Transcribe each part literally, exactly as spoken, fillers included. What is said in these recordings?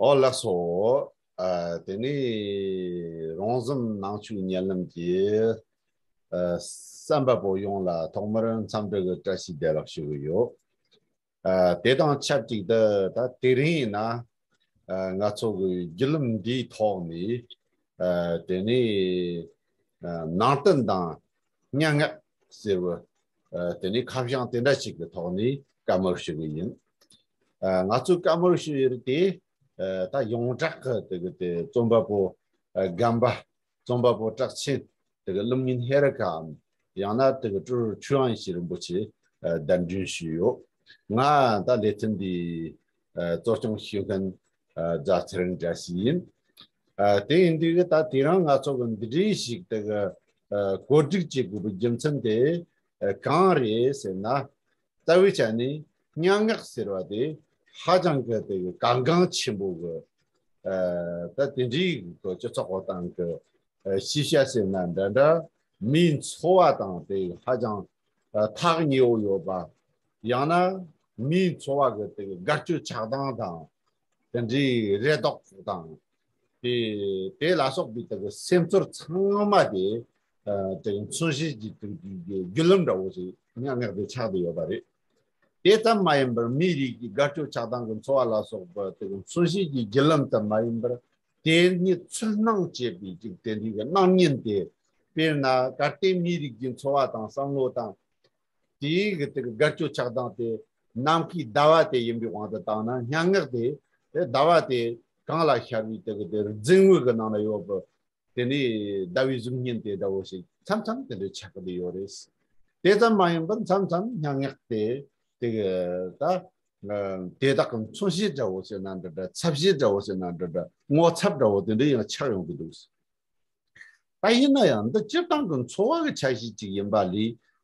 ཨོ་ལགས་སོ། ཨ། དེ་ནས་རོང་ཟོམ་ནང་ཆོས་ཉེ་ལམ་གྱི་ཨ་གསན་པ་པོ་ཡོངས་ལ་ཐོག་མར་འཚམས་འདྲི་གི་བཀྲ་ཤིས་བདེ་ལེགས་ཞུ་གི་ཡོད། ཨ། དེ་དང་ཆབས་ཅིག་ཏུ་ད་དེ་རིང་ཡིན་ན་ཨ་ང་ཚོ་གི་བརྒྱུད་ལམ་འདིའི་ཐོག་ནས་ཨ་དེ་ནས་ཨ་ནང་བསྟན་དང་སྙན་ངག་ཟེར་བ་ཨ་དེ་ནས་ཁ་བྱང་དེ་འདྲ་ཞིག་གི་ཐོག་ནས་བཀའ་མོལ་ཞུ་གི་ཡིན། ཨ། ང་ཚོས་བཀའ་མོལ་ཞུ་ཡི་རིགས་དེ་ཨ་ད་ཡོངས་གྲགས་ཀྱི་དེ་གི་དེ་རྩོམ་པ་པོ་ཨ་སྒམ་པ་རྩོམ་པ་པོ་གྲགས་ཆེན་དེ་གི་ཀླུ་སྨྱོན་ཧེ་རུ་ཀའམ་ཡང་ན་དེ་གི་སྤྲུལ་ཆོས་དབྱིངས་ཤེས་རིན་པོ་ཆེ་ཨ་གདན་འདྲེན་ཞུས་ཡོད། ང་ད་ལས་དོན་འདི་ཨ་གཙོ་སྐྱོང་ཞུ་མཁན་ཨ་རྫ་ཚེ་རིང་བཀྲ་ཤིས་ཡིན། ཨ། དེ་ཡིན་དུས་ད་དེ་རིང་ང་ཚོ་གི་འདི་འདྲའི་ཞིག་དེ་གི་ཨ་གོ་སྒྲིག་བྱེད་དགོས་པའི་རྒྱུ་མཚན་དེ་ཨ་གང་རེད་ཟེར་ན། རྩ་བའི་ཆ་ནས་སྙན་ངག་ཟེར་བ་དེ་ཧ་ཅང་གི་དེ་གི་གལ་འགངས་ཆེན་པོ་གི་ཨ་ད་དེ་འདྲའི་གི་སྤྱི་ཚོགས་ཁོ་སྟེང་གི་ཨ་ཤེས་བྱ་ཟེར་ན་འདྲ་འདྲ། མིའི་འཚོ་བ་དང་དེ་ཧ་ཅང་ཨ་ཐག་ཉེ་བོ་ཡོད་པ། ཡང་ན་མིའི་འཚོ་བ་གི་དེ་གི་དགའ་སྐྱོ་ཆགས་སྡང་དང་དེ་འདྲའི་རེ་དོགས་དང་དེ་དེ་ལ་སོགས་པའི་དེ་གི་སེམས་ཚོར་ཚང་མ་དེ་ཨ་དེ་གི་མཚོན་བྱེད་ཀྱི་དེ་གི་བརྒྱུད་ལམ་འདྲ་བོ་ཞིག་སྙན་ངག་དེ་ཆགས་བསྡད་ཡོད་པ་རེད། དེ་ཙམ་མ་ཡིན་པར་མིའི་རིགས་ཀྱི་དགའ་སྐྱོ་ཆགས་སྡང་གི་འཚོ་བ་ལ་སོགས་པ་དེ་གི་མཚོན་བྱེད་ཀྱི་བརྒྱུད་ལམ་ཙམ་མ་ཡིན་པར་དེ་ཉིད་ཚུར་སྣང་བྱེད་པའི་ཅིག་དེ་འདྲའི་གི་སྣང་བརྙན་དེ། དཔེར་ན་གལ་ཏེ་མིའི་རིགས་ཀྱི་འཚོ་བ་དང་བསམ་བློ་དང་དེའི་གི་དེ་གི་དགའ་སྐྱོ་ཆགས་སྡང་དེ་ནམ་མཁའི་ཟླ་བ་དེ་ཡིན་པའི་དབང་དུ་བཏང་ན། སྙན་ངག་དེ་དེ་ཟླ་བ་དེ་གངས་ལ་ཤར་བའི་དེ་གི་དེ་རྫིང་བུ་གི་ནང་ན་ཡོད་པ། དེ་ནས་ཟླ་བའི་གཟུགས་བརྙན་དེ་འདྲ་བོ་ཞིག་མཚམས་མཚམས་དེ་འདྲ་ཆགས་ཀྱི་ཡོད་རེད། དེ་ཙམ་མ་ཡིན་པར་མཚམས་མཚམས་སྙན་ངག་དེ་དེ་གི་ད་ཨ་དེ་དག་གི་མཚོན་བྱེད་འདྲ་བོ་ཟེར་ན་འདྲ་འདྲ། ཚབ་བྱེད་འདྲ་བོ་ཟེར་ན་འདྲ་འདྲ། ངོ་ཚབ་འདྲ་བོ་དེ་འདྲ་ཡང་ཆགས་ཡོང་གི་འདུག། ད་ཡིན་ན་ཡང་འདི་སྤྱིར་བཏང་གི་འཚོ་བ་གི་ཆ་ཤས་ཅིག་ཡིན་པ་ལས་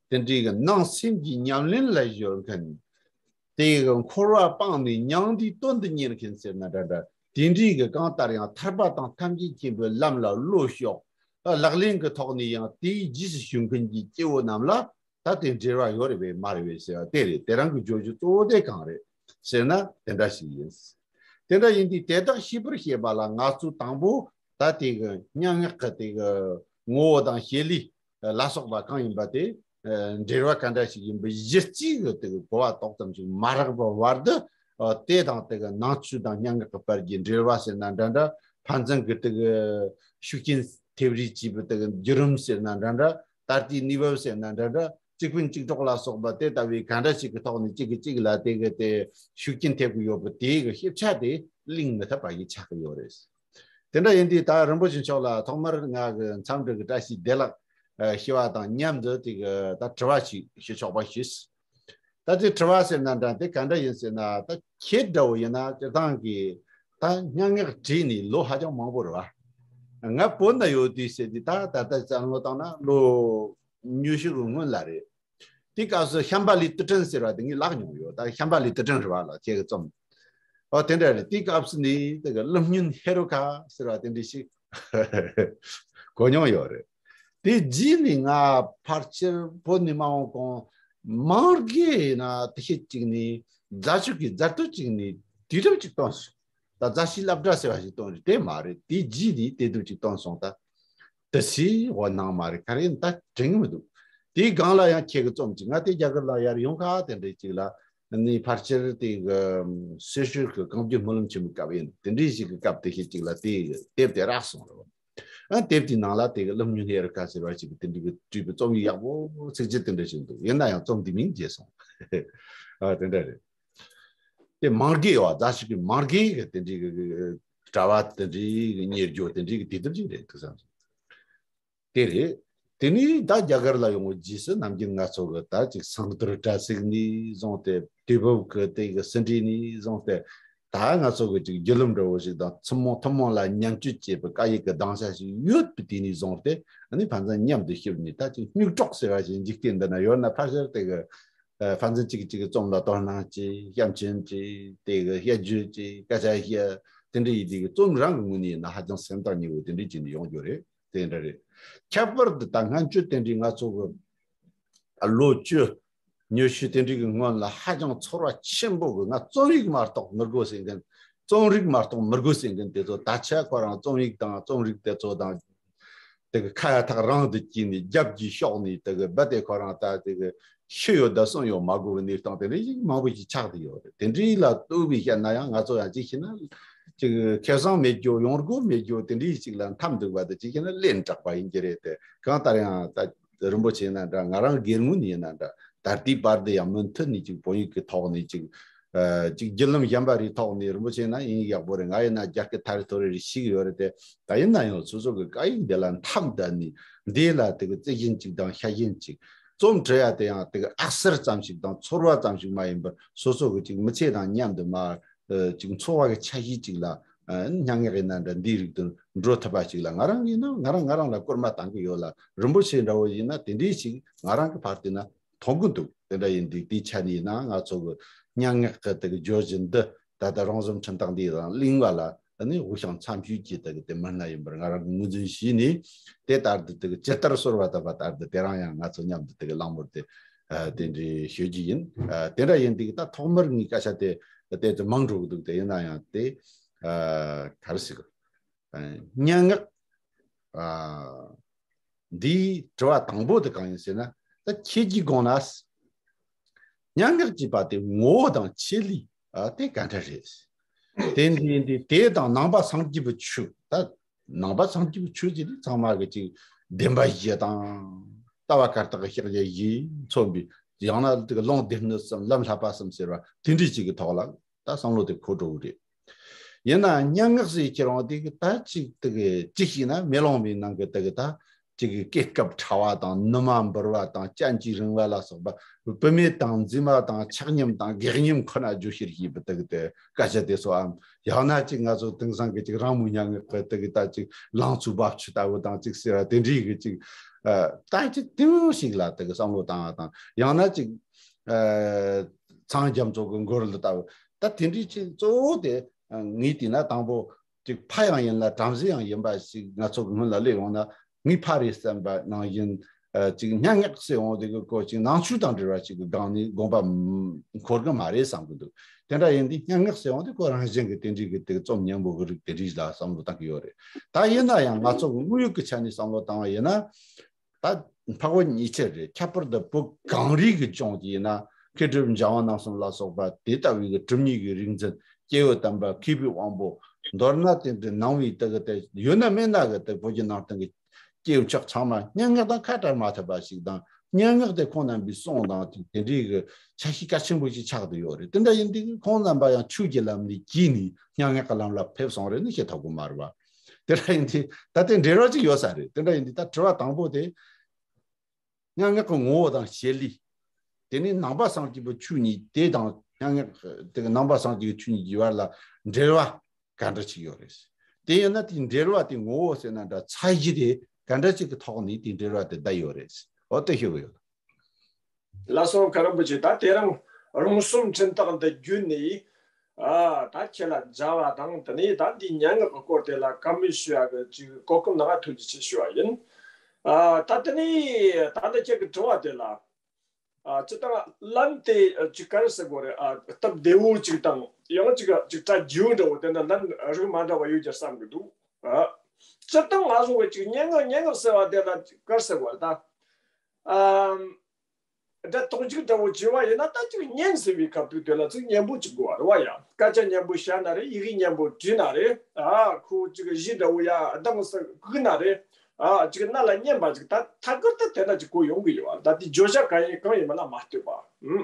དེ་འདྲའི་གི་ནང་སེམས་ཀྱི་ཉམས་ལེན་ལ་གཞོལ་མཁན། དེ་གི་འཁོར་བ་སྤངས་ནས་མྱང་འདས་དོན་དུ་གཉེར་མཁན་ཟེར་ན་འདྲ་འདྲ། དེ་འདྲའི་གི་གང་ལྟར་ཡང་ཐར་པ་དང་ཐམས་ཅད་མཁྱེན་པའི་ལམ་ལ་བློ་ཕྱོགས། ལག་ལེན་གྱི་ཐོག་ནས་ཡང་དེའི་རྗེས་སུ་ཞུགས་མཁན་གྱི་སྐྱེ་བོ་རྣམས་ལ་ད་དེ་འབྲེལ་བ་ཡོད་རེད་པས་མ་རེད་པས་ཟེར་བ་དེ་རེད། དེ་རང་གི་བརྗོད་རྒྱུ་གཙོ་བོ་དེ་གང་རེད་ཟེར་ན་དེ་འདྲ་ཞིག་ཡིན། དེ་འདྲ་ཡིན་དུས་དེ་དག་ཤེས་པར་བྱེད་པ་ལ་ང་ཚོས་དང་པོ་ད་དེ་གི་སྙན་ངག་གི་དེ་གི་ངོ་བོ་དང་བྱེད་ལས་ལ་སོགས་པ་གང་ཡིན་པ་དེ་ཨ་འབྲེལ་བ་ག་འདྲ་ཞིག་ཡིན་པའི་གཞི་རྩའི་གི་དེ་གི་གོ་བ་ཏོག་ཙམ་ཞིག་མ་རག་པའི་བར་དུ། ཨ་དེ་དང་དེ་གི་ནང་ཆོས་དང་སྙན་ངག་གི་བར་གྱི་འབྲེལ་བ་ཟེར་ན་འདྲ་འདྲ། ཕན་ཚུན་གི་དེ་གི་ཤུགས་རྐྱེན་ཐེབས་རེས་བྱས་པའི་དེ་གི་བརྒྱུད་རིམ་ཟེར་ན་འདྲ་འདྲ། ད་ལྟའི་གནས་བབ་ཟེར་ན་འདྲ་འདྲ། གཅིག་ཕན་གཅིག་གྲོགས་ལ་སོགས་པ་དེ་ལྟ་བུའི་ག་འདྲ་ཞིག་གི་ཐོག་ནས་གཅིག་གིས་གཅིག་ལ་དེ་གི་དེ་ཤུགས་རྐྱེན་ཐེབས་ཀྱི་ཡོད་པ་དེ་གི་ཤེས་བྱ་དེ་གླེང་མི་ཐུབ་པ་ཞིག་ཆགས་ཀྱི་ཡོད་རེད། དེ་འདྲ་ཡིན་དུས་ད་རིན་པོ་ཆེ་མཆོག་ལ་ཐོག་མར་ང་གི་འཚམས་འདྲི་གི་བཀྲ་ཤིས་བདེ་ལེགས་ཨ་ཞུ་བ་དང་མཉམ་དུ་དེ་གི་ད་དྲི་བ་ཞིག་ཞུ་ཆོག་པ་ཞུས། ད་དེ་དྲི་བ་ཟེར་ན་འདྲ་དེ་ག་འདྲ་ཡིན་ཟེར་ན། ད་ཁྱེད་འདྲ་བོ་ཡིན་ན་སྤྱིར་བཏང་གི་ད་སྙན་ངག་བྲིས་ནས་ལོ་ཧ་ཅང་མང་པོ་རེད་བ། ང་བོད་ན་ཡོད་དུས་ཟེར་དུས་ད་ད་ལྟ་བསམ་བློ་བཏང་ན་ལོ་ཉི་ཤུ་གི་སྔོན་ལ་རེད། དེ་སྐབས་སུ་ཤམྦྷ་ལའི་དུར་ཁྲོད་ཟེར་བ་དེ་ངས་བཀླགས་མྱོང་ཡོད། ད་ཤམྦྷ་ལའི་དུར་ཁྲོད་རེད་བ་ལ་ཁྱེད་ཀྱི་རྩོམ། ཨོ་དེ་འདྲ་རེད། དེ་སྐབས་སུ་ནི་དེ་གི་ཀླུ་སྨྱོན་ཧེ་རུ་ཀ་ཟེར་བ་དེ་འདྲ་ཞིག་གོ་མྱོང་ཡོད་རེད། དེ་རྗེས་ནས་ང་ཕལ་ཆེར་བོད་ནས་མ་འོངས་གོང་མང་གི་ན་དེ་ཤེད་ཅིག་ནས་རྫ་ཆུ་གི་རྫ་སྟོད་ཅིག་ནས་དུས་དེབ་ཅིག་བཏོན་སོང་། ད་རྫ་ཆུའི་སློབ་གྲྭ་ཟེར་བ་ཞིག་བཏོན་རེད། དེ་མ་རེད། དེ་རྗེས་ནས་དེ་དུས་ཅིག་བཏོན་སོང་། ད་དེ་སྲིད་འོ་སྣང་མ་རེད། ག་རེ་ཡིན་ད་དྲན་གི་མི་འདུག། དེའི་སྒང་ལ་ཡང་ཁྱེད་ཀྱི་རྩོམ་ཅིག་ང་དེ་རྒྱ་གར་ལ་ཡར་ཡོང་ཁ་དེ་འདྲའི་ཅིག་ལ་ནི་ཕལ་ཆེར་དེ་གི་སེ་ཤུལ་གི་གངས་རྒྱུད་སྨོན་ལམ་ཆེན་མོའི་སྐབས་ཡིན། དེ་འདྲའི་ཞིག་གི་སྐབས་དེ་ཤེད་ཅིག་ལ་དེ་དེབ་དེ་རག་སོང་རེད། ཨ་དེབ་དེའི་ནང་ལ་དེ་གི་ཀླུ་སྨྱོན་ཧེ་རུ་ཀ་ཟེར་བ་ཞིག་གི་དེ་འདྲའི་གི་བྲིས་པའི་རྩོམ་ཡིག་ཡག་པོ་ཚིག་ཅིག་དེ་འདྲ་ཞིག་འདུག། ཡིན་ན་ཡང་རྩོམ་དེ་མིང་བརྗེད་སོང་། ཨ་དེ་འདྲ་རེད། དེ་མང་གི་ཡོད་པ་རྫ་ཆུ་གི་མང་གི་གི་དེ་འདྲའི་གི་གྲྭ་པ་དེ་འདྲའི་གི་གཉེར་སྐྱོང་དེ་འདྲའི་གི་དེ་དེབ་ཅིག་རེད་འདུག་བསམ་སོང་། དེ་རེད། དེ་ནས་ད་རྒྱ་གར་ལ་ཡོང་བའི་རྗེས་སུ་ནམ་རྒྱུན་ང་ཚོ་གི་ད་ཅིག་སང་དུར་དྲ་ཚིགས་ནས་བཟུང་སྟེ་དུས་བབ་གི་དེ་གི་ཟིན་བྲིས་ནས་བཟུང་སྟེ་ད་ང་ཚོ་གི་ཅིག་བརྒྱུད་ལམ་འདྲ་བོ་ཞིག་དང་ཐུན་མོང་ཐུན་མོང་ལ་ཉམས་བཅོས་བྱེད་པའི་བཀའ་ཡིག་གི་གདངས་ཆ་ཞིག་ཡོད་པའི་དུས་ནས་བཟུང་སྟེ་ཨ་ནི་ཕན་ཚུན་མཉམ་དུ་ཞུགས་ནས་ད་ཅིག་སྨྱུག་གྲོགས་ཟེར་བ་ཞིག་འཇིག་རྟེན་འདི་ན་ཡོད་ན་ཕལ་ཆེར་དེ་གི་ཨ་ཕན་ཚུན་གཅིག་གིས་གཅིག་གི་རྩོམ་ལ་དོ་སྣང་བྱེད། བྱམས་སྐྱོང་བྱེད། དེ་གི་བཤད་རྒྱུ་བྱེད། སྐད་ཆ་བཤད། དེ་འདྲ་ཡིན་དུས་གི་རྩོམ་རང་གི་ངོས་ནས་ཡིན་ན་ཧ་ཅང་སེམས་ཐག་ཉེ་བོ་དེ་འདྲ་བྱས་ནས་ཡོང་རྒྱུ་རེད། དེ་འདྲ་རེད། ཁྱད་པར་དུ་ད་སྔོན་ཆད་དེ་འདྲའི་ང་ཚོ་གི་ལོ་བཅུ་ཉི་ཤུ་དེ་འདྲའི་གི་སྔོན་ལ་ཧ་ཅང་ཚོར་བ་ཆེན་པོ་གི་ང་རྩོམ་ཡིག་མ་གཏོགས་མི་དགོས་ཟེར་མཁན་ རྩོམ་རིག་མ་གཏོགས་མི་དགོས་ཟེར་མཁན་དེ་ཚོ། ད་ཆ་ཁོ་རང་རྩོམ་ཡིག་དང་རྩོམ་རིག་དེ་ཚོ་དང་དེ་གི་ཁ་ཡ་ཐག་རིང་དུ་བསྐྱིས་ནས་རྒྱབ་ཀྱིས་ཕྱོགས་ནས་དེ་གི་རྦད་དེ་ཁོ་རང་ད་དེ་གི་ཤི་ཡོད་ད་གསོན་ཡོད་མ་དགོས་པའི་གནས་སྟངས་དེ་འདྲ་ཞིག་མང་པོ་ཞིག་ཆགས་བསྡད་ཡོད་རེད། དེ་འདྲའི་ལ་ལྟོས་པའི་ཤ་ན་ཡང་ང་ཚོ་ཡང་ཅིག་ཤེས་ན་ཅིག་ཁེ་བཟང་མེད་རྒྱུ་ཡོང་སྒོ་མེད་རྒྱུ་དེ་འདྲའི་ཞིག་ལ་འཐམ་འདུག་པ་དེ་ཅིག་ཤེས་ན་ལན་དྲག་པ་ཡིན་གྱི་རེད་དེ། གང་ལྟར་ཡང་ད་རིན་པོ་ཆེ་ཡིན་ན་འདྲ། ང་རང་སྒེར་ངོས་ནས་ཡིན་ན་འདྲ། ད་ལྟའི་བར་དུ་ཡང་མུ་མཐུད་ནས་ཅིག་བོད་ཡིག་གི་ཐོག་ནས་ཅིག་ཨ་ཅིག་བརྒྱུད་ལམ་གཞན་པ་རེའི་ཐོག་ནས་རིན་པོ་ཆེ་ཡིན་ན་དབྱིན་ཡིག་ཡག་པོ་རེད། ང་ཡིན་ན་རྒྱ་སྐད་ཐ་རེ་ཐོ་རེ་རེ་ཤེས་ཀྱི་ཡོད་རེད་དེ། ད་ཡིན་ན་ཡང་སོ་སོ་གི་སྐད་ཡིག་འདི་ལ་འཐམ་བསྡད་ནས་འདི་ལ་དེ་གི་རྩི་བཞིན་ཅིག་དང་བཤད་བཞིན་ཅིག་རྩོམ་འབྲི་ཡ་དེ་ཡང་དེ་གི་ཨག་གསར་ཙམ་ཞིག་དང་ཚོར་བ་ཙམ་ཞིག་མ་ཡིན་པར་སོ་སོ་གི་ཅིག་མི་ཚེ་དང་མཉམ་དུ་མ་ཨ་ཅིག་འཚོ་བ་གི་ཆ་ཤས་ཅིག་ལ་ཨ་སྙན་ངག་ཡིན་ན་འདྲ་འདིའི་རིགས་དུ་འགྲོ་ཐུབ་པ་ཞིག་ལ། ང་རང་ཡིན་ན་ང་རང་ང་རང་ལ་སྐུལ་མ་བཏང་གི་ཡོད་ལ། རིན་པོ་ཆེ་འདྲ་བོ་ཡིན་ན་དེ་འདྲའི་ཞིག་ང་རང་གི་བར་དུ་ན་མཐོང་གི་འདུག་དེ་འདྲ་ཡིན་དུས་དེའི་ཆ་ནས་ཡིན་ན་ང་ཚོ་གི་སྙན་ངག་གི་དེ་གི་བརྗོད་གཞི་འདི་ད་ལྟ་རོང་ཟོམ་འཕྲིན་སྟེགས་འདི་དང་གླིང་བ་ལ་ཨ་ནི་འུ་ཤང་འཚམས་ཤུས་ཀྱིས་དེ་གི་དེ་མི་སྣ་ཡིན་པར་ང་རང་གི་ངོས་འཛིན་བྱས་ནས། དེ་ལྟར་དུ་དེ་གི་ཇི་ལྟར་གསོལ་བ་བཏབ་པ་ལྟར་དུ་དེ་རང་ཡང་ང་ཚོ་མཉམ་དུ་དེ་གི་གླེང་མོལ་དེ་ཨ་དེ་འདྲའི་ཞུ་རྒྱུ་ཡིན། ཨ་དེ་འདྲ་ཡིན་དུས་ད་ཐོག་མར་ངའི་སྐད་ཆ་དེ་དེ་ཚོ་མང་འགྲོ་གི་འདུག་དེ་ཡིན་ན་ཡང་དེ་ཨ་ག་རེ་ཟེར་གི་ཨ་སྙན་ངག་ཨ་འདིའི་དྲི་བ་དང་པོ་དེ་གང་ཡིན་ཟེར་ན། ད་ཁྱེད་ཀྱིས་དགོངས་ན། སྙན་ངག་ཅེས་པ་དེ་ངོ་བོ་དང་ཆེད་ལས་ཨ་དེ་ག་འདྲ་རེད། དེ་འདི་འདི་དེ་དང་ནང་པ་སངས་རྒྱས་པའི་ཆོས། ད་ནང་པ་སངས་རྒྱས་པའི་ཆོས་ཅེས་དེ་ཚང་མ་གི་ཅིག་བདེན་པ་བཞི་དང་ལྟ་བ་བཀའ་རྟགས་ཀྱི་ཕྱག་རྒྱ་བཞི་མཚོན་པའི། ཡང་ན་དེ་གི་ལུང་སྡེ་སྣོད་གསུམ་ལམ་བསླབ་པ་གསུམ་ཟེར་བ་དེ་འདྲའི་ཅིག་གི་ཐོག་ལ་ད་བསམ་བློ་དེ་འཁོར་འགྲོ་གི་རེད། ཡིན་ན་སྙན་ངག་ཟེར་ཁྱེར་འོང་དེ་གི་ད་ཅིག་དེ་གི་ཅིག་ཤེས་ན་མེ་ལོང་མའི་ནང་གི་དེ་གི་ད་ཅིག་གི་སྐེད་སྐབས་ཕྲ་བ་དང་ནུ་མ་འབུར་བ་དང་སྤྱན་གྱིས་རིང་བ་ལ་སོགས་པ་བུད་མེད་དང་མཛེས་མ་དང་ཆགས་ཉམས་དང་གེགས་ཉམས་ཁོ་ན་བརྗོད་གཞིར་བྱས་པའི་དེ་གི་དེ་སྐད་ཆ་དེ་ཚོའམ། ཡང་ན་ཅིག་ང་ཚོ་དེང་སང་གི་ཅིག་རང་མོས་སྙན་ངག་གི་དེ་གི་ད་ཅིག་ལང་ཚོའི་རྦབ་ཆུ་ལྟ་བུ་དང་ཅིག་ཟེར་བ་དེ་འདྲའི་གི་ཅིག་ཨ་ད་ཅིག་དེ་མོ་ཞིག་ལ་དེ་གི་བསམ་བློ་བཏང་བ་དང་། ཡང་ན་ཅིག་ཨ་ཚངས་རྒྱ་མཚོ་གི་མགུར་ལ་ལྟ་བུ། ད་དེ་འདྲའི་ཅིག་གཙོ་བོ་དེ་ངས་བལྟས་ན་དང་པོ་ཅིག་ཕ་ཡང་ཡིན་ལ་བྲམ་ཟེ་ཡང་ཡིན་པ་ཞིག་ང་ཚོ་གི་སྔོན་ལ་སླེབས་ཡོང་ན། ངའི་ཕ་རེད་བསམ་པ་ནང་བཞིན་ཨ་ཅིག་སྙན་ངག་ཟེར་འོང་དེ་གི་ཁོ་ཅིག་ནང་ཆོས་དང་འབྲེལ་བ་ཞིག་གི་སྒང་ནས་དགོངས་པ་འཁོར་གི་མ་རེད་བསམ་གི་འདུག་དེ་འདྲ་ཡིན་དུས་སྙན་ངག་ཟེར་འོང་དེ་ཁོ་རང་བཞིན་གི་དེ་འདྲའི་གི་དེ་རྩོམ་སྙན་པོ་གི་རིགས་དེ་འདྲའི་ལ་བསམ་བློ་བཏང་གི་ཡོད་རེད། ད་ཡིན་ན་ཡང་ང་ཚོ་གི་དངོས་ཡོད་ཀྱི་ཆ་ནས་བསམ་བློ་བཏང་བ་ཡིན་ན། ད་འཕགས་པ་ཉིད་ཆེ་རེད། ཁྱད་པར་དུ་བོད་གངས་རིའི་གི་ལྗོངས་ཀྱི་ཡིན་ན་མཁས་གྲུབ་འཇམ་དབྱངས་རྣམ་གསུམ་ལ་སོགས་པ་དེ་ལྟ་བུའི་གི་གྲུབ་བརྙེས་ཀྱི་རིག་འཛིན་སྐྱེས་བུ་དམ་པ་མཁས་པའི་དབང་པོ། མདོར་ན་དེ་འདྲའི་ནང་པའི་དེ་གི་དེ་ཡོད་ན་མེད་ན་གི་དེ་བོད་ཀྱི་ནང་བསྟན་གྱི་སྐྱེས་བུ་མཆོག་ཚང་མ་སྙན་ངག་དང་ཁ་བྲལ་མ་ཐུབ་པ་ཞིག་དང་། སྙན་ངག་དེ་ཁོང་རྣམ་པའི་གསུང་དང་དེ་འདྲའི་གི་ཆ་ཤས་གལ་ཆེན་པོ་ཞིག་ཆགས་བསྡད་ཡོད་རེད། དེ་འདྲ་ཡིན་དུས་ཁོང་རྣམ་པ་ཡང་ཆོས་ཀྱི་ལམ་ནས་བགྱིས་ནས་སྙན་ངག་གི་ལམ་ལ་ཕེབས་སོང་རེད་ནི་བཤད་ཐུབ་ཀྱི་མ་རེད་པ། དེ་འདྲ་ཡིན་དུས་ད་དེ་འབྲེལ་བ་ཅིག་ཡོད་ས་རེད། དེ་འདྲ་ཡིན་དུས་ད་དྲི་བ་དང་པོ་དེ། སྙན་ངག་གི་ངོ་བོ་དང་བྱེད་ལས། དེ་ནས་ནང་པ་སངས་རྒྱས་པའི་ཆོས་གཉིས་དེ་དང་སྙན་ངག་དེ་གི་ནང་པ་སངས་རྒྱས་ཀྱི་ཆོས་གཉིས་ཀྱི་བར་ལ་འབྲེལ་བ་ག་འདྲ་ཅིག་ཡོད་རེད། དེ་ཡིན་ན་དེའི་འབྲེལ་བ་དེ་ངོ་བོ་ཟེར་ན་འདྲ། ཚད་གཞི་དེ་ག་འདྲ་ཅིག་གི་ཐོག་ནས་དེའི་འབྲེལ་བ་དེ་བསྡད་ཡོད་རེད། འོ་དེ་ཤོད་གི་ཡོད། ལགས་སོ། མཁའ་རིན་པོ་ཆེ། ད་དེ་རིང་རོང་ཟོམ་འཕྲིན་སྟེགས་འདི་བརྒྱུད་ནས་ཨ་ད་ཁྱེད་ལ་མཇལ་བ་དང་། དེ་ནས་ད་འདིའི་སྙན་ངག་གི་སྐོར་དེ་ལ་བཀའ་མོལ་ཞུ་ཡག་གི་ཅིག་གོ་སྐབས་གནང་བ་ཐུགས་རྗེ་ཆེ་ཞུ་བ་ཡིན། ཨ་ད་དེ་ནས་ད་ལྟ་ཁྱེད་ཀྱི་དྲི་བ་དེ་ལ་ཨ་སྤྱིར་བཏང་ལན་དེ་ཅིག་ག་རེ་ཟེར་དགོས་རེད། ཨ་སྟབས་བདེ་བོ་ཅིག་དང་ཡང་ཅིག་ཅིག་སྒྲ་རྒྱས་པོ་འདྲ་བོ་དེ་འདྲ་ལན་རིགས་མ་འདྲ་བ་ཡོད་ཀྱང་བསམ་གི་འདུག་ཨ་སྤྱིར་བཏང་ང་ཚོ་གི་ཅིག་སྙན་ངག་སྙན་ངག་ཟེར་བ་དེ་ལ་ག་རེ་ཟེར་དགོས་རེད་ད། ཨ། སྒྲ་དོག་འཇུག་འདྲ་བོ་བྱས་པ་ཡིན་ན་ད་ཅིག་སྙན་ཟེར་བའི་སྐབས་དུས་དེ་ལ་ཅིག་སྙན་པོ་ཅིག་དགོས་པ་རེད་བ་ཡ། སྐད་ཆ་སྙན་པོ་བཤད་ན་རེད། ཡི་གེ་སྙན་པོ་བྲིས་ན་རེད། ཨ་ཁོ་ཅིག་གཞས་འདྲ་བོ་ཡ་གདངས་སུ་གུག་ན་རེད། ཨ་ཅིག་རྣ་ལ་སྙན་པ་ཅིག་ད་ཐད་ཀར་ད་དེ་འདྲ་ཅིག་གོ་ཡོང་གི་ཡོད་པ། ད་དེ་བརྗོད་བྱ་གང་ཡིན་གང་ཡིན་མིན་ལ་མ་ལྟོས་པ། ཨུམ།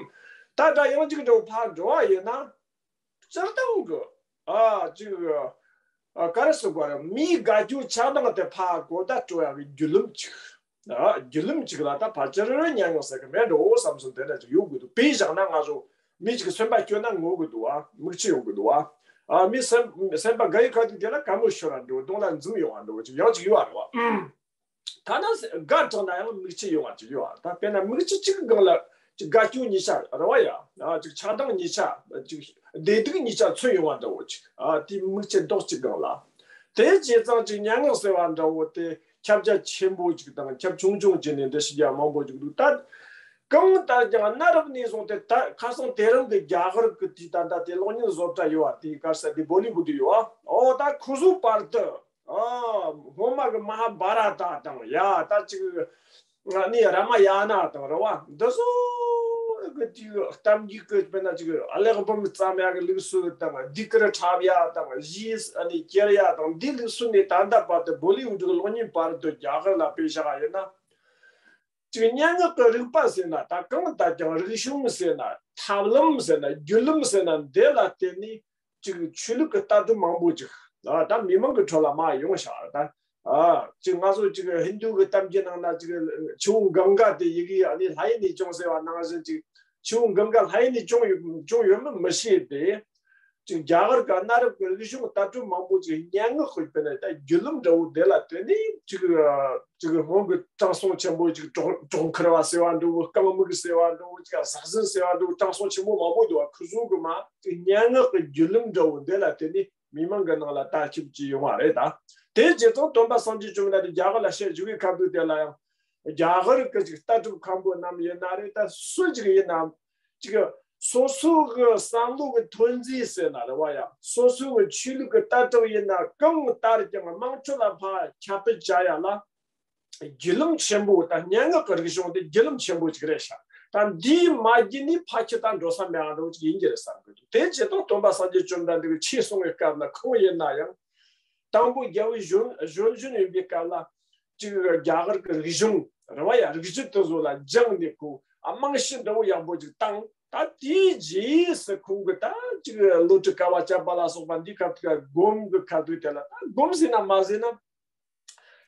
ད་སྒྲ་དབྱངས་ཅིག་འདྲ་བོ་ཕར་འགྲོ་བ་ཡིན་ན། སྤྱིར་བཏང་གི་ཨ་ཅིག་ཨ་ག་རེ་ཟེར་དགོས་རེད། མིའི་དགའ་སྐྱོ་ཆགས་སྡང་དེ་ཕར་གོ་བརྡ་སྤྲོད་ཡག་གི་བརྒྱུད་ལམ་ཅིག་ཨ་བརྒྱུད་ལམ་ཅིག་ལ་ད་ཕལ་ཆེར་སྙན་ངག་ཟེར་གི་མེད་འགྲོ་བསམ་སོང་། དེ་འདྲ་ཅིག་ཡོད་དགོས་འདུག་དཔེ་བཞག་ན་ང་ཚོ་མི་ཅིག་སེམས་པ་སྐྱོ་ན་ངུ་གི་འདུག་བ། མིག་ཆུ་ཡོང་གི་འདུག་བ། ཨ་མི་སེམས་སེམས་པ་དགའ་ཡི་ཁ་ཐུག་དེ་ལ་གད་མོ་ཤོར་ར་འགྲོ། གདོང་ལ་འཛུམ་ཡོང་བ་འགྲོ་ཅིག་ཡང་ཅིག་ཡོད་བ་རེད་བ། ཐ་ན་དགའ་དྲགས་ན་ཡང་མིག་ཆུ་ཡོང་བ་ཅིག་ཡོད་ཨ། ད་དཔེར་ན་མིག་ཆུ་གཅིག་གི་སྒང་ལ་ཅིག་དགའ་སྐྱོ་གཉིས་ཆ་རེད་བ་ཡ། ཨ་ཅིག་ཆགས་སྡང་གཉིས་ཆ་ཅིག་བདེ་སྡུག་གཉིས་ཆ་མཚོན་ཡོང་བ་འདྲ་བོ་ཅིག་ཨ་དེ་མིག་ཆུ་རྡོག་གཅིག་སྒང་ལ། དེ་བྱས་ཙང་ཅིག་སྙན་ངག་ཟེར་བ་འདྲ་བོ་དེ་ཁྱབ་རྒྱ་ཆེན་པོ་ཅིག་དང་ཁྱབ་ཆུང་ཆུང་བྱས་ནས་འདི་ཞིག་ཡ་མང་པོ་ཅིག་འདུག་ད་ གང་ལྟར་ཀྱང་གནའ་རབས་ནས་བཟུང་སྟེ་ད་ཁ་སང་དེ་རིང་གི་རྒྱ་གར་གྱི་དུས་ད་ལྟ་དེ་གློག་བརྙན་བཟོ་གྲྭ་ཡོད་པ་དེའི་སྐབས་སུ་དེ་བོ་ལི་ཝུ་ཌི་ཡོད་པ། ཨོ་ད་ཁོ་ཚོའི་བར་དུ། ཨ། སྔོན་མ་གི་མ་ཧཱ་བྷ་ར་ཏ་དང་ཡ་ད་ཅིག་ཨ་ནི་རཱ་མ་ཡ་ན་དང་རེད་བ། འདི་ཚོ་གི་དུས་གཏམ་རྒྱུད་གི་དཔེར་ན་ཅིག་གླེགས་བམ་ཙམ་ཡག་གི་ལུགས་སྲོལ་དང་ལྡེ་གུར་འཁྲབ་ཡ་དང་གཞས་ཨ་ནི་སྐྱེལ་ཡ་དང་འདི་ལུགས་སྲོལ་ནས་ད་ལྟ་བར་དུ་བོ་ལི་ཝུ་ཌི་གི་གློག་བརྙན་བར་དུ་རྒྱ་གར་ལ་དཔེ་བཞག་ཡིན་ན། ཅིག་སྙན་ངག་གི་རིག་པ་ཟེར་ན་ད་གང་ལྟར་ཀྱང་རིག་གཞུང་ཟེར་ན་ཐབས་ལམ་ཟེར་ན་བརྒྱུད་ལམ་ཟེར་ན་འདི་ལ་བརྟེན་ནས་ཅིག་ཆོས་ལུགས་ཀྱི་ལྟ་གྲུབ་མང་པོ་ཅིག་ད་མི་མང་གི་ཁྲོད་ལ་མར་ཡོང་བཞག་ད། ཨ་ཅིག་ང་ཚོ་ཅིག་ཧིན་དུ་གི་གཏམ་རྒྱུད་ནང་ན་ཅིག་ཆུ་བོ་གངྒཱ་དེ་ཡི་གེ་ཨ་ནི་ལྷ་ཡུལ་ནས་བྱུང་ཟེར་བ་ནང་བཞིན་ཅིག་ཆུ་བོ་གངྒཱ་ལྷ་ཡུལ་ནས་བྱུང་ཡོད་བྱུང་ཡོད་མིན་མི་ཤེས་ཏེ། ཅིག་རྒྱ་གར་གྱི་གནའ་རབས་ཀྱི་རིག་གཞུང་ལྟ་གྲུབ་མང་པོ་ཅིག་སྙན་ངག་གི་དཔེར་ན་ད་བརྒྱུད་ལམ་འདྲ་བོ་དེ་ལ་བརྟེན་ནས་ཅིག་ཅིག་སྔོན་གྱི་དྲང་སྲོང་ཆེན་པོ་ཅིག་གྲོག་གྲོག་མཁར་བ་ཟེར་བ་འདྲ་བོ་རྐང་མིག་ཟེར་བ་འདྲ་བོ་ཅིག་ཟ་ཟིན་ཟེར་བ་འདྲ་བོ་དྲང་སྲོང་ཆེན་པོ་མང་པོ་འདུག་བ། ཁོ་ཚོ་གི་མ་ཅིག་སྙན་ངག་གི་བརྒྱུད་ལམ་འདྲ་བོ་དེ་ལ་བརྟེན་ནས་མི་མང་གི་ནང་ལ་དར་ཁྱབ་ཅིག་ཡོང་བ་རེད་ད། དེ་རྗེས་ཙང་སྟོན་པ་སངས་རྒྱས་བཅོམ་ལྡན་འདས་རྒྱ་གར་ལ་ཞལ་བཞུགས་པའི་ཁ་ཐུག་དེ་ལ་ཡང་རྒྱ་གར་གྱི་ཅིག་ལྟ་གྲུབ་མཁན་པོ་རྣམས་ཡིན་ན་རེད་ད་སུ་ཅིག་ཡིན་ནའང་། ཅིག་སོ་སོ་གི་བསམ་བློ་གི་ཐོན་རྫས་ཟེར་ན་རེད་བ་ཡ། སོ་སོ་གི་ཆོས་ལུགས་ཀྱི་ལྟ་གྲུབ་ཡིན་ན་གང་ལྟར་ཀྱང་དམངས་ཁྲོད་ལ་ཕར་ཁྱབ་སྤེལ་བྱ་ཡ་ལ་བརྒྱུད་ལམ་ཆེན་པོ་དང་སྙན་ངག་གི་རིག་གཞུང་དེ་བརྒྱུད་ལམ་ཆེན་པོ་ཅིག་རེད་ཤག་ད་འདིའི་མ་བརྒྱུད་ནས་ཕ་ཁྱི་ད་འགྲོ་ས་མེད་འགྲོ་ཅིག་ཡིན་གྱི་རེད་བསམ་གི་འདུག་དེ་བྱས་ཙང་སྟོན་པ་སངས་རྒྱས་བཅོམ་ལྡན་འདས་ཀྱིས་ཆོས་གསུང་བའི་སྐབས་ལ་ཁོང་ཡིན་ན་ཡང་དང་པོ་རྒྱལ་པོའི་གཞོན་གཞོན་གཞོན་ཡིན་པའི་སྐབས་ལ། ཅིག་རྒྱ་གར་གྱི་རིག་གཞུང་རེད་བ་ཡ། རིག་གཞུང་དེ་ཚོ་ལ་སྦྱངས་ནས་ཁོ་རྨང་གཞི་འདྲ་བོ་ཡག་པོ་ཅིག་བཏིང་། ད་དེའི་རྗེས་སུ་ཁོང་གིས་ད་ཅིག་བློ་གྲོས་དཀའ་བ་སྤྱད་པ་ལ་སོགས་པ་འདི་ཁ་ཐུག་ག་སྒོམ་གྱི་ཁ་ཐུག་དེ་ལ་ད་སྒོམ་ཟེར་ན་མ་ཟེར་ན།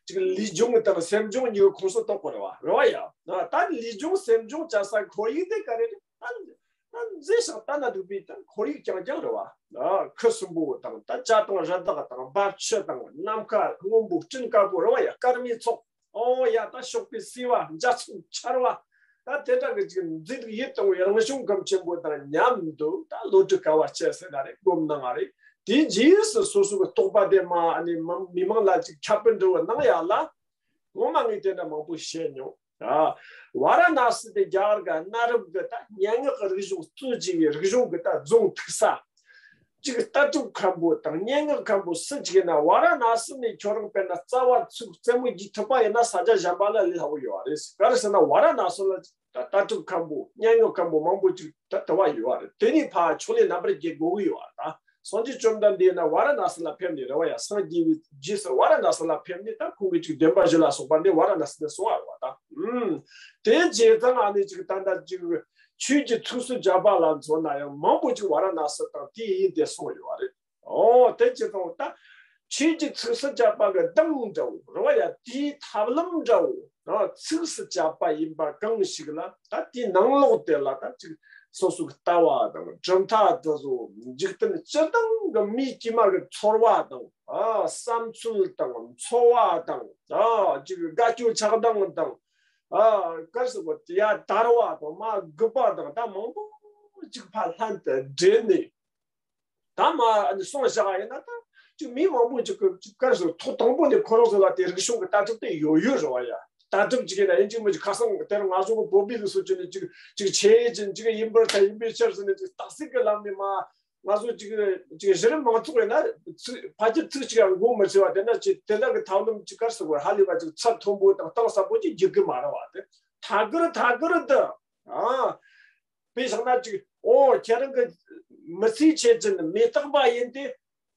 ཅིག་ལུས་སྦྱོང་དང་སེམས་སྦྱོང་གཉིས་ཀྱི་ཁོངས་སུ་གཏོགས་པ་རེད་བ། རེད་བ་ཡ། ད་ལུས་སྦྱོང་སེམས་སྦྱོང་བྱ་ས་ཁོར་ཡུག་དེ་ག་རེ་རེད། ད་ད་མཛེས་ཤིང་ལྟ་ན་སྡུག་པའི་ད་ཁོར་ཡུག་རྐྱང་རྐྱང་རེད་བ། ཨ། ཁུ་སིམ་པོ་དང་ད་བྱ་དང་རི་དྭགས་དང་འབབ་ཆུ་དང་ནམ་མཁའ་སྔོན་པོ་སྤྲིན་དཀར་པོ་རེད་བ་ཡ། སྐར་མའི་ཚོགས། ཨོ་ཡ། ད་ཕྱོགས་པའི་སྲིད་པ། འཇའ་ཚོན་འཆར་བ། ད་དེ་འདྲ་གི་ཅིག་མཛེས་སྡུག་ཡིད་དུ་འོང་བའི་རང་བྱུང་ཁམས་ཆེན་པོ་དང་མཉམ་དུ་ད་བློ་གྲོས་དཀའ་བ་སྤྱད་ཟེར་ན་རེད། སྒོམ་གནང་བ་རེད། དེའི་རྗེས་སུ་སོ་སོ་གི་རྟོགས་པ་དེ་མ་ཨ་ནི་མི་མང་ལ་ཅིག་ཁྱབ་སྤེལ་འདྲ་བོ་གནང་ཡ་ལ། ངོ་མ་ངས་དེ་འདྲ་མང་པོ་བཤད་མྱོང་། ཨ། ཝཱ་ར་ཎ་སི་དེ་རྒྱ་གར་གྱི་གནའ་རབས་ཀྱི་ད་སྙན་ངག་གི་རིག་གཞུང་གཙོ་བྱས་པའི་རིག་གཞུང་གི་ད་རྫོང་ཐུག་ས། གཅིག་ལྟ་གྲུབ་མཁན་པོ་དང་སྙན་ངག་མཁན་པོ་སུ་གཅིག་ཡིན་ན། ཝཱ་ར་ཎ་སི་ནས་ཁྱོད་རང་དཔེར་ན་རྩ་བ་ཚུགས་རྩེ་མོ་རྒྱུག་ཐུབ་པ་ཡིན་ན་ས་ཆ་གཞན་པ་ལ་ལས་སླ་པོ་ཡོད་པ་རེད། ག་རེ་ཟེར་ན་ཝཱ་ར་ཎ་སི་ལ་ད་ལྟ་གྲུབ་མཁན་པོ་སྙན་ངག་མཁན་པོ་མང་པོ་ཅིག་ད་དུ་བ་ཡོད་པ་རེད། དེ་ནས་ཕར་ཕྱག་ལས་རྣམ་པར་རྒྱལ་དགོས་ཀྱི་ཡོད་པ་རེད། ད་སངས་རྒྱས་བཅོམ་ལྡན་འདས་ཡིན་ན་ཝཱ་ར་ཎ་སི་ལ་ཕེབས་ནས་རེད་བ་ཡ། སངས་རྒྱས་པའི་རྗེས་སུ་ཝཱ་ར་ཎ་སི་ལ་ཕེབས་ནས་ད་ཁོང་གིས་ཅིག་བདེན་པ་བཞི་ལ་སོགས་པ་འདི་ཝཱ་ར་ཎ་སི་ནས་གསུངས་པ་རེད་བ། ད་ཨུམ། དེ་རྗེས་ཙང་ཨ་ནི་ཅིག་ད་ལྟ་ཅིག་ཆོས་ཀྱི་ཚིགས་སུ་བཅད་པ་ལ་མཚོན་ན་ཡང་མང་པོ་ཅིག་ཝཱ་ར་ཎ་སི་དང་དེའི་དབྱིངས་དེ་གསུངས་ཡོད་པ་རེད། ཨོ་དེ་ཅི་ཙང་ད་ཆོས་ཀྱི་ཚིགས་སུ་བཅད་པ་གི་གདངས་འདྲ་བོ་རེད་བ་ཡ། དེའི་ཐབས་ལམ་འདྲ་བོ་ཨ་ཚིགས་སུ་བཅད་པ་ཡིན་པ་གང་ཞིག་ལ་ད་དེའི་ནང་ལོགས་དེ་ལ་ད་ཅིག་སོ་སོའི་ལྟ་བ་དང་གྲུབ་མཐའ་དེ་ཚོ་འཇིག་རྟེན་སྤྱིར་བཏང་གི་མིའི་དཀྱུས་མ་གི་ཚོར་བ་དང་ཨ་བསམ་ཚུལ་དང་འཚོ་བ་དང་ཨ་ཅིག་དགའ་སྐྱོ་ཆགས་སྡང་དང་ཨ་ག་རེ་ཟེར་དགོས། ཡ་དར་བ་དང་མ་སྒུག་པ་དང་ད་མང་པོ་ཅིག་ཕར་ལྷན་དུ་འདྲེས་ནས། ད་མ་ཨ་ནི་སོང་བཞག་ཡིན་ན་ད་ཅིག་མི་མང་པོ་ཅིག་གི་ཅིག་ག་རེ་ཟེར། ཐོག་དང་པོ་ནས་ཁོ་རང་ཚོ་ལ་དེ་རིག་གཞུང་གི་ལྟ་གྲུབ་དེ་ཡོད་ཡོད་རེད་བ་ཡ། ལྟ་གྲུབ་ཅིག་ཡིན་ན་ཡིན་གཅིག་མིན་གཅིག་ཁ་སང་དེར་ང་ཚོ་གི་བོད་པའི་ལུགས་སྲོལ་བྱས་ནས་ཅིག་ཅིག་ཆེ་ཅིང་ཅིག་ཡིན་པར་ཐལ། ཡིན་པའི་ཕྱིར་ཟེར་ནས་ཅིག་རྟགས་གསལ་གྱི་ལམ་ནས་མ་ང་ཚོ་ཅིག་ཅིག་གཞི་རིམ་མང་ཚོགས་ཡིན་ན་ཚིག་ཕལ་ཆེར་ཚིག་གཅིག་ཡང་གོ་མི་ཆེ་བ། དེ་འདྲ་ཅིག་དེ་འདྲ་གི་ཐབས་ལམ་ཅིག་ག་རེ་ཟེར་དགོས། ཧ་ལས་པ་ཅིག་ཚད་མཐོན་པོ་དང་གཏིང་ཟབ་པོ་ཅིག་རྒྱུག་གི་མ་རེད་བ། དེ་ཐད་ཀར་ཐད་ཀར་དུ་ཨ། དཔེ་བཞག་ན་ཅིག་ཨོ་ཁྱེད་རང་གི་མི་ཚེའི་ཆེད་ཅིག་མེ་སྟག་པ་ཡིན་ཏེ།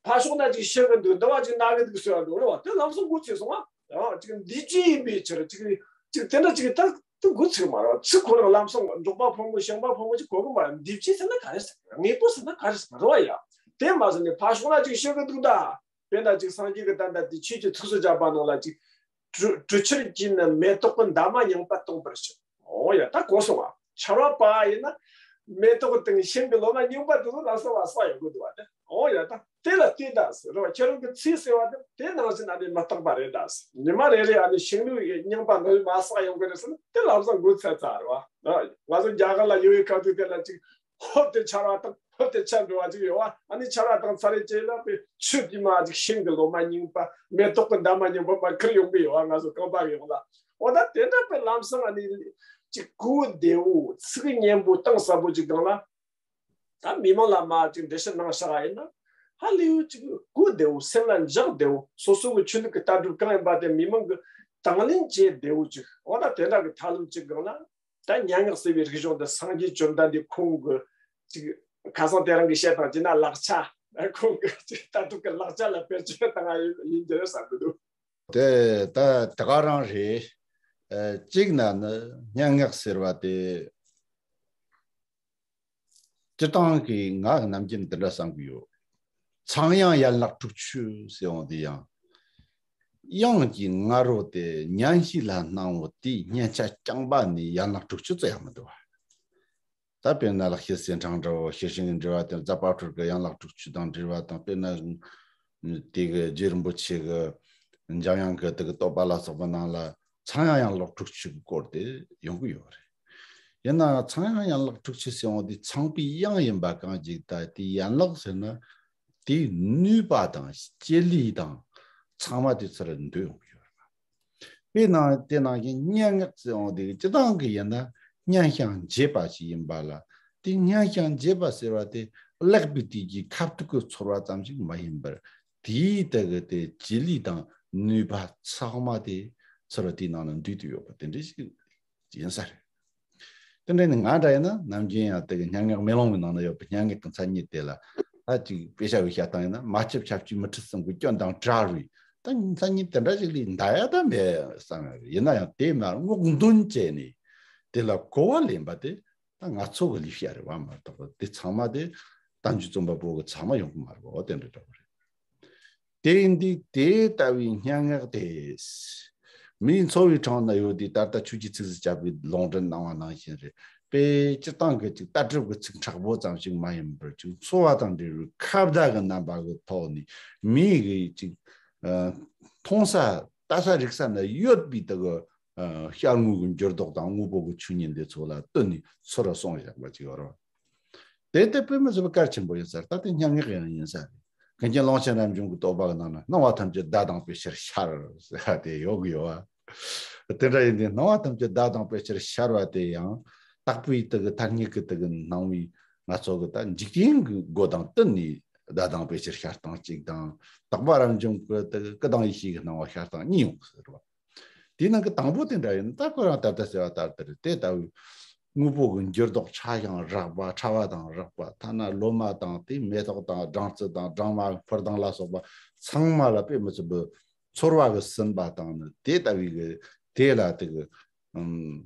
ཕར་ཕྱོགས་ན་ཅིག་ཤི་གི་འདུག་འདི་བ་ཅིག་ན་གི་འདུག་ཟེར་བ་འདུག་རེད་བ། དེ་ལམ་སང་མགོ་ཚོས་སོང་ཨ། ཨ་ཅིག་འདི་ཅི་ཡིན་པའི་ཕྱིར་ཅིག་ཅིག་དེ་འདྲ་ཅིག་ད་དུ་མགོ་ཚོས་མ་རེད་བ། ཚིག་ཁོ་རང་ལམ་སང་འབྲོག་པ་ཕོ་མོ་ཞིང་པ་ཕོ་མོ་ཅིག་གོ་གི་མ་རེད། འདི་ཅི་ཟེར་ན་ག་རེ་ཟེར། དངོས་པོ་ཟེར་ན་ག་རེ་ཟེར་རེད་བ་ཡ། དེ་མ་ཟེར་ནས་ཕར་ཕྱོགས་ན་ཅིག་ཤི་གི་འདུག་ད། དཔེར་ན་ཅིག་སངས་རྒྱས་ཀྱི་ད་ལྟ་དེ་ཆོས་ཀྱི་ཚིགས་སུ་བཅད་པ་ནང་ལ་ཅིག་གྲུ་གྲུ་ཆུར་གྱིས་ནི་མེ་ཏོག་གི་འདབ་མ་རྙིང་པ་སྟོན་པར་བྱེད། ཨོ་ཡ་ད་གོ་སོང་བ། ཆར་པ་བབས་ཡིན་ན་མེ་ཏོག་དང་ཤིང་གི་ལོ་མ་རྙིང་པ་དེ་ཚོ་ལམ་སང་བབས་ཡོང་གི་འདུག་བ་དེ། ཨོ་ཡ་ད་དེ་ལ་བལྟས་ད་ཟེར་རེད་བ། ཁྱེད་རང་གི་ཚིག་ཟེར་བ་དེ་དེ་ནང་བཞིན་ཨ་ནི་མི་རྟག་པ་རེད་ད་ཟེར། ཉི་མ་རེ་རེ་ཨ་ནི་ཤིང་ལོའི་རྙིང་པ་ནོར་མ་བབས་ཡོང་གི་རེད་ཟེར་ན་དེ་ལམ་སང་མགོ་ཚོས་ཚར་རེད་བ། ང་ཚོ་རྒྱ་གར་ལ་ཡོད་པའི་སྐབས་དུས་དེ་ལ་ཅིག་ཧོབ་སྟེ་ཆར་པ་དང་ཧོབ་སྟེ་ཆར་འགྲོ་བ་ཅིག་ཡོད་བ། ཨ་ནི་ཆར་པ་དང་ཚ་རེ་བཅས་ལ་པའི་ཆུ་དེ་མ་ཅིག་ཤིང་གི་ལོ་མ་རྙིང་པ་མེ་ཏོག་གི་འདབ་མ་རྙིང་པ་མར་ཁུར་ཡོང་གི་ཡོད་བ། ང་ཚོ་རྐང་པ་གི་ཡོང་ལ། འོ་ད་དེ་འདྲ་པའི་ལམ་སང་ཨ་ནི་ ཅིག་གོ་བདེ་བོ་ཚིག་སྙན་པོ་གཏིང་ཟབ་པོ་ཅིག་སྒང་ལ། ད་མི་མང་ལ་མ་ཅིག་འགྲེལ་བཤད་གནང་བཞག་ཡིན་ན། ཧ་ལས་ཡོད་ཅིག་གོ་བདེ་བོ་སེམས་ལ་འཇགས་བདེ་བོ་སོ་སོ་གི་ཆོས་ལུགས་ཀྱི་ལྟ་གྲུབ་གང་ཡིན་པ་དེ་མི་མང་གི་དང་ལེན་བྱེད་བདེ་བོ་ཅིག་འོ་ན་དེ་འདྲ་གི་ཐབས་ལམ་ཅིག་སྒང་ལ། ད་སྙན་ངག་ཟེར་བའི་རིག་གཞུང་འདི་སངས་རྒྱས་བཅོམ་ལྡན་འདས་ཁོང་གི་ཅིག་ཁ་སང་དེ་རིང་གི་བཤད་སྟངས་བྱས་ན་ལག་ཆ། ཁོང་གི་ཅིག་ལྟ་གྲུབ་ཀྱི་ལག་ཆ་ལ་བེད་སྤྱོད་བཏང་ཡ་ཡིན་གྱི་རེད་བསམ་གི་འདུག་དེ་ད་དེ་ག་རང་རེད། ཨ། གཅིག་ན་ནི་སྙན་ངག་ཟེར་བ་དེ། སྤྱིར་བཏང་གི་ང་ནམ་རྒྱུན་འདི་འདྲ་བསམ་གི་ཡོད། ཚངས་དབྱངས་ཡན་ལག་དྲུག་ཅུ་ཟེར་འོང་དེ་ཡང་། དབྱངས་ཀྱི་ང་རོ་དེ་སྙན་ཞིང་ལ་སྣང་བ་དེའི་སྙན་ཆ་རྐྱང་པ་ནི་ཡན་ལག་དྲུག་ཅུ་ཙམ་ཡང་མི་འདུག་བ། ད་དཔེར་ན་ལེགས་བཤད་ཚེ་འཕྲེང་འདྲ་བོ། ཤེར་ཕྱིན་གྱི་འགྲེལ་བ་དང་རྫ་དཔལ་སྤྲུལ་གྱི་ཡན་ལག་དྲུག་ཅུ་དང་འབྲེལ་བ་དང་། དཔེར་ན་དེ་གི་རྗེ་རིན་པོ་ཆེ་གི་འཇམ་དབྱངས་ཀྱི་དེ་གི་བསྟོད་པ་ལ་སོགས་པ་ནང་ལ་ཚངས་དབྱངས་ཡན་ལག་དྲུག་ཅུ་གི་སྐོར་དེ་ཡོང་གི་ཡོད་རེད། ཡིན་ནའང་ཚངས་དབྱངས་ཡན་ལག་དྲུག་ཅུ་ཟེར་འོང་དེ་ཚངས་པའི་དབྱངས་ཡིན་པ་གང་ཞིག་ད་དེ་ཡན་ལག་ཟེར་ན་དེའི་ནུས་པ་དང་བྱེད་ལས་དང་ཚང་མ་དེ་ཚུར་འདུས་ཡོང་གི་ཡོད་རེད། དཔེར་ན་དེ་ནང་བཞིན་སྙན་ངག་ཟེར་འོང་དེ་སྤྱིར་བཏང་གི་ཡིན་ན་སྙན་ཞིང་འཇེབས་པ་ཞིག་ཡིན་པ་ལ། དེ་སྙན་ཞིང་འཇེབས་པ་ཟེར་བ་དེ་ཀླད་པའི་དུས་ཀྱི་ཁ་ཐུག་གི་ཚོར་བ་ཙམ་ཞིག་མ་ཡིན་པར། དེའི་དེ་གི་དེ་བྱེད་ལས་དང་ནུས་པ་ཚང་མ་དེ་ཚུར་དེའི་ནང་ན་འདུས་ཏེ་ཡོད་པ་དེ་འདྲ་ཞིག་ཡིན་ས་རེད། དེ་འདྲ་ནི་ང་འདྲ་ཡིན་ན་ནམ་རྒྱུན་ཡང་དེ་གི་སྙན་ངག་མེ་ལོང་གི་ནང་ན་ཡོད་པའི་སྙན་ངག་གི་མཚན་ཉིད་དེ་ལ། ད་ཅིག་དཔེ་ཆ་བའི་བཤད་སྟངས་ཡིན་ན། མ་ཆུབ་ཆབས་ཅིག་མི་ཁྲི་གསུམ་གྱི་སྐྱོན་དང་བྲལ་བའི། ད་མཚན་ཉིད་དེ་འདྲ་ཞིག་ལས་འདའ་ཡ་ད་མེད་བསམ་ཡ་རེད། ཡིན་ན་ཡང་དེ་མར་སྔོག་འདོན་བྱས་ནས་དེ་ལ་གོ་བ་ལེན་པ་དེ་ད་ང་ཚོ་གི་ལས་བྱ་རེད་བ་མ་གཏོགས། དེ་ཚང་མ་དེ་བསྟན་བཅོས་རྩོམ་པ་པོ་གི་ཚང་མ་ཡོང་གི་མ་རེད་བ། དེ་འདྲ་འདྲ་བོ་རེད། དེ་ཡིན་དུས་དེ་ལྟ་བུའི་སྙན་ངག་དེ་མིའི་འཚོ་བའི་འཕྲང་ན་ཡོད་དུས། ད་ལྟ་ཆོས་ཀྱི་ཚིགས་སུ་བཅད་པའི་ལུང་འདྲེན་གནང་བ་ནང་བཞིན་རེད། དཔེ་སྤྱིར་བཏང་གི་ཅིག་ལྟ་གྲུབ་ཀྱི་ཚིག་མཁྲེགས་པོ་ཙམ་ཞིག་མ་ཡིན་པར། ཅིག་འཚོ་བ་དང་འབྲེལ་བའི་ཁ་བརྡ་གི་རྣམ་པ་གི་ཐོག་ནས་མིའི་གི་ཅིག་ཨ། མཐོང་ས་ལྟ་ས་རིག་ས་ན་ཡོད་པའི་དེ་གི་ཨ། ཤར་ངོས་ཀྱི་འགྱུར་ལྡོག་དང་དངོས་པོ་གི་ཆོས་ཉིད་འདི་ཚོ་ལ་བསྟུན་ནས་ཚུར་གསུངས་བཞག་པ་ཅིག་ཡོད་རེད། དེ་ལྟ་བུ་མི་ཚོ་གལ་ཆེན་པོ་ཡིན་ས་རེད། ད་དེ་སྙན་ངག་ཡང་ཡིན་ས་རེད། མཁན་ཆེན་ཀློང་ཆེན་རབ་འབྱམས་ཀྱི་བསྟོད་པ་གི་ནང་ན། སྣང་བ་ཐམས་ཅད་བརྡ་དང་དཔེ་ཕྱིར་ཤར་ཟེར་བ་དེ་ཡོད་གི་ཡོད་བ། དེ་འདྲ་ཡིན་དུས་སྣང་བ་ཐམས་ཅད་བརྡ་དང་དཔེ་ཕྱིར་ཤར་བ་དེ་ཡང་། དྭགས་པོའི་དེ་གི་ཐ་སྙད་ཀྱི་དེ་གི་སྣང་བའི་ང་ཚོ་གི་ད་འཇིག་རྟེན་གྱི་སྒོ་དང་བསྟུན་ནས་བརྡ་དང་དཔེ་ཕྱིར་ཤར་སྟངས་གཅིག་དང་། དྭགས་པོ་རབ་འབྱམས་ཀྱི་དེ་གི་སྐུ་དང་ཡེ་ཤེས་ཀྱི་སྣང་བ་ཤར་སྟངས་གཉིས་ཡོང་གི་ཟེར་བ། དེའི་ནང་གི་དང་པོ་དེ་འདྲ་ཡིན། ད་ཁོ་རང་ད་ལྟ་ཟེར་བ་ལྟར་དེ་རེད། དེ་ལྟ་བུའི་དངོས་པོ་གི་འགྱུར་ལྡོག་ཆ་ཡང་རགས་པ། ཕྲ་བ་དང་རགས་པ། ཐ་ན་ལོ་མ་དང་དེའི་མེ་ཏོག་དང་སྦྲང་རྩི་དང་སྦྲང་མ་འཕུར་ལྡིང་ལ་སོགས་པ་ཚང་མ་ལ་དཔེ་མི་སྲིད་པའི་ཚོར་བ་གི་ཟིན་པ་དང་ནི། དེ་ལྟ་བུའི་གི་དེ་ལ་དེ་གི་ཨམ།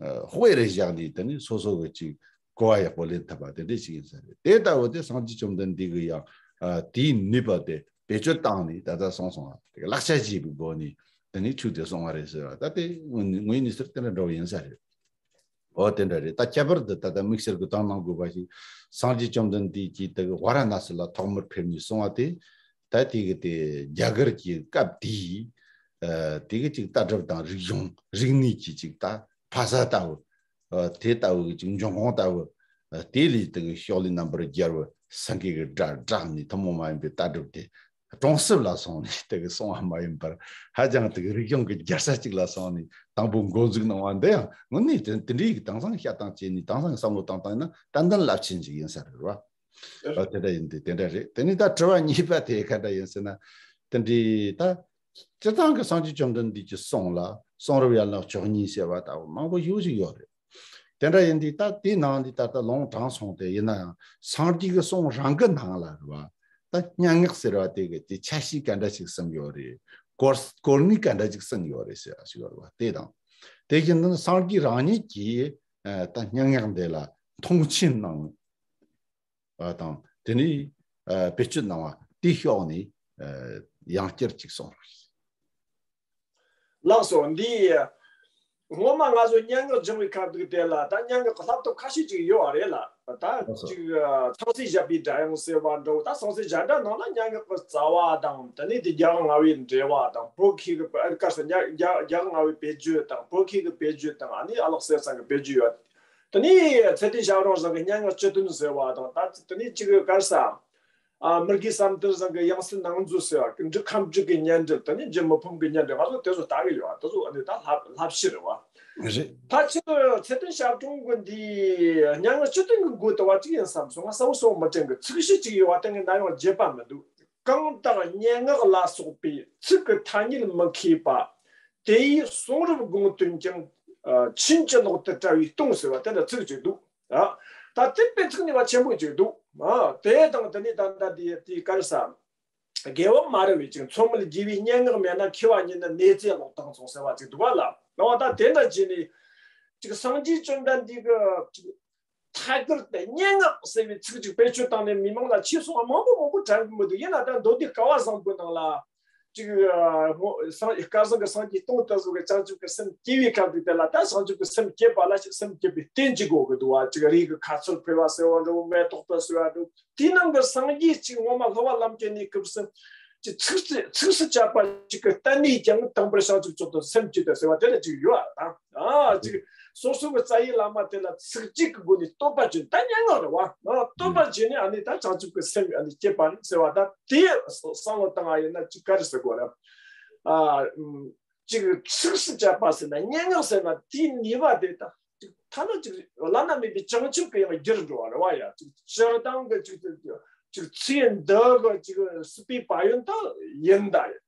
ཨ། དཔེ་རེ་བཞག་ནས་དེ་ནི་སོ་སོ་གི་ཅིག་གོ་བ་ཡག་པོ་ལེན་ཐུབ་པ་དེ་འདྲ་ཞིག་ཡིན་ས་རེད། དེ་ལྟ་བུ་དེ་སངས་རྒྱས་བཅོམ་ལྡན་འདས་ཀྱིས་ཡང་ཨ། དེའི་ནུས་པ་དེ་བེད་སྤྱོད་བཏང་ནས། ད་ལྟ་གསུངས་སོང་བ་དེ་ལག་ཆ་བྱས་པའི་སྒོ་ནས་དེ་ནས་ཆོས་དེ་གསུངས་པ་རེད་ཟེར་བ། ད་དེ་དངོས་དངོས་ཡིན་ཟེར་དེ་འདྲ་འདྲ་བོ་ཡིན་ས་རེད། འོ་དེ་འདྲ་རེད། ད་ཁྱད་པར་དུ་ད་ལྟ་དམིགས་བསལ་གྱི་དོ་སྣང་དགོས་པ་ཞིག་སངས་རྒྱས་བཅོམ་ལྡན་འདས་ཀྱིས་དེ་གི་ཝཱ་ར་ཎ་སི་ལ་ཐོག་མར་ཕེབས་ནས་གསུངས་པ་དེ། ད་དེ་གི་དེ་རྒྱ་གར་གྱི་སྐབས་དེའི་ཨ། དེ་གི་ཅིག་ལྟ་གྲུབ་དང་རིག་གཞུང་རིག་གནས་ཀྱི་ཅིག་ད་ཕ་ས་ལྟ་བུ། ཨ། དེ་ལྟ་བུ་གི་ཅིག་འབྱུང་ཁུངས་ལྟ་བུ། ཨ། དེ་ལས་དེ་གི་ཤོག་ལེབ་རྣམ་པར་རྒྱལ་བ་སེང་གེ་གི་སྒྲ་བསྒྲགས་ནས་ཐུན་མོང་མ་ཡིན་པའི་ལྟ་གྲུབ་དེ་གྲོང་གསེབ་ལ་སོང་ནས་དེ་གི་གསུངས་པ་མ་ཡིན་པར། ཧ་ཅང་དེ་གི་རིག་གཞུང་གི་རྒྱལ་ས་གཅིག་ལ་སོང་ནས་དང་པོ་འགོ་འཛུགས་གནང་བ་འདི་ཡང་དངོས་གནས་དེ་དེ་འདྲའི་གི་དེང་སང་བཤད་སྟངས་བྱས་ནས་དེང་སང་གི་བསམ་བློ་བཏང་སྟངས་ཡིན་ན་ཏན་ཏན་རླབས་ཆེན་ཅིག་ཡིན་ས་རེད་བ། ཨ། དེ་འདྲ་ཡིན་དུས་དེ་འདྲ་རེད། དེ་ནས་ད་དྲི་བ་གཉིས་པ་དེ་ག་འདྲ་ཡིན་ཟེར་ན། དེ་འདྲའི་ད་སྤྱིར་བཏང་གི་སངས་རྒྱས་བཅོམ་ལྡན་འདས་ཀྱི་གསུང་ལ་གསུང་རབ་ཡན་ལག་བཅུ་གཉིས་ཟེར་བ་ལྟ་བུ་མང་པོ་ཞེ་པོ་ཅིག་ཡོད་རེད། དེ་འདྲ་ཡིན་དུས་ད་དེའི་ནང་འདི་ད་ལྟ་ལུང་དྲངས་སོང་སྟེ། ཡིན་ན་ཡང་སངས་རྒྱས་ཀྱི་གསུང་རང་གི་ནང་ལ་རེད་བ། ད་སྙན་ངག་ཟེར་བ་དེ་གི་དེ་ཆ་ཤས་ག་འདྲ་ཞིག་གསུམ་ཡོད་རེད། གོ་གོ་གནས་ག་འདྲ་ཞིག་གསུངས་ཡོད་རེད་ཟེར་བ་ཞིག་ཡོད་རེད་བ། དེ་དང་དེ་བཞིན་དུ་སངས་རྒྱས་རང་ཉིད་ཀྱིས་ཨ། ད་སྙན་ངག་འདི་ལ་མཐོང་ཆེན་གནང་བ་དང་། དེ་ནས་ཨ། བེད་སྤྱོད་གནང་བ་དེའི་ཕྱོགས་ནས་ཨ། ཡང་བསྐྱར་ཅིག་གསུངས་རོགས། ལགས་སོ། འདི་སྔོན་མ་ང་ཚོ་སྙན་ངག་སྦྱང་བའི་སྐབས་དེ་ལ་ད་སྙན་ངག་གི་བསླབ་སྟོན་ཁ་ཤས་ཅིག་ཡོད་པ་རེད་ལ། ད་ལགས་སོ། ཅིག་ཨ། ཚངས་སྲས་བཞད་པའི་སྒྲ་དབྱངས་ཟེར་བ་འདྲ་བོ། ད་ཚངས་སྲས་བཞད་སྒྲ་ནང་ལ་སྙན་ངག་གི་རྩ་བ་དང་། དེ་ནས་དེ་རྒྱལ་བ་ལྔ་པའི་འགྲེལ་བ་དང་། བོད་མཁས་ཀྱི་བཀའ་ཟེར། རྒྱལ་རྒྱལ་རྒྱལ་བ་ལྔ་པའི་བེད་སྤྱོད་དང་། བོད་མཁས་ཀྱི་བེད་སྤྱོད་དང་། ཨ་ནི་ཨ་ལགས་གསེར་ཚང་གི་བེད་སྤྱོད་ཡོད། དེ་ནས་ཚེ་བརྟན་ཞབས་དྲུང་ཚང་གི་སྙན་ངག་སྤྱི་དོན་ཟེར་བ་དང་། ད་དེ་ནས་གཅིག་གི་ག་རེ་ཟེར། ཨ། མི་དགེ་བསམ་གཏན་ཚང་གི་ཡང་སྲིད་ནང་འཛུལ་ཟེར་བ། འབྲི་ཁམས་འབྲི་གི་སྙན་འགྲེལ། དེ་ནས་འབྲི་མི་ཕམ་གི་སྙན་འགྲེལ། ང་ཚོ་དེ་ཚོ་ལྟ་གི་ཡོད། དེ་ཚོ་ཨ་ནི་ད་བསླབ་བསླབ་གཞི་རེད་བ། རེད། ཕལ་ཆེར་ཚེ་བརྟན་ཞབས་དྲུང་གི་འདི་སྙན་ངག་སྤྱི་དོན་གྱི་མགོ་དུ་བ་ཅིག་ཡིན་བསམ་སོང་། ང་གསལ་བོ་གསལ་བོ་མི་དྲན་གི། ཚིག་བཤད་ཅིག་ཡོད་བ་དེ་ངས་ད་ཡང་བརྗེད་པ་མི་འདུག་གང་དག་སྙན་ངག་ལ་སོགས་པའི་ཚིག་གི་ཐ་སྙད་མི་མཁས་པ། དེ་ཡིས་གསུང་རབ་དགོངས་དོན་ཀྱང་། ཕྱིན་ཅི་ལོག་ཏུ་བཀྲལ་བས་སྟོང་ཟེར་བ་དེ་འདྲ་ཚིག་ཅིག་འདུག་ད་དེ་དཔེ་ཚིག་ནུས་པ་ཆེན་པོ་ཅིག་འདུག་དེ་དང་དེ་ནས་ད་ལྟ་དེ་དེ་ག་རེ་ཟ། རྒྱལ་བ་མ་ར་བས་ཀྱང་མཚོ་མོ་ལ་རྒྱས་པའི་སྙན་ངག་མེད་ན། མཁས་པ་ཉིད་ནི་གནས་རྫས་ལོག་དང་མཚུངས་ཟེར་བ་ཅིག་འདུག་བ་ལ། ཨོ་ད་དེ་འདྲ་བྱས་ནས་ཅིག་སངས་རྒྱས་བཅོམ་ལྡན་འདས་ཀྱི་ཅིག་ཐད་ཀར་དུ་སྙན་ངག་ཟེར་བའི་ཚིག་ཅིག་བེད་སྤྱོད་བཏང་ནས་མི་མང་ལ་ཆེ་སོང་བ་མང་པོ་མང་པོ་དྲན་གི་མི་འདུག་ཡིན་ན་ད་མདོ་སྡེ་སྐལ་བ་བཟང་པོའི་ནང་ལ་ཅིག་སྐལ་བཟང་གི་སངས་རྒྱས་སྟོང་དུ་བཟུང་གི་བྱང་ཆུབ་ཀྱི་སེམས་སྐྱེ་བའི་སྐབས་དེ་དེ་ལ་ད་བྱང་ཆུབ་ཀྱི་སེམས་བསྐྱེད་པ་ལ་ཅིག་སེམས་བསྐྱེད་པའི་རྟེན་ཅིག་དགོས་གི་འདུག་བ། ཅིག་རིགས་ཀྱི་ཁ་ཚུར་འཕེལ་བ་ཟེར་བ་འདྲ་བོ། མེ་ཏོག་ཏུ་ཟེར་བ་འདྲ་བོ། དེའི་ནང་གི་སངས་རྒྱས་ཅིག་ངོ་མ་སློབ་པ་ལམ་གྱི་གནས་སྐབས་སུ་ཅིག་ཚིགས་སུ་ཚིགས་སུ་བཅད་པ་ཅིག་གི་བསྟན་ནས་ཀྱང་དང་པོར་བྱང་ཆུབ་མཆོག་ཏུ་སེམས་བསྐྱེད་དོ་ཟེར་བ་དེ་ལ་ཅིག་ཡོད་ཨ། ཨ་ཅིག་སོ་སོ་གི་རྩ་བའི་བླ་མ་དེ་ལ་ཚིགས་བཅད་ཀྱི་སྒོ་ནས་བསྟོད་པ་བྱས། ད་སྙན་ངག་རེད་བ། ཨ་བསྟོད་པ་བྱས་ནས་ཨ་ནི་ད་བྱང་ཆུབ་ཀྱི་སེམས་ཨ་ནི་བསྐྱེད་པ་ནི་ཟེར་བ། ད་དེ་བསམ་བློ་བཏང་བ་ཡིན་ན་ཅིག་ག་རེ་ཟེར་དགོས་རེད། ཨ་ཅིག་ཚིགས་སུ་བཅད་པ་ཟེར་ན་སྙན་ངག་ཟེར་ན་དེའི་ནུས་པ་དེ་ད་ཅིག་ཐ་ན་ཅིག་བླ་ན་མེད་པའི་བྱང་ཆུབ་ཀྱི་ཡང་རྒྱུར་འགྲོ་བ་རེད་བ་ཡ། ཅིག་སྤྱིར་བཏང་གི་ཅིག་ཅིག་ཚེ་འདི་གི་ཅིག་སྲིད་པའི་བག་ཡོད་ད་ཡིན་ད་ཡིན།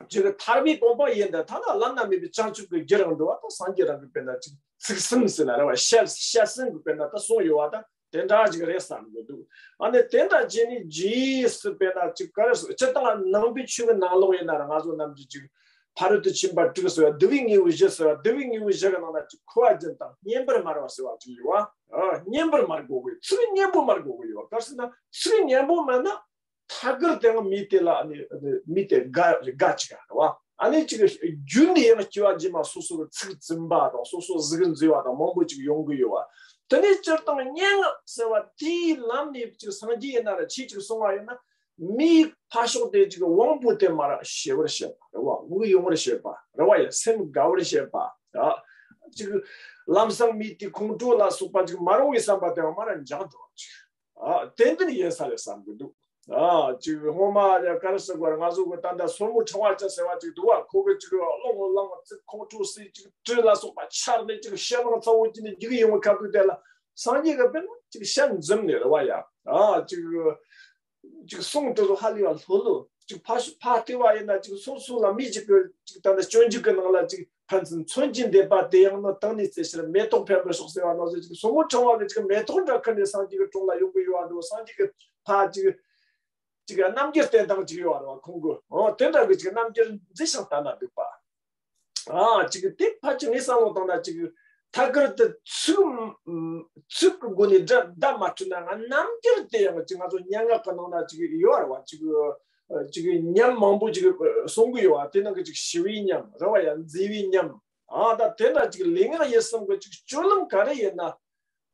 ཅིག་ཐར་པའི་གོ་འཕང་ཡིན་ད་ཐ་ན་བླ་ན་མེད་པའི་བྱང་ཆུབ་ཀྱི་རྒྱུར་འགྲོ་བ་ད་སངས་རྒྱས་རང་གི་དཔེར་ན་ཅིག་ཚིག་གསུམ་ཟེར་ན་རེད་བ། བཤད་བཤད་གསུམ་གྱི་དཔེར་ན་ད་གསུངས་ཡོད་བ། ད་དེ་འདྲ་ཅིག་རེད་བསམ་གི་འདུག་ཨ་ནི་དེ་འདྲ་བྱས་ནས་རྗེས་སུ་དཔེར་ན་ཅིག་ག་རེ་ཟེར། སྤྱིར་བཏང་ནང་པའི་ཆོས་ཀྱི་ནང་ལོགས་ཡིན་ན་ར་ང་ཚོ་རྣམས་ཀྱིས་ཅིག་ཕ་རོལ་ཏུ་ཕྱིན་པ་དྲུག་ཟེར་བ། བསྡུ་བའི་དངོས་པོ་བཞི་ཟེར་བ། བསྡུ་བའི་དངོས་པོ་བཞི་གི་ནང་ན་ཅིག་འཁོར་བ་སྦྱིན་དང་བསྙེན་པར་སྨྲ་བ་ཟེར་བ་ཅིག་ཡོད་བ། ཨ་བསྙེན་པར་སྨྲ་དགོས་གི། ཚིག་སྙན་པོ་སྨྲ་དགོས་གི་ཡོད་བ། ག་རེ་ཟེར་ན་ཚིག་སྙན་པོ་སྨྲ་ན། ཐད་ཀར་དེའང་མི་དེ་ལ་ཨ་ནི་ཨ་ནི་མི་དེ་དགའ་དགའ་ཅིག་ར་བ། ཨ་ནི་ཅིག་རྒྱུད་ནས་ཡང་སྐྱེ་བ་རྗེས་མ་སོ་སོ་གི་ཚིག་འཛིན་པ་དང་སོ་སོ་གཟུགས་མཛེས་པ་དང་མང་པོ་ཅིག་ཡོང་གི་ཡོད་བ། དེ་ནས་སྤྱིར་བཏང་སྙན་ངག་ཟེར་བ་དེའི་ལམ་ནས་ཅིག་སངས་རྒྱས་ཡིན་ན་ར་ཆོས་ཅིག་གསུང་བ་ཡིན་ན། མིའི་ཕ་ཕྱོགས་དེ་ཅིག་དབང་པོ་དེ་མར་ཞི་བར་བྱེད་པ་རེད་བ། དབུགས་ཡོང་བར་བྱེད་པ་རེད་བ་ཡ། སེམས་དགའ་བར་བྱེད་པ། ཨ་ཅིག་ལམ་སང་མི་དེ་ཁོང་ཁྲོ་ལ་སོགས་པ་ཅིག་མ་རུང་བའི་བསམ་པ་དེའང་མར་འཇགས་འགྲོ་ཅིག་ཨ་ཏན་ཏན་ཡིན་ས་རེད་བསམ་གི་འདུག་ཨ་ཅིག་སྔོན་མ་ཡ་ག་རེ་ཟེར་དགོས་རེད། ང་ཚོ་གི་ད་ལྟ་སོར་མོ་ཕྲེང་བ་ཅན་ཟེར་བ་ཅིག་འདུག་བ། ཁོ་གི་ཅིག་རླུང་ལངས་ཚིག་ཁོང་ཁྲོ་སྲིད་ཅིག་དྲི་ལ་སོགས་པ་ཆར་ནས་ཅིག་ཕྱི་ནང་ཚ་བོ་ཅིག་ནས་རྒྱུག་ཡོང་བའི་ཁ་ཐུག་དེ་ལ་སངས་རྒྱས་ཀྱི་དཔེར་ན་ཅིག་ཞལ་འཛུམ་ནས་རེད་བ་ཡ། ཨ་ཅིག་ཅིག་གསུང་དེ་ཚོ་ཧ་ལས་པ་ལྷོད་ལྷོད་ཅིག་ཕ་ཕ་བལྟས་པ་ཡིན་ན་ཅིག་སོ་སོ་ལ་མི་ཅིག་གི་ཅིག་ད་ལྟ་སྤྱོད་འཇུག་གི་ནང་ལ་ཅིག་ཕན་ཚུན་མཚོན་གྱི་འདེབས་པ་དེ་ཡང་ན་དང་ནི་བརྩེ་ཕྱིར་མེ་ཏོག་འཕེན་པར་ཤོག་ཟེར་བ་ནང་བཞིན་ཅིག་སོར་མོ་ཕྲེང་བ་གི་ཅིག་མེ་ཏོག་འདྲ་ཁུར་ནས་སངས་རྒྱས་ཀྱི་དྲུང་ལ་ཡོང་གི་ཡོད་པ་འགྲོ། སངས་རྒྱས་ཀྱི་ཕ་ཅིག་ཅིག་རྣམ་འགྱུར་བསྟན་སྟངས་ཅིག་ཡོད་པ་རེད་བ། ཁོང་གི་ཨོ་དེ་འདྲ་གི་ཅིག་རྣམ་འགྱུར་མཛེས་ཤིང་ལྟ་ན་སྡུག་པ། ཨ་ཅིག་དེ་ཕལ་ཆེར་ངས་བསམ་བློ་བཏང་ན་ཅིག་ཐད་ཀར་དུ་ཚིག་ཚིག་གི་སྒོ་ནས་སྒྲ་བརྡ་མ་འཕྲོད་ན་ང་རྣམ་འགྱུར་དེ་ཡང་ཅིག་ང་ཚོ་སྙན་ངག་གི་ནང་ན་ཅིག་ཡོད་པ་རེད་བ། ཅིག་ཅིག་ཉམས་མང་པོ་ཅིག་གསུང་གི་ཡོད་པ། དེ་ནང་གི་ཅིག་ཞི་བའི་ཉམས་རེད་བ་ཡ། མཛེས་པའི་ཉམས། ཨ་ད་དེ་འདྲ་ཅིག་ལུས་ངག་ཡིད་གསུམ་གི་ཅིག་སྤྱོད་ལམ་ག་རེ་ཡིན་ན།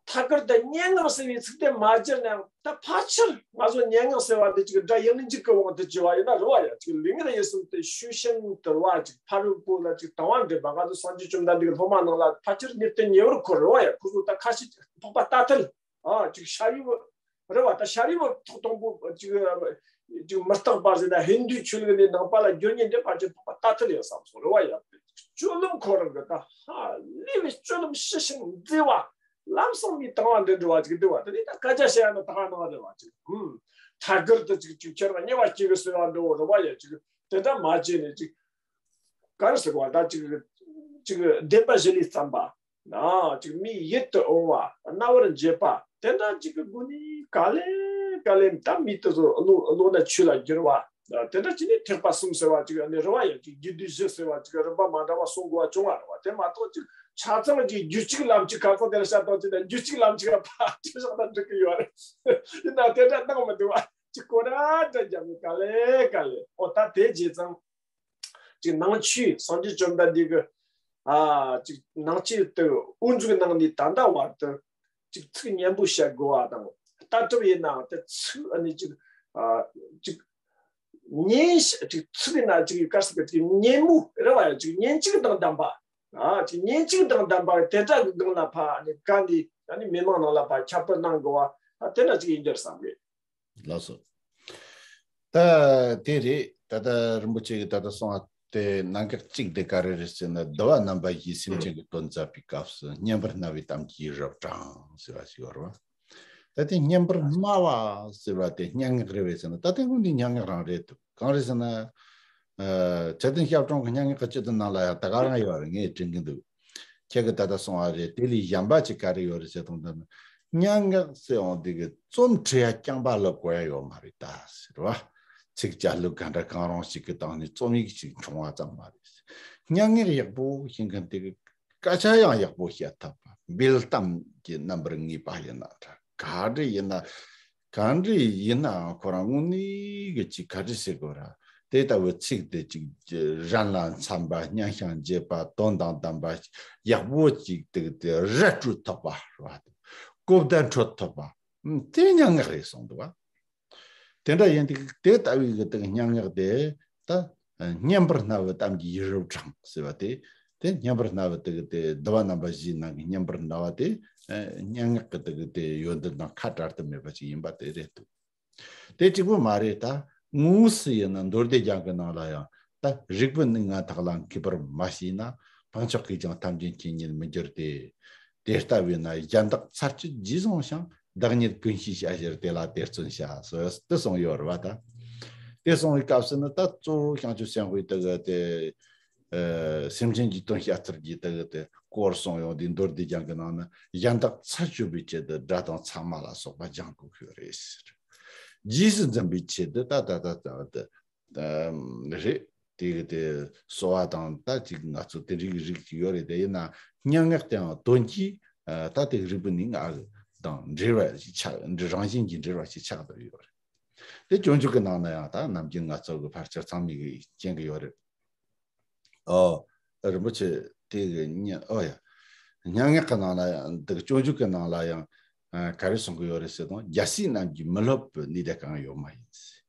ཐད་ཀར་དུ་སྙན་ངག་ཟེར་བའི་ཚིག་དེ་མ་སྦྱར་ན་ཡང་ད་ཕལ་ཆེར་ང་ཚོ་སྙན་ངག་ཟེར་བ་འདི་ཅིག་སྒྲ་ཡང་འཇིག་གི་དབང་དུ་གྱུར་བ་ཡིན་ན་རེད་བ་ཡ། ཅིག་ལུས་ངག་ཡིད་གསུམ་དེ་ཤུལ་ཤན་དུ་བ་ཅིག་ཕ་རོལ་པོ་ལ་ཅིག་དང་བ་འདྲེན་པ། ང་ཚོ་སངས་རྒྱས་བཅོམ་ལྡན་འདས་ཀྱི་སློབ་མ་རྣམས་ལ་ཕལ་ཆེར་ཉེར་བསྟན་ཉེ་བར་འཁོར་རེད་བ་ཡ། ཁོ་ཚོ་ད་ཁ་ཤས་འཕགས་པ་ལྟ་ཐལ། ཨ་ཅིག་ཤཱ་རིའི་བུ་རེད་བ། ད་ཤཱ་རིའི་བུ་ཐོག་དང་པོ་ཅིག་ཅིག་མི་རྟག་པ་ཟེར་ན་ཧིན་དུའི་ཆོས་ལུགས་ནས་ནང་པ་ལ་བསྒྱུར་ཉེན་དེ་ཕལ་ཆེར་འཕགས་པ་ལྟ་ཐལ་ཡོད་བསམ་སོང་རེད་བ་ཡ། སྤྱོད་ལམ་ཁོ་རང་གི་ད་ཧ་ལས་པའི་སྤྱོད་ལམ་ཞི་ཞིང་མཛེས་པ། ལམ་སང་མི་དང་བ་འདྲེན་འགྲོ་བ་ཅིག་འདུག་བ། དེ་ནས་ད་སྐད་ཆ་བཤད་ཡ་ན་ད་ག་ནང་རེད་བ་ཅིག་ཧུམ། ཐད་ཀར་དུ་ཅིག་ཅིག་ཁྱེད་རང་ཉེ་བ་སྐྱེ་གི་ཟེར་བ་འགྲོ་རེད་བ་ཡ། ཅིག་དེ་འདྲ་མ་བྱས་ནས་ཅིག་ག་རེ་ཟེར་བ་ད་ཅིག་ཅིག་བདེན་པ་བཞི་ལས་བརྩམས་པ། ཨ་ཅིག་མིའི་ཡིད་དུ་འོང་བ། རྣ་བར་འཇེབས་པ། དེ་འདྲ་ཅིག་གི་སྒོ་ནས་ག་ལེ་ག་ལེ་ད་མི་དེ་ཚོ་བློ་བློ་སྣ་ཆོས་ལ་བསྒྱུར་བ། དེ་འདྲ་ཅིག་ནས་ཐེག་པ་གསུམ་ཟེར་བ་ཅིག་ཨ་ནི་རེད་བ་ཡ། ཅིག་རྒྱུད་སྡེ་བཞི་ཟེར་བ་ཅིག་རིམ་པ་མ་འདྲ་བ་གསུང་དགོས་པ་བྱུང་བ་རེད་བ། དེ་མ་གཏོགས་ཅིག་ཆ་ཚང་ཅིག་རྒྱུད་གཅིག་ལམ་གཅིག་ག་ཚོད་དེ་ལ་བཤད་སྟངས་ཅིག་དང་རྒྱུད་གཅིག་ལམ་གཅིག་ག་ཕར་ཁྲིད་བཞག་ན་འགྲིག་གི་ཡོད་རེད། ཡིན་ན་དེ་འདྲ་གནང་མི་འདུག་བ། ཅིག་གོ་ར་འདྲ་རྒྱབ་ནས་ག་ལེ་ག་ལེ། ཨོ་ད་དེ་བྱས་ཙང་། ཅིག་ནང་ཆོས་སངས་རྒྱས་བཅོམ་ལྡན་འདས་ཀྱི་ཨ་ཅིག་ནང་ཆོས་དེ་དབུ་འཛུགས་གནང་ནས་ད་ལྟ་བར་དུ་ཅིག་ཚིག་སྙན་པོ་བཤད་དགོས་པ་དང་། ལྟ་གྲུབ་ཡིན་ནའང་དེ་ཚིག་ཨ་ནི་ཅིག་ཨ་ཅིག་སྙན་ཞིང་ཅིག་ཚིག་ཡིན་ན་ཅིག་ག་ཟེར་གི་ཅིག་སྙན་མོ་རེད་བ་ཡ། ཅིག་སྙན་གཅིག་དང་ལྡན་པ། ཨ་ཅིག་སྙན་གཅིག་དང་ལྡན་པ་དེ་འདྲ་གི་སྒང་ལ་ཕར་ཨ་ནི་བཀའ་འདི་ཨ་ནི་མི་མང་ནང་ལ་ཕར་ཁྱབ་སྤེལ་གནང་དགོས་པ། ཨ་དེ་འདྲ་ཅིག་ཡིན་རྒྱུར་བསམ་གི། ལགས་སོ། ད་དེ་རེད། ད་ལྟ་རིན་པོ་ཆེ་གིས་ད་ལྟ་གསུངས་ དེ་གནད་འགག་གཅིག་དེ་ག་རེ་རེད་ཟེར་ན། བསྡུ་བ་རྣམ་པ་བཞིས་སེམས་ཅན་གྱི་དོན་མཛད་པའི་སྐབས་སུ་སྙན་པར་སྨྲ་བའི་གཏམ་གྱིས་ཡིད་རབ་དྲངས་ཟེར་བ་ཞིག་ཡོད་རེད་བ། ད་དེ་སྙན་པར་སྨྲ་བ་ཟེར་བ་དེ་སྙན་ངག་རེད་པས་ཟེར་ན། ད་དེ་དངོས་གནས་སྙན་ངག་རང་རེད་འདུག་གང་རེད་ཟེར་ན། ཨ། ཚེ་བརྟན་ཞབས་དྲུང་གི་སྙན་ངག་གི་སྤྱི་དོན་ནང་ལ་ཡང་དེ་ག་རང་ཡོད་རེད། ངས་དྲན་གྱི་འདུག་ཁྱེད་ཀྱིས་ད་ལྟ་གསུངས་པ་རེད། དེ་ལས་གཞན་པ་ཅིག་ག་རེ་ཡོད་རེད་ཟེར་དང་། ད་ནི་སྙན་ངག་ཟེར་འོང་དུས་ཀྱི་རྩོམ་འབྲི་ཡ་རྐྱང་པ་ལ་གོ་ཡ་ཡོད་མ་རེད་ད་ཟེར་བ། ཚིག་བཅད་ལྷུག་ག་འདྲ་གང་རུང་ཞིག་གི་སྟེང་ནས་རྩོམ་ཡིག་ཅིག་འབྱུང་བ་ཙམ་མ་རེད། སྙན་ངག་ཡག་པོ་ཤེས་མཁན་དེ་གི་སྐད་ཆ་ཡང་ཡག་པོ་བཤད་ཐུབ་པ། འབེལ་གཏམ་གྱི་རྣམ་པར་ངེས་པ་ཡིན་ན་འདྲ། ག་འདྲ་ཡིན་ན། གང་འདྲ་ཡིན་ནའང་ཁོ་རང་དངོས་གནས་ཀྱི་ཅིག་ག་རེ་ཟེར་དགོས་ར། དེ་ལྟ་བུའི་ཚིག་དེ་ཅིག་རན་ལ་འཚམ་པ། སྙན་ཞིང་འཇེབས་པ། དོན་དང་ལྡན་པ། ཡག་པོ་ཅིག་དེ་དེ་ར་སྤྲོད་ཐུབ་པ་ར། གོ་བརྡ་འཕྲོད་ཐུབ་པ། ཨུམ། དེ་སྙན་ངག་རེད་གསུངས་འདུག་བ། དེ་འདྲ་ཡིན་དུས་དེ་ལྟ་བུའི་གི་དེ་སྙན་ངག་དེ་ད་སྙན་པར་སྨྲ་བའི་གཏམ་གྱིས་ཡིད་རབ་དྲངས་ཟེར་བ་དེ། དེ་སྙན་པར་སྨྲ་བའི་དེ་གི་དེ་བསྡུ་བ་རྣམ་པ་བཞིའི་ནང་གི་སྙན་པར་སྨྲ་བ་དེ། ཨ། སྙན་ངག་གི་དེ་གི་དེ་ཡོན་ཏན་དང་ཁ་བྲལ་དུ་མེད་པ་ཞིག་ཡིན་པ་དེ་རེད་འདུག་དེ་གཅིག་པུ་མ་རེད། ད་དངོས་སུ་ཡིན་ན་མདོ་སྡེ་རྒྱན་གྱི་ནང་ལ་ཡང་། ད་རིག་པའི་གནས་ལྔ་དག་ལ་མཁས་པར་མ་ཤེས་ན། འཕགས་མཆོག་གིས་ཀྱང་ཐམས་ཅད་མཁྱེན་ཉིད་མི་འགྱུར་ཏེ། དེ་ལྟ་བས་ན་གཞན་དག་ཚར་གཅོད་རྗེས་བཟུང་ཞིང་། བདག་ཉིད་ཀུན་ཤེས་བྱ་ཕྱིར་དེ་ལ་དེ་བརྩོན་བྱ། ཟེར་དེ་གསུངས་ཡོད་རེད་བ། ད་དེ་གསུངས་པའི་སྐབས་སུ་ནི་ད་གཙོ་བོ་བྱང་ཆུབ་སེམས་དཔའི་དེ་གི་དེ། ཨ། སེམས་ཅན་གྱི་དོན་བྱ་ཚུལ་གྱི་དེ་གི་དེ་སྐོར་གསུངས་ཡོང་དུས་མདོ་སྡེ་རྒྱན་གྱི་ནང་ན། གཞན་དག་ཚར་གཅོད་པའི་ཆེད་དུ། དགྲ་དང་ཚངས་མ་ལ་སོགས་པ་སྦྱང་དགོས་ཀྱི་རེད་ཟེར། རྗེས་སུ་འཛིན་པའི་ཆེད་དུ་ད་ད་ད་ད་ད་ཨ། རེད། དེ་གི་དེ་གསོ་བ་དང་ད་ཅིག་ང་ཚོ་དེ་འདྲའི་རིགས་ཅིག་ཡོད་རེད། དེ་ཡིན་ན་སྙན་ངག་དེའང་དོན་གྱིས། ཨ། ད་དེ་རིག་པའི་གནས་ལྔ་དང་འབྲེལ་བ་ཞིག་ཆགས། རང་བཞིན་གྱིས་འབྲེལ་བ་ཞིག་ཆགས་བསྡད་ཡོད་རེད། དེ་སྤྱོད་འཇུག་གི་ནང་ན་ཡང་ད་ནམ་རྒྱུན་ང་ཚོ་གི་ཕལ་ཆེར་ཚང་མས་གི་མཁྱེན་གི་ཡོད་རེད། ཨོ། རིན་པོ་ཆེ་དེ་གི་སྙན། ཨོ་ཡ། སྙན་ངག་གི་ནང་ལ་ཡང་། འདི་གི་སྤྱོད་འཇུག་གི་ནང་ལ་ཡང་། ཨ། ག་རེ་གསུང་གི་ཡོད་རེད་ཟེར་དང་། རྒྱལ་སྲས་རྣམས་ཀྱིས་མི་སློབ་པའི་གནས་དེ་གང་ཡང་ཡོད་མ་ཡིན།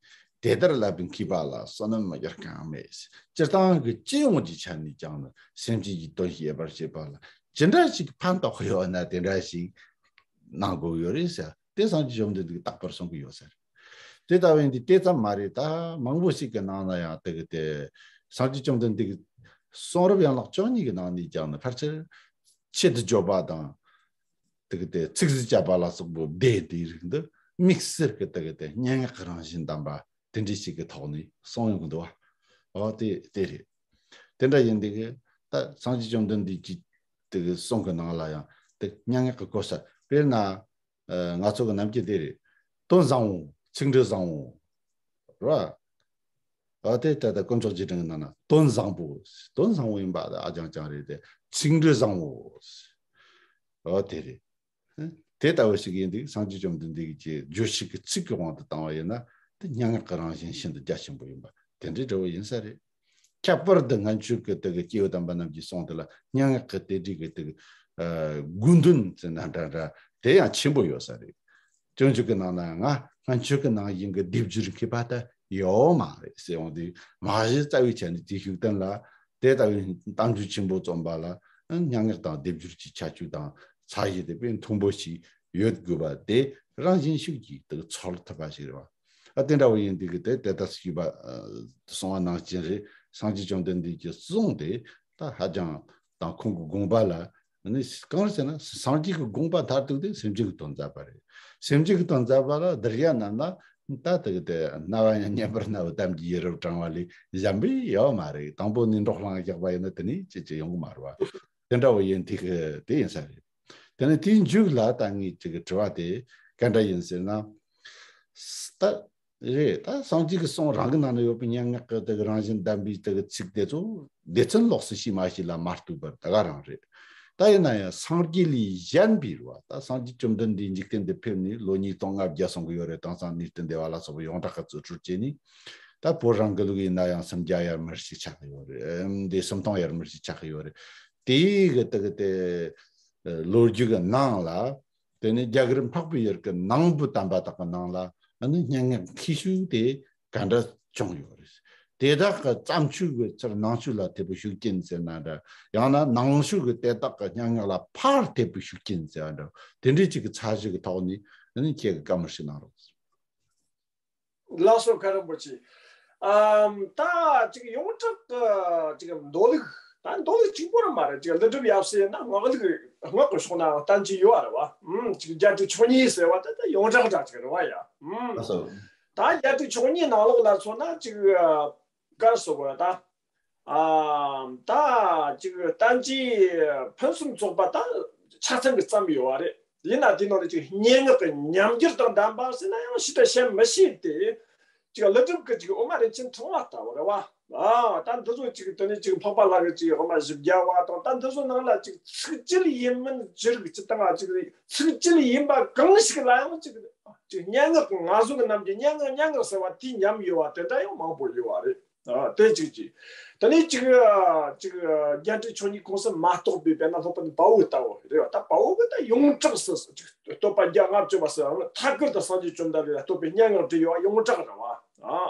དེ་ལྟར་བསླབ་པའི་མཁས་པ་ལ་བསོད་ནམས་མི་འགྱུར་གང་མེད། སྤྱིར་བཏང་གི་སྤྱི་ཡོངས་ཀྱི་ཆ་ནས་ཀྱང་ནི། སེམས་ཅན་གྱི་དོན་བྱེད་པར་བྱེད་པ་ལ་ཅི་འདྲ་ཞིག་ཕན་ཐོགས་ཡོད་ན་དེ་འདྲ་ཞིག་གནང་དགོས་ཡོད་རེད་ཟེར། དེ་སངས་རྒྱས་བཅོམ་ལྡན་འདས་ཀྱིས་རྟག་པར་གསུང་གི་ཡོད་ས་རེད། དེ་ལྟ་བུ་ཡིན་དུས་དེ་ཙམ་མ་རེད། ད་མང་པོ་ཞིག་གི་ནང་ན་ཡང་དེ་གི་དེ་སངས་རྒྱས་བཅོམ་ལྡན་འདས་ཀྱི་གསུང་རབ་ཡན་ལག་བཅུ་གཉིས་ཀྱི་ནང་ནས་ཀྱང་ནི་ཕལ་ཆེར་ཆེད་དུ་བརྗོད་པ་དང་། དེ་གི་དེ་ཚིག་གཟུགས་བཅད་པ་ལ་སོགས་པའི་སྡེ་དེའི་རིགས་འདི་དམིགས་བསལ་གྱི་དེ་གི་དེ་སྙན་ངག་གི་རང་བཞིན་ལྡན་པ་དེ་འདྲ་ཞིག་གི་ཐོག་ནས་གསུངས་ཡོང་གི་འདུག་བ། འོ་དེ་དེ་རེད། དེ་འདྲ་ཡིན་དུས་ཀྱི་ད་སངས་རྒྱས་བཅོམ་ལྡན་འདས་ཀྱི་དེ་གི་གསུང་གི་ནང་ལ་ཡང་དེ་སྙན་ངག་གི་གོ་ས། དཔེར་ན། ཨ། ང་ཚོ་གི་ནམ་རྒྱུན་དེ་རེད། དོན་བཟང་བོ། ཚིག་འབྲུ་བཟང་བོ། རེད་བ། ཨ། དེ་ད་ལྟ་དཀོན་མཆོག་རྗེས་དྲན་གྱི་ནང་ན་དོན་བཟང་པོ། དོན་བཟང་བོ་ཡིན་པ་ཨ་ཅང་ཅང་རེད་དེ། ཚིག་འབྲུ་བཟང་བོ། ཨ། དེ་རེད། དེ་ལྟ་བུ་ཞིག་ཡིན་དུས་སངས་རྒྱས་བཅོམ་ལྡན་འདས་ཀྱི་རྗོད་བྱེད་ཀྱི་ཚིག་གི་དབང་དུ་བཏང་བ་ཡིན་ན། དེ་སྙན་ངག་གི་རང་བཞིན་ཤིན་ཏུ་རྒྱ་ཆེན་པོ་ཡིན་པ་དེ་འདྲའི་འདྲ་བོ་ཡིན་ས་རེད། ཁྱད་པར་དུ་སྔོན་ཆད་ཀྱི་དེ་གི་སྐྱེས་བུ་དམ་པ་རྣམས་ཀྱི་གསུང་དེ་ལ་སྙན་ངག་གི་དེ་འདྲའི་གི་དེ་གི། ཨ། དགོས་འདུན་ཟེར་ན་འདྲ་འདྲ་དེ་ཡང་ཆེན་པོ་ཡོད་ས་རེད། སྤྱོད་འཇུག་གི་ནང་ན་ཡང་། ང་སྔོན་ཆད་ཀྱི་ནང་བཞིན་གྱི་སྡེབ་སྦྱོར་མཁས་པ་ད་ཡོད་མ་རེད་ཟེར་འོང་དུས། མ་གཞི་རྩ་བའི་ཆ་ནས་དེ་ཤུགས་ལྡན་ལ། དེ་ལྟ་བུའི་གཏམ་རྒྱུད་ཆེན་པོ་རྩོམ་པ་ལ་སྙན་ངག་དང་སྡེབ་སྦྱོར་གྱི་ཁྱད་ཆོས་དང་ཚད་གཞི་དེ་དཔེ་མཐོན་པོ་ཞིག་ཡོད་དགོས་པ་དེ་རང་བཞིན་ཤུགས་ཀྱིས་དེ་ཚོར་ཐུབ་པ་ཞིག་རེད་བ། ཨ། དེ་འདྲ་བོ་ཡིན་དུས་ཀྱི་དེ་དེ་ལྟར་ཞུས་པ། ཨ། གསུངས་པ་ནང་བཞིན་རེད། སངས་རྒྱས་བཅོམ་ལྡན་འདས་ཀྱི་གསུང་དེ་ད་ཧ་ཅང་དང་ཁོང་གི་དགོངས་པ་ལ། ནི་གང་རེད་ཟེར་ན། སངས་རྒྱས་ཀྱི་དགོངས་པ་མཐར་ཐུག་དེ་སེམས་ཅན་གྱི་དོན་མཛད་པ་རེད། སེམས་ཅན་གྱི་དོན་མཛད་པ་ལ་སྡུར་ཡ་ན་ན། ད་དེ་གི་དེ་རྣ་བ་ཡང་སྙན་པར་སྨྲ་བའི་གཏམ་གྱིས་ཡིད་རབ་དྲངས་པ་ལས་གཞན་པ་ཡོད་མ་རེད། དང་པོ་ནས་འབྲོག་གླང་རྒྱག་པ་ཡིན་ན་དེ་ནས་ཅི་ཅི་ཡོང་གི་མ་རེད་བ། དེ་འདྲ་བོ་ཡིན་དུས་དེ་ཡིན་ས་རེད། དེ་ནས་དེའི་མཇུག་ལ་ད་ངས་ཅིག་གི་དྲི་བ་དེ་ག་འདྲ་ཡིན་ཟེར་ན། ད་རེད། ད་སངས་རྒྱས་ཀྱི་གསུང་རང་གི་ནང་ན་ཡོད་པའི་སྙན་ངག་གི་དེ་གི་རང་བཞིན་ལྡན་པའི་དེ་གི་ཚིག་དེ་ཚོ་སྡེ་ཚན་ལོགས་སུ་ཤེས་མ་ཤེས་ལ་མ་ལྟོས་པར་དེ་ག་རང་རེད། ད་ཡིན་ན་ཡང་སངས་རྒྱས་ལས་གཞན་པའི་རེད་བ། ད་སངས་རྒྱས་བཅོམ་ལྡན་འདས་འཇིག་རྟེན་འདིར་ཕེབས་ནས་ལོ་ཉིས་སྟོང་ལྔ་བརྒྱ་སོང་གི་ཡོད་རེད། དེང་སང་ནུས་ལྡན་སྡེ་བ་ལ་སོགས་པའི་ཡོངས་གྲགས་ཀྱི་རྩོད་སྤྲོད་བྱས་ནས། ད་བོད་རང་གི་ལུགས་ཡིན་ན་ཡང་སུམ་བརྒྱ་ཡར་མར་ཞིག་ཆགས་ཀྱི་ཡོད་རེད། ཨམ། འདི་སུམ་སྟོང་ཡར་མར་ཞིག་ཆགས་ཀྱི་ཡོད་རེད། དེའི་གི་དེ་གི་དེ་ལོ་རྒྱུས་ཀྱི་ནང་ལ། དེ་ནས་རྒྱ་གར་འཕགས་པའི་ཡུལ་གྱི་ནང་པའི་བསྟན་པ་དག་གི་ནང་ལ་ཨ་ནི་སྙན་ངག་མཁས་ཤོས་དེ་ག་འདྲ་བྱུང་ཡོད་རེད། དེ་དག་གི་བརྩམས་ཆོས་ཀྱི་ཚུར་ནང་ཆོས་ལ་ཐེབས་པའི་ཤུགས་རྐྱེན་ཟེར་ན་འདྲ། ཡང་ན་ནང་ཆོས་ཀྱི་དེ་དག་གི་སྙན་ངག་ལ་ཕར་ཐེབས་པའི་ཤུགས་རྐྱེན་ཟེར་བ་འདྲ། དེ་འདྲའི་ཅིག་གི་ཚད་གཞི་གི་ཐོག་ནས་ཨ་ནི་ཁྱེད་ཀྱིས་བཀའ་མོལ་ཞིག་གནང་རོགས། ལགས་སོ། མཁན་རིན་པོ་ཆེ། ཨམ། ད་ཅིག་ཡོངས་གྲགས་ཀྱི་ཅིག་མདོ་ལུགས། ད་མདོ་ལུགས་གཅིག་པོ་རང་མ་རེད། ཅིག་ཀླུ་སྒྲུབ་ཡབ་སྲས་ཡིན་ན་སྔགས་ལུགས། སྔགས་ཀྱི་ཕྱོགས་ན་བསྟན་བཅོས་ཡོད་རེད་བ། ཨམ། ཅིག་རྒྱས་འབྲིང་མཆོག་གཉིས་ཟེར་བ་དེ་ད་ཡོངས་གྲགས་འདྲ་ཅིག་རེད་བ་ཡ། ཨམ། ལགས་སོ། ད་རྒྱས་འབྲིང་མཆོག་གཉིས་ནང་ལོགས་ལ་མཚོན་ན་ཅིག་ག་རེ་ཟེར་དགོས་རེད་ད། ཨ། ད་ཅིག་བསྟན་བཅོས་ཕུན་སུམ་ཚོགས་པ་ད་ཆ་ཚང་གི་བརྩམས་ཡོད་བ་རེད། ཡིན་ན་དེའི་ནང་ནས་ཅིག་སྙན་ངག་གི་ཉམས་འགྱུར་དང་ལྡན་པ་ཟེར་ན་ཡང་ཞེ་དྲག་བཤད་མི་ཤེས་ཏེ། ཅིག་ཀླུ་སྒྲུབ་ཀྱི་ཅིག་དབུ་མ་རིན་ཆེན་ཕྲེང་བ་ལྟ་བུ་རེད་བ། ཨ། ད་འདི་ཚོ་ཅིག་དེ་ནས་ཅིག་འཕགས་པ་ལྷ་གི་ཅིག་དབུ་མ་བཞི་བརྒྱ་བ་དང་། ད་འདི་ཚོ་ནང་ལ་ཅིག་ཚིག་བཅད་ཡིན་མིན་ཅི་རིགས་ཅི་དང་ཅིག་ཚིག་བཅད་ཡིན་པ་གང་ཞིག་ལ་ཡང་ཅིག་ཅིག་སྙན་ངག་གི། ང་ཚོ་གི་ནམ་རྒྱུན་སྙན་ངག་སྙན་ངག་ཟེར་བ་དེའི་ཉམས་ཡོད་བ་དེ་འདྲ་ཡང་མང་པོ་ཡོད་བ་རེད། ཨ། དེ་གཅིག་གཅིག་དེ་ནས་ཅིག་ཅིག་རྒྱས་འབྲིང་མཆོག་གཉིས་ཁོངས་སུ་མ་གཏོགས་པའི་དཔེར་ན་སློབ་དཔོན་དཔའ་བོ་ལྟ་བུ་རེད་བ། ད་དཔའ་བོ་གི་ད་ཡོངས་གྲགས་སུ་ཅིག་བསྟོད་པ་བརྒྱ་ལྔ་བཅུ་བ་ཟེར་བ་ཐད་ཀར་དུ་སངས་རྒྱས་བཅོམ་ལྡན་འདས་ལ་བསྟོད་པའི་སྙན་ངག་བྲིས་ཡོད་བ། ཡོངས་གྲགས་རེད་བ། ཨ།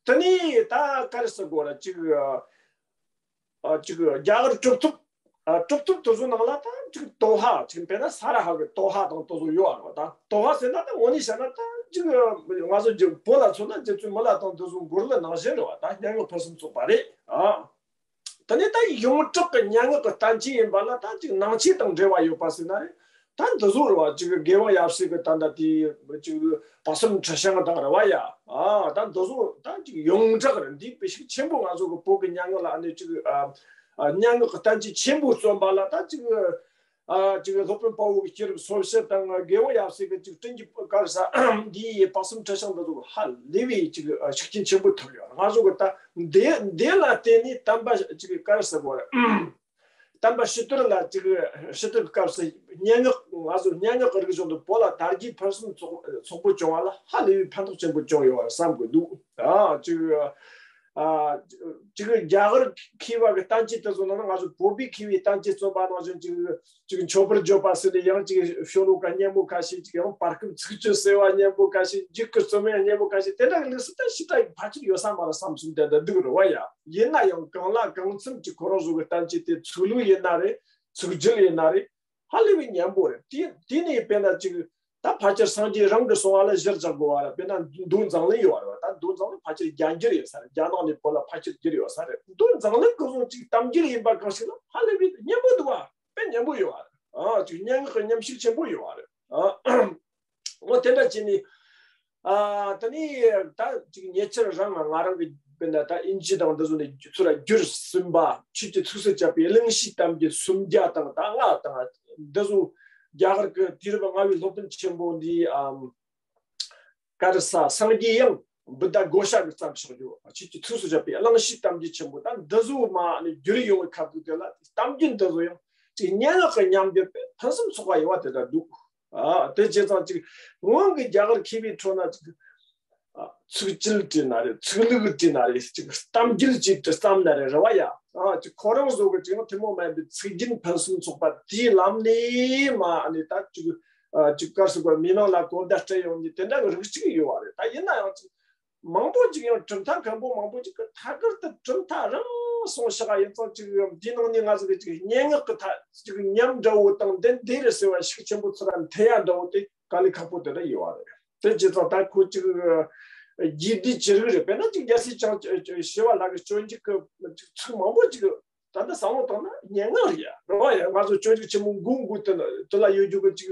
དེ་ནས་ད་ག་རེ་ཟེར་དགོས་རེད། ཅིག་ཨ། ཅིག་རྒྱ་གར་གྲུབ་ཐོབ། ཨ། གྲུབ་ཐོབ་དེ་ཚོའི་ནང་ལ་ད་ཅིག་དོ་ཧ། ཅིག་དཔེར་ན་ས་ར་ཧ་གི་དོ་ཧ་དང་དེ་ཚོ་ཡོད་རེད་བ། ད་དོ་ཧ་ཟེར་ན་ད་དངོས་གནས་བཤད་ན་ད་ཅིག་ང་ཚོ་ཅིག་བོད་ལ་མཚོན་ན་རྗེ་བཙུན་མི་ལ་དང་དེ་ཚོའི་མགུར་གླུ་ནང་བཞིན་རེད་བ། ད་སྙན་ངག་ཕུན་སུམ་ཚོགས་པ་རེད། ཨ། དེ་ནས་ད་ཡོངས་གྲགས་ཀྱི་སྙན་ངག་གི་བསྟན་བཅོས་ཡིན་པ་ལ་ད་ཅིག་ནང་ཆོས་དང་འབྲེལ་བ་ཡོད་པ་ཟེར་ན་རེད། ད་འདི་ཚོ་རེད་བ། ཅིག་དགེ་དབང་ཡབ་སྲས་ཀྱི་ད་ལྟ་དེ་ཅིག་དཔག་བསམ་འཁྲི་ཤིང་དང་རེད་བ་ཡ། ཨ། ད་འདི་ཚོ་ད་ཅིག་ཡོངས་གྲགས་རེད། འདི་དཔེ་ཤུགས་ཆེན་པོ། ང་ཚོ་གི་བོད་ཀྱི་སྙན་ངག་ལ་ཨ་ནི་ཅིག་ཨ། ཨ། སྙན་ངག་གི་བསྟན་བཅོས་ཆེན་པོ་རྩོམ་པ་ལ་ད་ཅིག་ཨ། ཅིག་སློབ་དཔོན་དཔའ་བོ་གི་སྐྱེས་རབས་སོ་བཞི་དང་དགེ་དབང་ཡབ་སྲས་ཀྱི་ཅིག་དྲིན་གྱི་དཀར་ས་འདིའི་དཔག་བསམ་འཁྲི་ཤིང་འདི་ཚོ་ཧ་ལས་པའི་ཅིག་ཤུགས་རྐྱེན་ཆེན་པོ་ཐེབས་ཡོད། ང་ཚོ་གི་ད་འདི་འདི་ལ་བརྟེན་ནས་བསྟན་པ་ཅིག་ག་རེ་ཟེར་དགོས་རེད། བསྟན་པ་ཕྱི་དར་ལ་ཅིག་ཕྱི་དར་གྱི་སྐབས་སུ་སྙན་ངག་ང་ཚོ་སྙན་ངག་གི་རིག་གཞུང་དུ་བོད་ལ་དར་རྒྱས་ཕུན་སུམ་ཚོགས་ཚོགས་པོ་བྱུང་བ་ལ་ཧ་ལས་པའི་ཕན་ཐོགས་ཆེན་པོ་བྱུང་ཡོད་པར་བསམ་གྱི་འདུག་ཨ། ཅིག་ཨ། ཅིག་རྒྱ་གར་མཁས་པ་གི་བསྟན་བཅོས་དེ་ཚོ་ནང་ན་ང་ཚོ་བོད་པའི་མཁས་པའི་བསྟན་བཅོས་རྩོམ་པ་ནང་བཞིན་ཅིག་ཅིག་མཆོད་པར་བརྗོད་པ་ཟེར་ནས་ཡང་ཅིག་ཤོ་ལོ་ཀ་སྙན་མོ་ཁ་ཤས་ཅིག་ཡང་བར་སྐབས་ཚིག་བཅད་ཟེར་བ་སྙན་པོ་ཁ་ཤས། མཇུག་གི་རྩོམ་ཡང་སྙན་པོ་ཁ་ཤས། དེ་འདྲ་གི་ལུགས་སུ་ད་ཞེ་དྲག་གི་ཕལ་ཆེར་ཡོད་ས་མ་རེད་བསམ་བསམ་དེ་འདྲ་འདུག་རེད་བ་ཡ། ཡིན་ན་ཡང་གང་ལ་གང་འཚམ་གྱི་ཁོ་རང་ཚོ་གི་བསྟན་བཅོས་དེ་ཚིག་ལྷུག་ཡིན་ན་རེད། ཚིག་རྒྱུད་ཡིན་ན་རེད། ཧ་ལས་པའི་སྙན་པོ་རེད། དེ་དེ་ནས་དཔེར་ན་ཅིག་ད་ཕལ་ཆེར་སངས་རྒྱས་རང་གིས་གསུངས་པ་ལ་གཞིར་བཞག་དགོས་པ་རེད། དཔེར་ན་མདོ་མཛངས་བླུན་ཡོད་རེད་བ། ད་མདོ་མཛངས་བླུན་ཕལ་ཆེར་རྒྱ་འགྱུར་ཡོད་ས་རེད། རྒྱ་ནག་ནས་བོད་ལ་ཕལ་ཆེར་བསྒྱུར་ཡོད་ས་རེད། མདོ་མཛངས་བླུན་གི་བཟོ་ཅིག་གཏམ་རྒྱུད་ཡིན་པ་གང་ཞིག་ལ་ཧ་ལས་པའི་སྙན་པོ་འདུག་བ། དཔེ་སྙན་པོ་ཡོད་བ་རེད། ཨ། ཅིག་སྙན་ངག་གི་ཉམས་ཤུགས་ཆེན་པོ་ཡོད་བ་རེད། ཨ། འོ་དེ་འདྲ་བྱས་ནས། ཨ། ད་ནི་ད་ཅིག་ཉེ་ཆར་རང་ང་རང་གི་དཔེར་ན་ད་དབྱིན་ཇི་དང་འདི་ཚོ་ནས་ཚུར་བསྒྱུར་ཟིན་པ། ཆོས་ཀྱི་ཚིགས་སུ་བཅད་པའི་གླེང་གཞིའི་གཏམ་རྒྱུད་སུམ་བརྒྱ་དང་ད་ལྔ་དང་འདི་ཚོ་རྒྱ་གར་གྱི་དུས་རབས་ལྔ་པའི་སློབ་དཔོན་ཆེན་པོ་འདི་ཨམ། ཀ་རུ་ས་སངས་རྒྱས་དབྱངས་བུདྡྷ་གྷོ་ཥ་གིས་བརྩམས་བཞག་རྒྱུ། ཆོས་ཀྱི་ཚིགས་སུ་བཅད་པའི་གླེང་གཞིའི་གཏམ་རྒྱུད་ཆེན་པོ་ད་འདི་ཚོ་མ་ནི་བསྒྱུར་ཡོང་བའི་ཁ་ཐུག་དེ་ལ་གཏམ་རྒྱུད་འདི་ཚོ་ཡང་ཅིག་སྙན་ངག་གི་ཉམས་འགྱུར་དཔེ་ཕུན་སུམ་ཚོགས་པ་ཡོད་བ་དེ་འདྲ་འདུག་ཨ། དེ་བྱས་ཙང་ཅིག་སྔོན་གྱི་རྒྱ་གར་མཁས་པའི་ཁྲོད་ན་ཅིག་ཨ། ཚིགས་བཅད་བྲིས་ན་རེད། ཚིག་ལྷུག་བྲིས་ན་རེད། ཅིག་གཏམ་རྒྱུད་ཅིག་བྲིས་བརྩམས་ན་རེད། རེད་བ་ཡ། ཨ། ཅིག་ཁོ་རང་བཟོ་གི་ཅིག་ཡང་ཐུན་མོང་མ་ཡིན་པའི་ཚིག་རྒྱན་ཕུན་སུམ་ཚོགས་པ་དེའི་ལམ་ནས་མ་ཨ་ནི་ད་ཅིག་ཨ། ཅིག་ག་རེ་ཟེར་དགོས། མི་ནང་ལ་གོ་བརྡ་སྤྲད་ཡོང་མཁན་དེ་འདྲ་གི་རིགས་ཅིག་ཡོད་བ་རེད། ད་ཡིན་ན་ཡང་ཅིག་མང་པོ་ཅིག་ཡང་གྲུབ་མཐའ་མཁན་པོ་མང་པོ་ཅིག་གིས་ཐད་ཀར་དུ་གྲུབ་མཐའ་རང་གསུངས་བཞག་པ་ཡིན་ཙང་ཅིག་དེའི་ནང་ནས་ང་ཚོ་གི་ཅིག་སྙན་ངག་གི་ཐད་ཅིག་ཉམས་འདྲ་བོ་དང་འདི་འདི་རེད་ཟེར་བ་ཤུགས་ཆེན་པོ་ཚུར་འཐེན་ཡ་འདྲ་བོ་དེ་དཀའ་ལས་ཁག་པོ་དེ་འདྲ་ཡོད་བ་རེད། དེ་བྱས་ཙང་ད་ཁོ་ཅིག་རྒྱས་བསྡུས་ཅི་རིགས་རེད། དཔེར་ན་ཅིག་རྒྱལ་སྲས་བྱང་ཞི་བ་ལྷ་གི་སྤྱོད་འཇུག་གི་ཅིག་ཚིག་མང་པོ་ཅིག་ད་ལྟ་བསམ་བློ་བཏང་ན་སྙན་ངག་རེད་ཡ། རེད་བ་ཡ། ང་ཚོ་སྤྱོད་འཇུག་ཆེན་མོ་མགོ་དགུ་དེ་དེ་ལ་ཡོད་རྒྱུ་གི་ཅིག་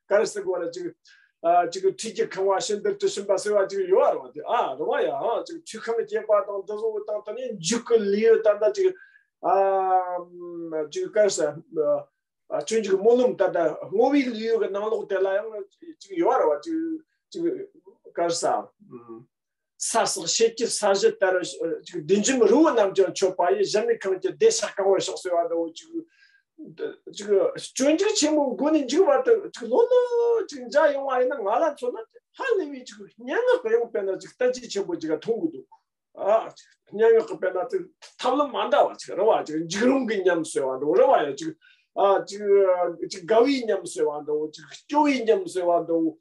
ག་རེ་ཟེར་དགོས་རེད། ཅིག་ཨ། ཅིག་ཁྲིད་ཀྱི་ཁང་བ་ཤིན་ཏུ་དྲི་ཞིམ་པ་ཟེར་བ་ཅིག་ཡོད་བ་རེད་བ། དེ་ཨ་རེད་བ་ཡ། ཨ། ཅིག་ཁྲུས་ཁང་བརྒྱད་པ་དང་དེ་ཚོ་དང་དེ་ནས་མཇུག་གི་ལེའུ་ད་ལྟ་ཅིག་ཨ། ཅིག་ག་རེ་ཟེར། ཨ། སྤྱོད་འཇུག་སྨོན་ལམ་ད་ལྟ་བསྔོ་བའི་ལེའུ་གི་ནང་ལོགས་དེ་ལ་ཡང་ཅིག་ཡོད་བ་རེད་བ། ཅིག་ཅིག་ག་རེ་ཟེར། ས་བསྲེགས་ཤེལ་གྱི་ས་གཞི་ལྟར་ཅིག་བདུད་འཇོམས་རི་བོ་རྣམས་ཀྱང་མཆོད་པ་ཡི། གཞི་མེད་ཁང་གྱི་སྡེ་ཤ་གང་བར་ཤོག་ཟེར་བ་འདྲ་བོ་ཅིག་ཅིག་སྤྱོད་འཇུག་ཆེན་མོ་མགོ་ནས་མཇུག་བར་དུ་ཅིག་ལྷོད་ལྷོད་ཅིག་མཇལ་ཡོང་བ་ཡིན་ན་ང་ལ་མཚོན་ན་ཧ་ལས་པའི་ཅིག་སྙན་ངག་གི་ཡང་དཔེར་ན་ཅིག་བསྟན་བཅོས་ཆེན་པོ་ཅིག་མཐོང་གི་འདུག་ཨ། སྙན་ངག་གི་དཔེར་ན་ཅིག་ཐབས་ལམ་མ་འདྲ་བ་ཅིག་རེད་བ། ཅིག་འཇིགས་རུང་གི་ཉམས་ཟེར་བ་འདྲ་བོ་རེད་བ་ཡ། ཅིག་ཨ། ཅིག་ཅིག་དགའ་བའི་ཉམས་ཟེར་བ་འདྲ་བོ། ཅིག་སྐྱོ་བའི་ཉམས་ཟེར་བ་འདྲ་བོ།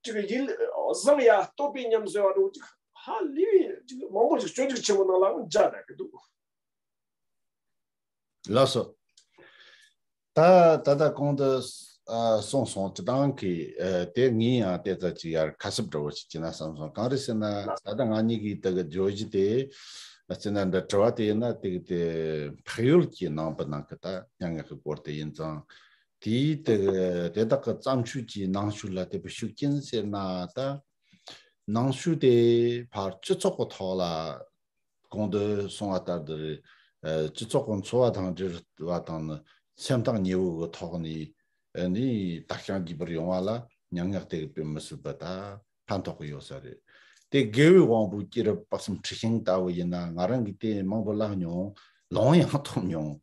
ཅིག་ཡིད་བཟང་ཡ་སྟོད་པའི་ཉམས་ཟེར་བ་འདྲ་བོ། ཅིག་ཧ་ལས་པའི་ཅིག་མང་པོ་ཅིག་སྤྱོད་འཇུག་ཆེན་མོ་ནང་ལའང་མཇལ་བསྡད་ཀྱི་འདུག་ལགས་སོ། ད་ད་ལྟ་གོང་དུ་ ཨ། སོང་སོང་། སྤྱིར་བཏང་གི་ཨ། དེ་ངས་ཡང་དེ་ཙམ་ཅིག་ཡར་ཁ་གསབ་འདྲ་བོ་ཞིག་བྱས་ན་བསམ་སོང་། གང་རེད་ཟེར་ན། ད་ལྟ་ང་གཉིས་ཀྱིས་དེ་གི་བརྗོད་གཞི་དེ་ཟེར་ན། འདི་དྲི་བ་དེ་ཡིན་ན། དེ་གི་དེ་འཕགས་ཡུལ་གྱི་ནང་པའི་ནང་གི་ད་སྙན་ངག་གི་སྐོར་དེ་ཡིན་ཙང་། དེའི་དེ་གི་དེ་དག་གི་བརྩམས་ཆོས་ཀྱི་ནང་ཆོས་ལ་དེ་བས་ཤུགས་རྐྱེན་ཟེར་ན། ད་ནང་ཆོས་དེ་ཕར་སྤྱི་ཚོགས་ཀྱི་ཐོག་ལ། གོང་དུ་གསུངས་པ་ལྟར་དུ་རེད། ཨ། སྤྱི་ཚོགས་ཀྱི་འཚོ་བ་དང་འབྲེལ་བ་དང་ནི་སེམས་ཐག་ཉེ་བོ་གི་ཐོག་ནས། ཨ་ནི་དར་ཞིང་རྒྱས་པར་ཡོང་བ་ལ་སྙན་ངག་དེ་གི་དཔེ་མི་སྲིད་པ་ད་ཕན་ཐོགས་ཀྱི་ཡོད་ས་རེད། དེ་དགེ་བའི་དབང་པོ་སྐྱེས་རབས་དཔག་བསམ་འཁྲི་ཤིང་ལྟ་བུ་ཡིན་ན། ང་རང་གིས་དེ་མང་པོ་བཀླགས་མྱོང་། ལོང་ཡང་ཐོབ་མྱོང་།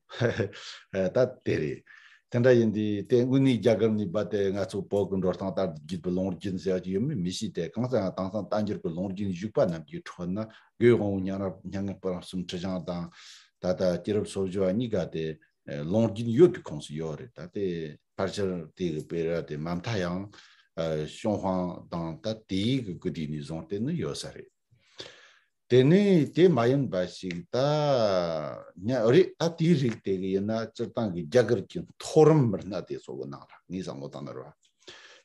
ད་དེ་རེད། དེ་འདྲ་ཡིན་དུས་དེ་དངོས་གནས་རྒྱ་གར་ནས་བབས་ཏེ་ང་ཚོ་བོད་ཀྱི་འགྲོ་སྟངས་ལྟར་བརྒྱུད་པའི་ལུང་རྒྱུན་ཟེར་བ་ཅིག་ཡོད་མེད་མི་ཤེས་ཏེ། གང་ཟག་ཡང་དེང་སང་བསྟན་འགྱུར་གྱི་ལུང་རྒྱུན་བཞུགས་པ་རྣམས་ཀྱི་ཁྲོད་ན། དགེ་བའི་དབང་པོ་སྙན་རབ་སྙན་ངག་དཔག་བསམ་འཁྲི་ཤིང་དང་། ད་ལྟ་སྐྱེས་རབས་སོ་བཞི་བ་གཉིས་ཀ་དེ་ལུང་རྒྱུན་ཡོད་པའི་ཁོངས་སུ་ཡོད་རེད། ད་དེ་ཕལ་ཆེར་དེ་གི་དཔེ་ར་དེ་མ་མཐའ་ཡང་ཨ། ཤོང་ཧྥང་དང་ད་དེའི་གི་སྐུ་དུས་ནས་བཟུང་སྟེ་ནི་ཡོད་ས་རེད། དེ་ནས་དེ་མ་ཡིན་པ་ཞིག་ད་ཉ་རེད། ད་དེའི་རིགས་དེ་གི་ཡིན་ན། སྤྱིར་བཏང་གི་རྒྱ་གར་གྱི་མཐོ་རིམ་མི་སྣ་དེ་ཚོ་གི་ནང་ལ་ངས་བསམ་བློ་བཏང་ན་རེད་བ།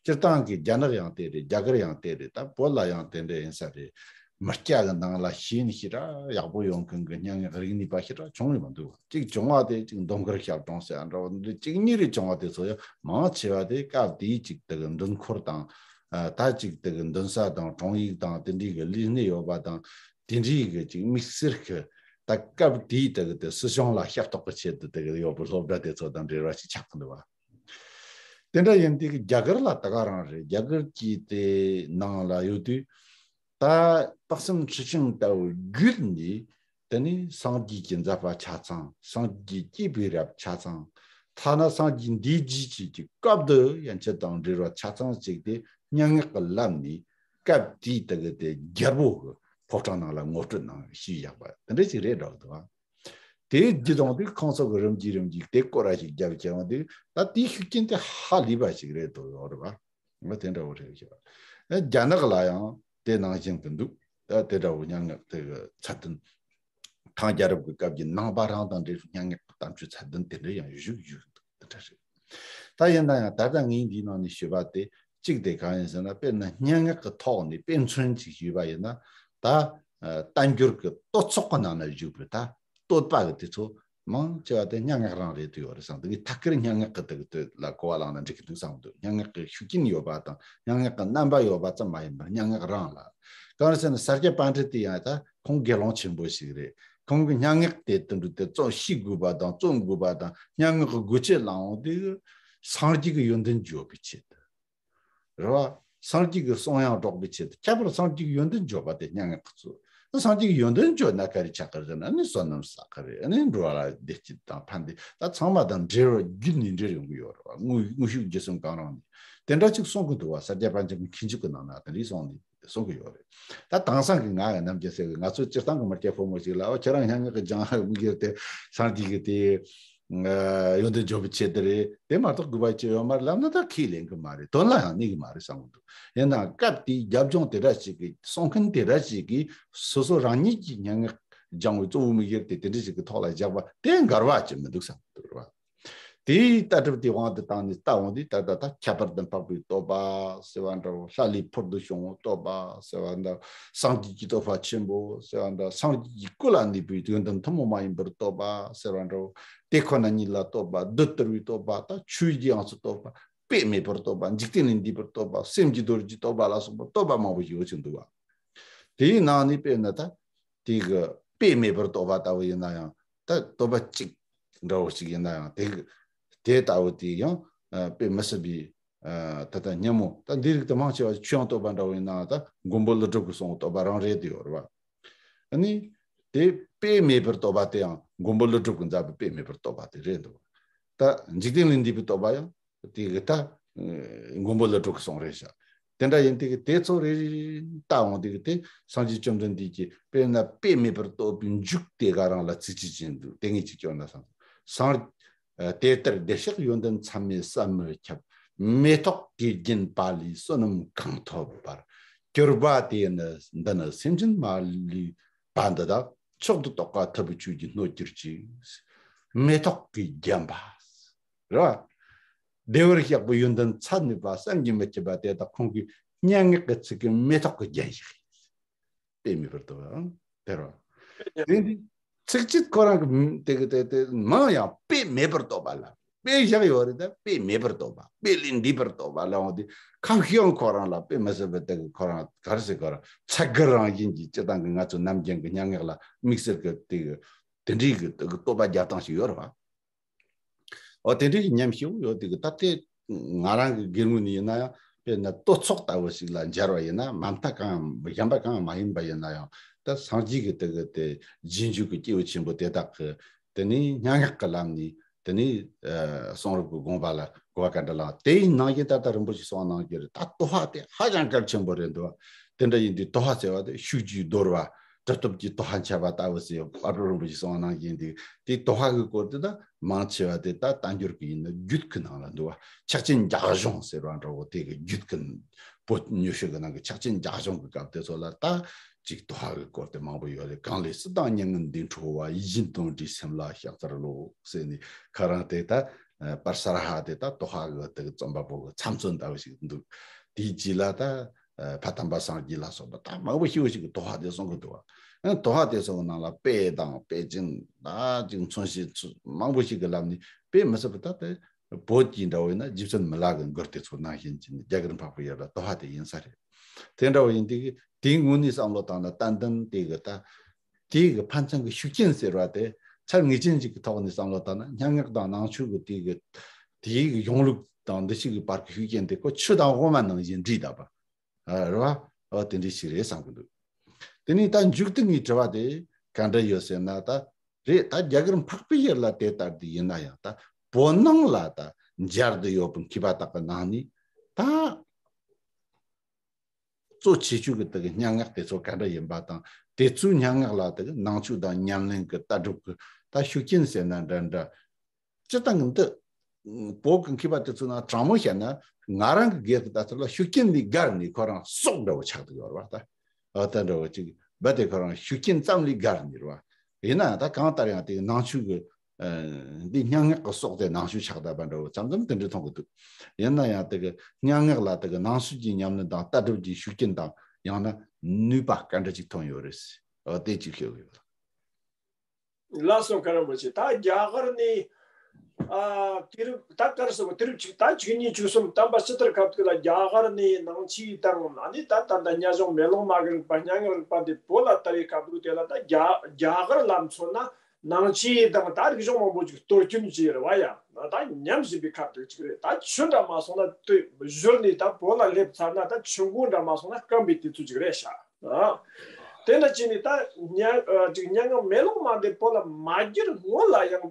སྤྱིར་བཏང་གི་རྒྱ་ནག་ཡང་དེ་རེད། རྒྱ་གར་ཡང་དེ་རེད། ད་བོད་ལ་ཡང་དེ་འདྲ་ཡིན་ས་རེད། མི་སྐྱ་གི་ནང་ལ་ཤེས་ཡོན་ཞེ་དྲག་ཡག་པོ་ཡོང་མཁན་གི་སྙན་ངག་རིག་གནས་པ་ཞེ་དྲག་བྱུང་ཡོད་མི་འདུག། གཅིག་བྱུང་བ་དེ་གཅིག་མདོ་མཁར་ཞབས་དྲུང་ཟེར་བ་འདྲ་བོ་འདི། གཅིག་གཉིས་རེ་བྱུང་བ་དེ་ཚོ་ཡང་མང་ཆེ་བ་དེ་སྐབས་དེའི་གཅིག་དེ་གི་མདུན་འཁོར་དང་། ཨ། ད་གཅིག་དེ་གི་མདུན་ས་དང་དྲུང་ཡིག་དང་དེ་འདྲའི་གི་ལས་སྣེ་ཡོད་པ་དང་། དེ་འདྲའི་གི་གཅིག་དམིགས་བསལ་གི་ད་སྐབས་དེའི་དེ་གི་དེ་སྲིད་གཞུང་ལ་ཤ་རྟོགས་གི་ཆེད་དུ་དེ་གི་ཡོད་པའི་སློབ་གྲྭ་དེ་ཚོ་དང་འབྲེལ་བ་ཞིག་ཆགས་ཀྱི་འདུག་བ། དེ་འདྲ་ཡིན་དུས་རྒྱ་གར་ལ་ད་ག་རང་རེད། རྒྱ་གར་གྱི་དེ་ནང་ལ་ཡོད་དུས། ད་དཔག་བསམ་འཁྲི་ཤིང་ལྟ་བུ་བརྒྱུད་ནས། དེ་ནས་སངས་རྒྱས་ཀྱི་མཛད་པ་ཆ་ཚང་། སངས་རྒྱས་སྐྱེས་པའི་རབས་ཆ་ཚང་། ཐ་ན་སངས་རྒྱས་འདས་རྗེས་ཀྱི་སྐབས་དུ་ཡན་ཆད་དང་འབྲེལ་བ་ཆ་ཚང་ཅིག་དེ་སྙན་ངག་གི་ལམ་ནས་སྐབས་དེའི་དེ་གི་དེ་རྒྱལ་པོ་གི་ཕོ་བྲང་ནང་ལ་ངོ་སྤྲོད་གནང་བའི་ཞུས་བཞག་པ་དེ་འདྲ་ཞིག་རེད་འདྲ་བོ་འདུག་ཨ། དེའི་བརྒྱུད་དང་དེ་ཁོང་ཚོ་གི་རིམ་གྱིས་རིམ་གྱིས་དེ་སྐོར་ར་ཞིག་རྒྱབ་ཀྱང་དེ་ད་དེའི་ཤུགས་རྐྱེན་དེ་ཧ་ལས་པ་ཞིག་རེད་འདུག་ཡོད་རེད་བ། ང་དེ་འདྲ་བོ་རེད་ཤག། ཨ། རྒྱ་ནག་ལ་ཡང་དེ་ནང་བཞིན་དུ་འདུག། ད་དེ་འདྲ་བོ་སྙན་ངག་དེ་གི་ཚད་ལྡན། ཐང་རྒྱལ་རབས་ཀྱི་སྐབས་ཀྱི་ནང་པ་རང་དང་འབྲེལ་བའི་སྙན་ངག་གི་གཏམ་རྒྱུད་ཚད་ལྡན་དེ་འདྲ་ཡང་བཞུགས་བཞུགས་འདུག། དེ་འདྲ་རེད། ད་ཡིན་ན་ཡང་ད་ལྟ་ངས་འདིའི་ནང་ནས་ཞུས་པ་དེ་གཅིག་དེ་གང་ཡིན་ཟེར་ན། དཔེར་ན་སྙན་ངག་གི་ཐོག་ནས་དཔེ་མཚོན་ཅིག་ཞུས་པ་ཡིན་ན། ད་ཨ། བསྟན་འགྱུར་གྱི་བསྟོད་ཚོགས་ཀྱི་ནང་ན་བཞུགས་པའི་ད་བསྟོད་པ་གི་དེ་ཚོ་མང་ཆེ་བ་དེ་སྙན་ངག་རང་རེད་དུ་ཡོད་རེད་བསམ་འདུག། ངས་ཐད་ཀར་སྙན་ངག་གི་དེ་གི་དེ་ལ་གོ་བ་བླངས་ན་འགྲིག་གི་འདུག་བསམ་འདུག། སྙན་ངག་གི་ཤུགས་རྐྱེན་ཡོད་པ་དང་སྙན་ངག་གི་རྣམ་པ་ཡོད་པ་ཙམ་མ་ཡིན་པར་སྙན་ངག་རང་ལ། གང་རེད་ཟེར་ན་ས་སྐྱ་པཎྜི་ཏ་དེ་ཡང་ད་ཁོང་དགེ་སློང་ཆེན་པོ་ཞིག་རེད། ཁོང་གི་སྙན་ངག་དེ་དེ་འདྲ་དེ་རྩོམ་ཤེས་དགོས་པ་དང་རྩོམ་དགོས་པ་དང་སྙན་ངག་གི་དགོས་ཆེད་ལའང་དེ་སངས་རྒྱས་ཀྱི་ཡོན་ཏན་བརྗོད་པའི་ཆེད་དུ། རེད་བ། སངས་རྒྱས་ཀྱི་གསུང་དབྱངས་སྒྲོག་པའི་ཆེད་དུ། ཁྱད་པར་སངས་རྒྱས་ཀྱི་ཡོན་ཏན་བརྗོད་པ་དེ་སྙན་ངག་གི་གཙོ། སངས་རྒྱས་ཀྱི་ཡོན་ཏན་བརྗོད་ན་ག་རེ་ཆགས་ཀྱི་རེད་ཟེར་ན། ཨ་ནི་བསོད་ནམས་བསགས་ཀྱི་རེད། ཨ་ནི་འགྲོ་བ་ལ་བདེ་སྐྱིད་དང་ཕན་བདེ། ད་ཚང་མ་དང་འབྲེལ་བ་རྒྱུད་ནས་འབྲེལ་ཡོང་གི་ཡོད་རེད་བ། དངོས་དངོས་ཤུགས་རྒྱུ་གསུམ་གང་རུང་ནས་དེ་འདྲ་ཅིག་གསུང་གི་འདུག་བ། ས་སྐྱ་པཎ་ཆེན་གྱི་མཁས་འཇུག་གི་ནང་ན་དེ་འདྲ་གསུངས་ནས་གསུང་གི་ཡོད་རེད། ད་དེང་སང་གི་ང་ཡང་ནམ་རྒྱུན་ཟེར་གི། ང་ཚོ་སྤྱིར་བཏང་གི་མི་སྐྱ་ཕོ་མོ་ཞིག་ལ། ཨོ། ཁྱེད་རང་སྙན་ངག་གི་སྦྱང་ཡག་མི་སྒེར་དེ་སངས་རྒྱས་ཀྱི་དེ། ཨ། ཡོན་ཏན་བརྗོད་པའི་ཆེད་དུ་རེད། དེ་མ་གཏོགས་དགོས་པ་ཅི་ཡོད་མ་རེད་ལབ་ན་ད་ཁས་ལེན་གི་མ་རེད། དོན་ལ་ཡང་གནས་གི་མ་རེད་བསམ་གི་འདུག། ཡིན་ནའང་སྐབས་དེའི་རྒྱབ་ལྗོངས་དེ་འདྲ་ཞིག་གི། གསུང་མཁན་དེ་འདྲ་ཞིག་གིས་སོ་སོ་རང་ཉིད་ཀྱི་སྙན་ངག་སྦྱང་བའི་གཙོ་བོ་དམིགས་ཡུལ་དེ་དེ་འདྲ་ཞིག་གི་ཐོག་ལ་བཞག་པ་དེ་འགལ་བ་ཅི་མི་འདུག་བསམ་གི་འདུག་རེད་བ། དེའི་ལྟ་གྲུབ་དེའི་དབང་དུ་བཏང་ནས་ལྟ་འོང་དུས། ད་ལྟ་ད་ཁྱད་པར་དུ་འཕགས་པའི་བསྟོད་པ་ཟེར་བ་འདྲ་བོ། ལྷ་ལས་ཕུལ་དུ་བྱུང་བའི་བསྟོད་པ་ཟེར་བ་འདྲ། སངས་རྒྱས་ཀྱི་བསྟོད་པ་ཆེན་པོ་ཟེར་བ་འདྲ། སངས་རྒྱས་ཀྱི་སྐུ་ལ་གནས་པའི་ཡོན་ཏན་ཐུན་མོང་མ་ཡིན་པར་བསྟོད་པ་ཟེར་བ་འདྲ་བོ། དེ་ཁོ་ན་ཉིད་ལ་བསྟོད་པ། བདུད་བཏུལ་བའི་བསྟོད་པ། ད་ཆོས་ཀྱི་དབྱངས་སུ་བསྟོད་པ། དཔེ་མེད་པར་བསྟོད་པ། འཇིག་རྟེན་ལས་འདས་པར་བསྟོད་པ། སེམས་ཀྱི་རྡོ་རྗེ་བསྟོད་པ་ལ་སོགས་པ་བསྟོད་པ་མང་པོ་ཞིག་ཡོད་ཅིག་འདུག་བ། དེའི་ནང་ནས་དཔེར་ན་ད་དེ་གི་དཔེ་མེད་པར་བསྟོད་པ་ལྟ་བུ་ཡིན་ན་ཡང་། ད་བསྟོད་པ་གཅིག་འདྲ་བོ་ཞིག་ཡིན་ན་ཡང་། དེ་གི་དེ་ལྟ་བུ་དེ་ཡང་ཨ་དཔེ་མི་སྲིད་པའི། ཨ་ད་ལྟ་སྙན་མོ། ད་འདི་རིགས་དེ་མང་ཆེ་བ་ཆོས་དབྱིངས་བསྟོད་པ་འདྲ་བོ་ཡིན་ན། ད་མགོན་པོ་ཀླུ་སྒྲུབ་ཀྱིས་གསུངས་བསྟོད་པ་རང་རེད་དེ་ཡོད་རེད་བ། ཨ་ནི་དེ་དཔེ་མེད་པར་བསྟོད་པ་དེ་ཡང་མགོན་པོ་ཀླུ་སྒྲུབ་ཀྱིས་མཛད་པའི་དཔེ་མེད་པར་བསྟོད་པ་དེ་རེད་འདུག། ད་འཇིག་རྟེན་ལས་འདས་པའི་བསྟོད་པ་ཡང་དེ་གི་ད་མགོན་པོ་ཀླུ་སྒྲུབ་ཀྱིས་གསུངས་རེད་ཤག། དེ་འདྲ་ཡིན་དེ་གི་དེ་ཚོ་རེ་རེ་ལྟ་འོང་དེ་གི་དེ་སངས་རྒྱས་བཅོམ་ལྡན་འདས་ཀྱིས་དཔེར་ན་དཔེ་མེད་པར་བསྟོད་པའི་མཇུག་དེ་ག་རང་ལ་ཚིགས་བཅད་ཅིག་འདུག། དེ་ངས་ཅིག་སྐྱོན་ན་བསམ། སངས། ཨ། དེ་ལྟར་བདེ་གཤེགས་ཡོན་ཏན་ཚད་མེད་བསམ་མི་ཁྱབ། མེ་ཏོག་གིས་བརྒྱན་པ་ལས་བསོད་ནམས་གང་ཐོབ་པར། གྱུར་པ་དེ་ནི་འདི་ནི་སེམས་ཅན་མ་ལུས་པ་འདི་དག། མཆོག་ཏུ་རྟོགས་པ་ཐུབ་པའི་ཆོས་ཀྱི་སྣོད་གྱུར་ཅིག། མེ་ཏོག་གིས་བརྒྱན་པ། རེད་བ། བདེ་བར་གཤེགས་པའི་ཡོན་ཏན་ཚད་མེད་པ་བསམ་གྱིས་མི་ཁྱབ་པ་དེ་དག་ཁོང་གི་སྙན་ངག་གི་ཚིག་གི་མེ་ཏོག་གི་རྒྱན་ཞིག་ཡིན། དཔེ་མེད་པར་བསྟོད་པའམ་དེ་རུ། དེ་འདི་ཚིགས་བཅད་ཁོ་རང་གི་དེ་གི་དེ་དེ་མང་ཡང་དཔེ་མེད་པར་བསྟོད་པ་ལ། དཔེ་བཞག་ཡོད་རེད། ད་དཔེ་མེད་པར་བསྟོད་པ། དཔེ་ལས་འདས་པར་བསྟོད་པ་ལ་འོང་དུས་ཁ་ཤས་ཡང་ཁོ་རང་ལ་དཔེ་མི་སྲིད་པའི་དེ་གི་ཁོ་རང་ག་རེ་ཟེར། ཁོ་རང་ཚད་བརྒལ་རང་བཞིན་གྱི་སྤྱི་བཏང་གི་ང་ཚོ་ནམ་རྒྱུན་གྱི་སྙན་ངག་ལ་དམིགས་བསལ་གྱི་དེ་གི་དེ་འདྲའི་གི་དེ་གི་བསྟོད་པ་རྒྱག་སྟངས་ཤིག་ཡོད་རེད་བ། འོ་དེ་འདྲའི་གི་ཉམས་ཤིག་ཡོད། དེ་གི་ད་དེ་ང་རང་གི་སྒེར་ངོས་ནས་ཡིན་ན་ཡང་དཔེར་ན་བསྟོད་ཚོགས་ལྟ་བུ་ཞིག་ལ་སྦྱར་བ་ཡིན་ན། མ་མཐའ་གང་གཞན་པ་གང་མ་ཡིན་པ་ཡིན་ན་ཡང་ད་སངས་རྒྱས་ཀྱི་དེ་གི་དེ་རྗེས་འཇུག་གི་སྐྱེས་བུ་ཆེན་པོ་དེ་དག་གི་དེ་ནས་སྙན་ངག་གི་ལམ་ནས་དེ་ནས་ཨ་གསུང་རབ་ཀྱི་དགོངས་པ་ལ་གོ་བ་ག་འདྲ་བླངས། དེའི་ནང་བཞིན་ད་ལྟ་རིན་པོ་ཆེ་གསུངས་གནང་གི་རེད། ད་བསྟོད་པ་དེ་ཧ་ཅང་གལ་ཆེན་པོ་རེད་འདུག་དེ་འདྲ་ཡིན་དུས་བསྟོད་པ་ཟེར་བ་དེ་ཤུགས་ཀྱིས་བརྡོལ་བ། གྲུབ་ཐོབ་ཀྱི་བསྟོད་པ་འཆད་པ་ལྟ་བུ་ཟེར། ཨ་རོ་རིན་པོ་ཆེ་གསུངས་གནང་བཞིན་དེ་དེའི་བསྟོད་པ་གི་སྐོར་དེ་ད་མང་ཆེ་བ་དེ་ད་བསྟན་འགྱུར་གྱི་ཡིན་ན་རྒྱུད་ཀྱི་ནང་ལ་འདུག་བ། ཕྱག་ཆེན་རྒྱ་གཞུང་ཟེར་བ་འདྲ་བོ། དེ་གི་རྒྱུད་ཀྱི་པོད་ཉི་ཤུ་གི་ནང་གི་ཕྱག་ཆེན་རྒྱ་གཞུང་གི་སྐབས་དེ་ཚོ་ལ་ད་ཅིག་བསྟོད་པ་གི་སྐོར་དེ་མང་པོ་ཡོད་རེད། གང་ལས་སྲིད་དང་མྱ་ངན་འདས་འཕྲོ་བ། ཡིད་བཞིན་དོན་བྲལ་སེམས་ལ་ཕྱག་འཚལ་ལོ་ཟེར་ནས་ཁོ་རང་དེ་ད་པར་སར་ཧ་དེ་ད་བསྟོད་པ་གི་དེ་གི་རྩོམ་པ་པོ་གི་ཚབ་མཚོན་ལྟ་བུ་ཞིག་འདུག་དེའི་རྗེས་ལ་ད་ཨ་ཕ་དམ་པ་སངས་རྒྱས་ལ་སོགས་པ་ད་མང་པོ་ཞེ་པོ་ཞིག་གིས་བསྟོད་པ་དེ་གསུང་གི་འདུག་བ། ཨ་བསྟོད་པ་དེ་ཚོ་གི་ནང་ལ་དཔེ་དང་དཔེ་ཅན་ད་ཅིག་མཚོན་བྱེད་ཚུལ་མང་པོ་ཞིག་གི་ལམ་ནས་དཔེ་མི་སྲིད་པ་ད་དེ་བོད་ཀྱི་འདྲ་བོ་ཡིན་ན་རྗེ་བཙུན་མི་ལ་གི་མགུར་དེ་ཚོ་ནང་བཞིན་གྱི་རྒྱ་གར་འཕགས་པའི་ཡུལ་ལ་བསྟོད་པ་དེ་ཡིན་ས་རེད། དེ་འདྲ་བོ་ཡིན་དུས་དེའི་ངོས་ནས་བསམ་བློ་བཏང་ན་ཏན་ཏན་དེ་གི་ད་དེ་གི་ཕན་ཚུན་གྱི་ཤུགས་རྐྱེན་ཟེར་བ་དེ་ཚད་ངེས་ཅན་ཅིག་གི་ཐོག་ནས་བསམ་བློ་བཏང་ན་སྙན་ངག་དང་ནང་ཆོས་ཀྱི་དེ་གི་དེའི་གི་གཞུང་ལུགས་དང་འདི་ཞིག་གི་བར་གྱི་ཤུགས་རྐྱེན་དེ་ཁོ་ཆུ་དང་འོ་མ་ནང་བཞིན་འདྲེས་བསྡད་པ། ཨ་རེད་བ། ཨ་དེ་འདྲ་ཞིག་རེད་བསམ་གྱི་འདུག་དེ་ནས་ད་མཇུག་ཏུ་ངའི་དྲི་བ་དེ་ག་འདྲ་ཡོད་ཟེར་ན། ད་རེད། ད་རྒྱ་གར་འཕགས་པའི་ཡུལ་ལ་དེ་ལྟར་དུ་ཡིན་ན་ཡང་ད་བོད་ནང་ལ་ད་མཇལ་དུ་ཡོད་པའི་མཁས་པ་དག་གི་ནང་ནས་ད་གཙོ་ཆེ་ཤོས་ཀྱི་དེ་གི་སྙན་ངག་དེ་ཚོ་ག་འདྲ་ཡིན་པ་དང་། དེ་ཚོའི་སྙན་ངག་ལ་དེ་གི་ནང་ཆོས་དང་ཉམས་ལེན་གྱི་ལྟ་གྲུབ་ཀྱི་ད་ཤུགས་རྐྱེན་ཟེར་ན་འདྲ་འདྲ། སྤྱིར་བཏང་གི་འདི་བོད་ཀྱི་མཁས་པ་དེ་ཚོ་ནང་དྲང་མོ་བཤད་ན་ང་རང་གི་སྒེར་གྱི་ལྟ་ཚུལ་ལ་ཤུགས་རྐྱེན་ལས་བརྒལ་ནས་ཁོ་རང་སྲོག་འདྲ་བོ་ཆགས་འདུག་ཡོད་རེད་བ། ད་ཨ་ད་འདྲ་བོ་ཅིག་རྦད་དེ་ཁོ་རང་ཤུགས་རྐྱེན་ཙམ་ལས་བརྒལ་ནས་རེད་བ། ཡིན་ན་ད་གང་ལྟར་ཡང་དེ་ནང་ཆོས་ཀྱི་ཨ་འདི་སྙན་ངག་གི་སྲོག་དེ་ནང་ཆོས་ཆགས་བསྡད་པ་འདྲ་བོ་མཚམས་མཚམས་དེ་འདྲ་མཐོང་གི་འདུག་ཡིན་ན་ཡང་དེ་གི་སྙན་ངག་ལ་དེ་གི་ནང་ཆོས་ཀྱི་ཉམས་ལེན་དང་ལྟ་གྲུབ་ཀྱི་ཤུགས་རྐྱེན་དང་ཡང་ན་ནུས་པ་ག་འདྲ་ཅིག་ཐོན་ཡོད་རེད། ཨ་དེ་ཅིག་ཤོད་གི་ཡོད། ལགས་སོ། ཀརྨ་ཆེ། ད་རྒྱ་གར་ནས་ཨ་དུས་རབས་ད་ག་རེ་ཟེར་དགོས། དུས་རབས་གཅིག་ད་བཅུ་གཉིས་བཅུ་གསུམ་དམ་པ་ཕྱི་དར་ཁ་ཐུག་ལ་རྒྱ་གར་ནས་ནང་ཆོས་དང་། ཨ་ནི་ད་ད་ལྟ་སྙན་གཞུང་མེ་ལོང་མ་གི་རིག་པ་སྙན་ངག་རིག་པ་འདི་བོད་ལ་དར་བའི་ཁ་ཐུག་དེ་ལ་ད་རྒྱ་རྒྱ་གར་ལ་མཚོན་ན་ནང་ཆོས་དང་ད་རིག་གཞུང་མང་པོ་ཅིག་གཏོར་སྐྱོན་བྱས་རེད་བ། ཡ་ད་ཉམས་བཞིན་པའི་ཁ་ཐུག་ཅིག་རེད། ད་ཆུ་འདྲ་མ་སོང་ན་དུས་བཞུར་ནས་ད་བོད་ལ་སླེབས་ཚར་ན་ད་ཆུ་མགོ་འདྲ་མ་སོང་ན་སྐམ་པའི་དུས་ཚོད་ཅིག་རེད་ཤག་ཨ། དེ་འདྲ་བྱས་ནས་ད་སྙན་ཨ་ཅིག་སྙན་ངག་མེ་ལོང་མ་འདི་བོད་ལ་མ་བསྒྱུར་སྔོན་ལ་ཡང་